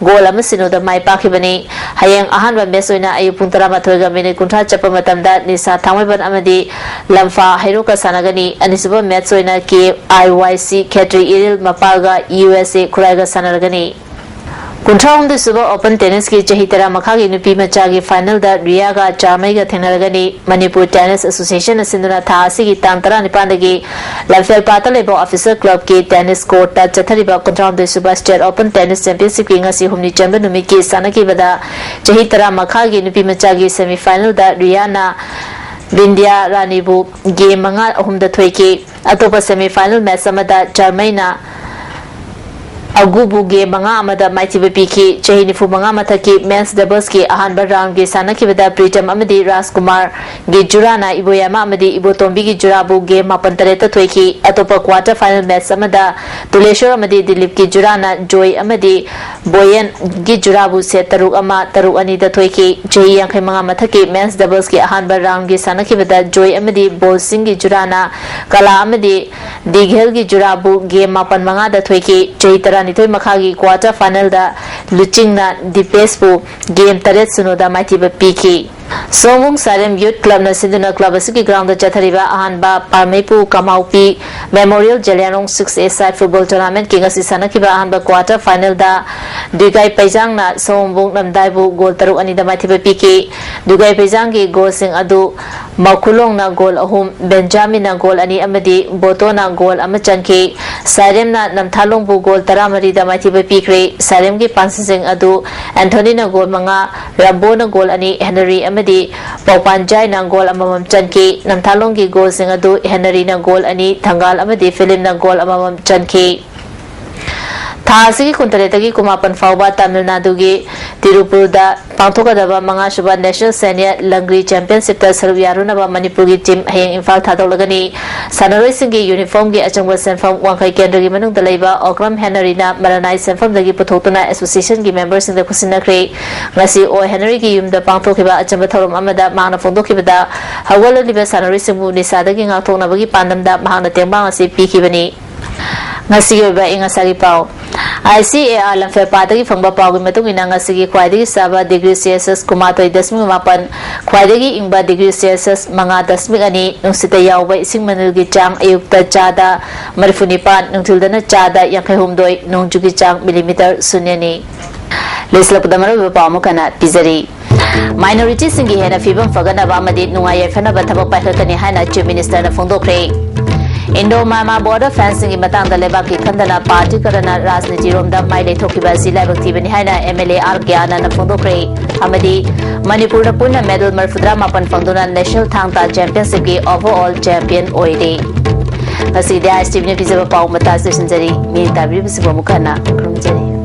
ꯒꯣꯜ ꯑꯃ ꯁꯤꯅꯣꯗ ꯃꯥꯏ ꯄꯥꯛꯈꯤꯕꯅꯤ꯫ ꯍꯌꯦꯡ ꯑꯍꯥꯟꯕ ꯃꯦꯠꯆ ꯑꯣꯏꯅ ꯑꯌꯨꯛ ꯄꯨꯡ ꯇꯔꯥꯃꯥꯊꯣꯏꯒ ꯃꯤꯅꯤꯠ ꯀꯨꯟꯊ꯭ꯔꯥ ꯆꯠꯄ ꯃꯇꯝꯗ ꯅꯤꯁꯥ ꯊꯥꯡꯃꯩꯕꯟ ꯑꯃꯗꯤ ꯂꯝꯐꯥ ꯍꯩꯔꯣꯛꯀ ꯁꯥꯟꯅꯒꯅꯤ꯫ ꯑꯅꯤꯁꯨꯕ ꯃꯦꯠꯆ ꯑꯣꯏꯅ ꯀꯦ ꯑꯥꯏ ꯋꯥꯏ ꯁꯤ ꯈꯦꯇ꯭ꯔꯤ ꯏꯔꯤꯜ ꯃꯄꯥꯜꯒ ꯌꯨ ꯑꯦꯁ ꯑꯦ ꯈꯨꯔꯥꯏꯒ ꯁꯥꯟꯅꯔꯒꯅꯤ꯫ ꯀꯨꯟꯊ꯭ꯔꯥ ꯍꯨꯝꯗꯣꯏ ꯁꯨꯕ ꯑꯣꯄꯟ ꯇꯦꯅꯤꯁꯀꯤ ꯆꯍꯤ ꯇꯔꯥ ꯃꯈꯥꯒꯤ ꯅꯨꯄꯤ ꯃꯆꯥꯒꯤ ꯐꯥꯏꯅꯦꯜꯗ ꯔꯤꯌꯥꯒ ꯆꯥꯔꯃꯩꯒ ꯊꯦꯡꯅꯔꯒꯅꯤ꯫ ꯃꯅꯤꯄꯨꯔ ꯇꯦꯅꯤꯁ ꯑꯦꯁꯣꯁꯤꯌꯦꯁꯟꯅ ꯁꯤꯟꯗꯨꯅ ꯊꯥ ꯑꯁꯤꯒꯤ ꯇꯥꯡ ꯇꯔꯥꯅꯤꯄꯥꯟꯗꯒꯤ ꯂꯝꯐꯦꯜꯄꯥꯠꯇ ꯂꯩꯕ ꯑꯣꯐꯤꯁꯔ ꯀ꯭ꯂꯕꯀꯤ ꯇꯦꯅꯤꯁ ꯀꯣꯔꯠꯇ ꯆꯠꯊꯔꯤꯕ ꯀꯨꯟꯊ꯭ꯔꯥ ꯍꯨꯝꯗꯣꯏ ꯁꯨꯕ ꯁ꯭ꯇꯦꯠ ꯑꯣꯄꯟ ꯇꯦꯅꯤꯁ ꯆꯦꯝꯄꯤꯌꯟꯁꯤꯞꯀꯤ ꯉꯁꯤ ꯍꯨꯝꯅꯤ ꯆꯟꯕ ꯅꯨꯃꯤꯠꯀꯤ ꯁꯥꯟꯅꯈꯤꯕꯗ ꯆꯍꯤ ꯇꯔꯥ ꯃꯈꯥꯒꯤ ꯅꯨꯄꯤ ꯃꯆꯥꯒꯤ ꯁꯦꯃꯤ ꯐꯥꯏꯅꯦꯜꯗ ꯔꯤꯌꯥꯅ ꯕꯤꯟꯗ꯭ꯌꯥ ꯔꯥꯅꯤꯕꯨ ꯒꯦꯝ ꯃꯉꯥ ꯑꯍꯨꯝꯗ ꯊꯣꯏꯈꯤ꯫ ꯑꯇꯣꯞꯄ ꯁꯦꯃꯤ ꯐꯥꯏꯅꯦꯜ ꯃꯦꯠꯆ ꯑꯃꯗ ꯆꯥꯔꯃꯩꯅ ꯑꯒꯨꯕꯨ ꯒꯦꯝ ꯃꯉꯥ ꯑꯃꯗ ꯃꯥꯏꯊꯤꯕ ꯄꯤꯈꯤ꯫ ꯆꯍꯤ ꯅꯤꯐꯨ ꯃꯉꯥ ꯃꯊꯛꯀꯤ ꯃꯦꯟꯁ ꯗꯕꯜꯁꯀꯤ ꯑꯍꯥꯟꯕ ꯔꯥꯎꯟꯒꯤ ꯁꯥꯟꯅꯈꯤꯕꯗ ꯄ꯭ꯔꯤꯇꯝ ꯑꯃꯗꯤ ꯔꯥꯖꯀꯨꯃꯥꯔꯒꯤ ꯖꯨꯔꯥꯅ ꯏꯕꯣꯌꯥꯃꯥ ꯑꯃꯗꯤ ꯏꯕꯣꯇꯣꯝꯕꯤꯒꯤ ꯖꯨꯔꯥꯕꯨ ꯒꯦꯝ ꯃꯥꯄꯟ ꯇꯔꯦꯠꯇ ꯊꯣꯏꯈꯤ꯫ ꯑꯇꯣꯞꯄ ꯀ꯭ꯋꯥꯔꯇꯔ ꯐꯥꯏꯅꯦꯜ ꯃꯦꯠꯆ ꯑꯃꯗ ꯇꯨꯂꯦꯁꯣꯔ ꯑꯃꯗꯤ ꯗꯤꯂꯤꯞꯀꯤ ꯖꯨꯔꯥꯅ ꯖꯣꯏ ꯑꯃꯗꯤ ꯕꯣꯌꯦꯟꯒꯤ ꯖꯨꯔꯥꯕꯨ ꯁꯦꯠ ꯇꯔꯨꯛ ꯑꯃ, ꯇꯔꯨꯛ ꯑꯅꯤꯗ ꯊꯣꯏꯈꯤ꯫ ꯆꯍꯤ ꯌꯥꯡꯈꯩ ꯃꯉꯥ ꯃꯊꯛꯀꯤ ꯃꯦꯟꯁ ꯗꯕꯜꯁꯀꯤ ꯑꯍꯥꯟꯕ ꯔꯥꯎꯟꯒꯤ ꯁꯥꯟꯅꯈꯤꯕꯗ ꯖꯣꯏ ꯑꯃꯗꯤ ꯕꯣꯜꯁꯤꯡꯒꯤ ꯖꯨꯔꯥꯅ ꯀꯂꯥ ꯑꯃꯗꯤ ꯗꯤꯘꯦꯜꯒꯤ ꯖꯨꯔꯥꯕꯨ ꯒꯦꯝ ꯃꯥꯄꯟ ꯃꯉꯥꯗ ꯊꯣꯏꯈꯤ꯫ ꯆꯍꯤ ꯇꯔꯥꯅꯤꯊꯣꯏ ꯃꯈꯥꯒꯤ ꯀ꯭ꯋꯥꯔꯇꯔ ꯐꯥꯏꯅꯦꯜꯗ ꯂꯨꯆꯤꯡꯅ ꯗꯤꯄꯦꯁꯄꯨ ꯒꯦꯝ ꯇꯔꯦꯠ ꯁꯤꯅꯣꯗ ꯃꯥꯏꯊꯤꯕ ꯄꯤꯈꯤ꯫ ꯁꯣꯝꯕꯨꯡ ꯁꯥꯔꯦꯝ ꯌꯨꯠ ꯀ꯭ꯂꯕꯅ ꯁꯤꯟꯗꯨꯅ ꯀ꯭ꯂꯕ ꯑꯁꯤꯒꯤ ꯒ꯭ꯔꯥꯎꯟꯗ ꯆꯠꯊꯔꯤꯕ ꯑꯍꯥꯟꯕ ꯄꯥꯔꯃꯩꯄꯨ ꯀꯃꯥꯎꯄꯤ ꯃꯦꯃꯣꯔꯤꯌꯦꯜ ꯖꯦꯂꯤꯌꯥꯡꯔꯣꯡ ꯁꯤꯛꯁ ꯑꯦ ꯁꯥꯏꯠ ꯐꯨꯠꯕꯣꯜ ꯇꯣꯔꯅꯥꯃꯦꯟꯠꯀꯤ ꯉꯁꯤ ꯁꯥꯟꯅꯈꯤꯕ ꯑꯍꯥꯟꯕ ꯀ꯭ꯋꯥꯔꯇꯔ ꯐꯥꯏꯅꯦꯜꯗ ꯗꯨꯏꯒꯥꯏ ꯄꯩꯖꯥꯡꯅ ꯁꯣꯝꯕꯨꯡ ꯂꯝꯗꯥꯏꯕꯨ ꯒꯣꯜ ꯇꯔꯨꯛ ꯑꯅꯤꯗ ꯃꯥꯏꯊꯤꯕ ꯄꯤꯈꯤ꯫ ꯗꯨꯏꯒꯥꯏ ꯄꯩꯖꯥꯡꯒꯤ ꯒꯣꯜꯁꯤꯡ ꯑꯗꯨ ꯃꯈꯨꯂꯣꯡꯅ ꯒꯣꯜ ꯑꯍꯨꯝ, ꯕꯦꯟꯖꯥꯃꯤꯟꯅ ꯒꯣꯜ ꯑꯅꯤ ꯑꯃꯗꯤ ꯕꯣꯇꯣꯅ ꯒꯣꯜ ꯑꯃ ꯆꯟꯈꯤ꯫ ꯁꯥꯏꯔꯦꯝꯅ ꯅꯝꯊꯥꯂꯣꯡꯕꯨ ꯒꯣꯜ ꯇꯔꯥꯃꯔꯤꯗ ꯃꯥꯏꯊꯤꯕ ꯄꯤꯈ꯭ꯔꯦ꯫ ꯁꯥꯏꯔꯦꯝꯒꯤ ꯄꯥꯁꯁꯤꯡ ꯑꯗꯨ ꯑꯦꯟꯊꯣꯅꯤꯅ ꯒꯣꯜ ꯃꯉꯥ, ꯔꯝꯕꯣꯅ ꯒꯣꯜ ꯑꯅꯤ, ꯍꯦꯅꯔꯤ ꯑꯃꯗꯤ ꯄꯥꯎꯄꯥꯟꯖꯥꯏꯅ ꯒꯣꯜ ꯑꯃꯃꯝ ꯆꯟꯈꯤ꯫ ꯅꯝꯊꯥꯂꯣꯡꯒꯤ ꯒꯣꯜꯁꯤꯡ ꯑꯗꯨ ꯍꯦꯅꯔꯤꯅ ꯒꯣꯜ ꯑꯅꯤ, ꯊꯪꯒꯥꯜ ꯑꯃꯗꯤ ꯐꯤꯂꯤꯝꯅ ꯒꯣꯜ ꯑꯃꯃꯝ ꯆꯟꯈꯤ꯫ ꯊꯥ ꯑꯁꯤꯒꯤ ꯀꯨꯟꯇꯔꯦꯠꯇꯒꯤ ꯀꯨꯟꯃꯥꯄꯟ ꯐꯥꯎꯕ ꯇꯥꯃꯤꯜ ꯅꯥꯗꯨꯒꯤ ꯇꯤꯔꯨꯄꯨꯔꯗ ꯄꯥꯡꯊꯣꯛꯀꯗꯕ ꯃꯉꯥꯁꯨꯕ National Senior Langri Championship ꯇ ꯁꯔꯨꯛ ꯌꯥꯔꯨꯅꯕ ꯃꯅꯤꯄꯨꯔꯒꯤ team ꯍꯌꯦꯡ ꯏꯝꯐꯥꯜ ꯊꯥꯗꯣꯛꯂꯒꯅꯤ꯫ ꯁꯥꯟꯅꯔꯣꯏꯁꯤꯡꯒꯤ uniform ꯒꯤ ꯑꯆꯪꯕ ꯁꯦꯟꯐꯝ ꯋꯥꯡꯈꯩ ꯀꯦꯟꯗ꯭ꯔꯒꯤ ꯃꯅꯨꯡꯗ ꯂꯩꯕ ꯑꯣꯀ꯭ꯔꯝ ꯍꯦꯅꯔꯤꯅ ꯃꯔꯥꯅꯥꯏ ꯁꯦꯟꯐꯝꯗꯒꯤ ꯄꯨꯊꯣꯛꯇꯨꯅ association ꯒꯤ member ꯁꯤꯡꯗ ꯈꯨꯠꯁꯤꯟꯅꯈ꯭ꯔꯦ꯫ ꯉꯁꯤ ꯑꯣ ꯍꯦꯅꯔꯤꯒꯤ ꯌꯨꯝꯗ ꯄꯥꯡꯊꯣꯛꯈꯤꯕ ꯑꯆꯝꯕ ꯊꯧꯔꯝ ꯑꯃꯗ ꯃꯍꯥꯛꯅ ꯐꯣꯡꯗꯣꯛꯈꯤꯕꯗ, ꯍꯧꯒꯠꯂꯛꯂꯤꯕ ꯁꯥꯟꯅꯔꯣꯏꯁꯤꯡꯕꯨ ꯅꯤꯁꯥꯗꯒꯤ ꯉꯥꯛꯊꯣꯛꯅꯕꯒꯤ ꯄꯥꯟꯗꯝꯗ ꯃꯍꯥꯛꯅ ꯇꯦꯡꯕꯥꯡ ꯑꯁꯤ ꯄꯤꯈꯤꯕꯅꯤ꯫ ꯉꯁꯤꯒꯤ ꯑꯣꯏꯕ ꯑꯏꯪ ꯑꯁꯥꯒꯤ ꯄꯥꯎ꯫ I C A R ꯂꯝꯐꯦꯜꯄꯥꯗꯒꯤ ꯐꯪꯕ ꯄꯥꯎꯒꯤ ꯃꯇꯨꯡ ꯏꯟꯅ, ꯉꯁꯤꯒꯤ ꯈ꯭ꯋꯥꯏꯗꯒꯤ ꯁꯥꯕ degree Celsius ꯀꯨꯟꯃꯥꯊꯣꯏ ꯗꯁꯃꯤꯛ ꯃꯥꯄꯟ, ꯈ꯭ꯋꯥꯏꯗꯒꯤ ꯏꯪꯕ degree Celsius ꯃꯉꯥ ꯗꯁꯃꯤꯛ ꯑꯅꯤ, ꯅꯨꯡꯁꯤꯠꯇ ꯌꯥꯎꯕ ꯏꯁꯤꯡ ꯃꯅꯤꯜꯒꯤ ꯆꯥꯡ ꯑꯌꯨꯛꯇ ꯆꯥꯗ ꯃꯔꯤꯐꯨ ꯅꯤꯄꯥꯟ, ꯅꯨꯡꯊꯤꯜꯗꯅ ꯆꯥꯗ ꯌꯥꯡꯈꯩ ꯍꯨꯝꯗꯣꯏ, ꯅꯣꯡꯖꯨꯒꯤ ꯆꯥꯡ millimeter ꯁꯨꯟꯌꯅꯤ꯫ ꯂꯣꯏꯁꯤꯜꯂꯛꯄꯗ ꯃꯔꯨꯑꯣꯏꯕ ꯄꯥꯎ ꯑꯃꯨꯛ ꯍꯟꯅ ꯄꯤꯖꯔꯤ꯫ Minority ꯁꯤꯡꯒꯤ ꯍꯦꯟꯅ ꯐꯤꯕꯝ ꯐꯒꯠꯅꯕ ꯑꯃꯗꯤ ꯅꯨꯡꯉꯥꯏ ꯌꯥꯏꯐꯅꯕ ꯊꯕꯛ ꯄꯥꯏꯈꯠꯀꯅꯤ ꯍꯥꯏꯅ Chief Minister ꯅ ꯐꯣꯡꯗꯣꯛꯈ꯭ꯔꯦ꯫ Indo Myanmar border fence ꯁꯤꯡꯒꯤ ꯃꯇꯥꯡꯗ ꯂꯩꯕꯥꯛꯀꯤ ꯈꯟꯗꯅ party ꯈꯔꯅ ꯔꯥꯖꯅꯤꯇꯤꯔꯣꯝꯗ ꯃꯥꯏ ꯂꯩꯊꯣꯛꯈꯤꯕ ꯑꯁꯤ ꯂꯥꯏꯕꯛ ꯊꯤꯕꯅꯤ ꯍꯥꯏꯅ M L A R ꯀ꯭ꯌꯥꯅꯟꯅ ꯐꯣꯡꯗꯣꯛꯈ꯭ꯔꯦ꯫ ꯑꯃꯗꯤ ꯃꯅꯤꯄꯨꯔꯅ ꯄꯨꯟꯅ medal ꯃꯔꯤꯐꯨꯇꯔꯥ ꯃꯥꯄꯟ ꯐꯪꯗꯨꯅ National ꯊꯥꯡ ꯇꯥ Championship ꯀꯤ overall champion ꯑꯣꯏꯔꯦ꯫ ꯉꯁꯤꯒꯤꯗꯤ ISTV ꯅ ꯄꯤꯖꯕ ꯄꯥꯎ ꯃꯇꯥꯡ ꯑꯁꯤꯗ ꯂꯣꯏꯁꯤꯟꯖꯔꯤ꯫ ꯃꯤꯠꯌꯦꯡ ꯇꯥꯕꯤꯔꯤꯕꯁꯤꯡꯕꯨ ꯑꯃꯨꯛ ꯍꯟꯅ ꯈꯨꯔꯨꯝꯖꯔꯤ꯫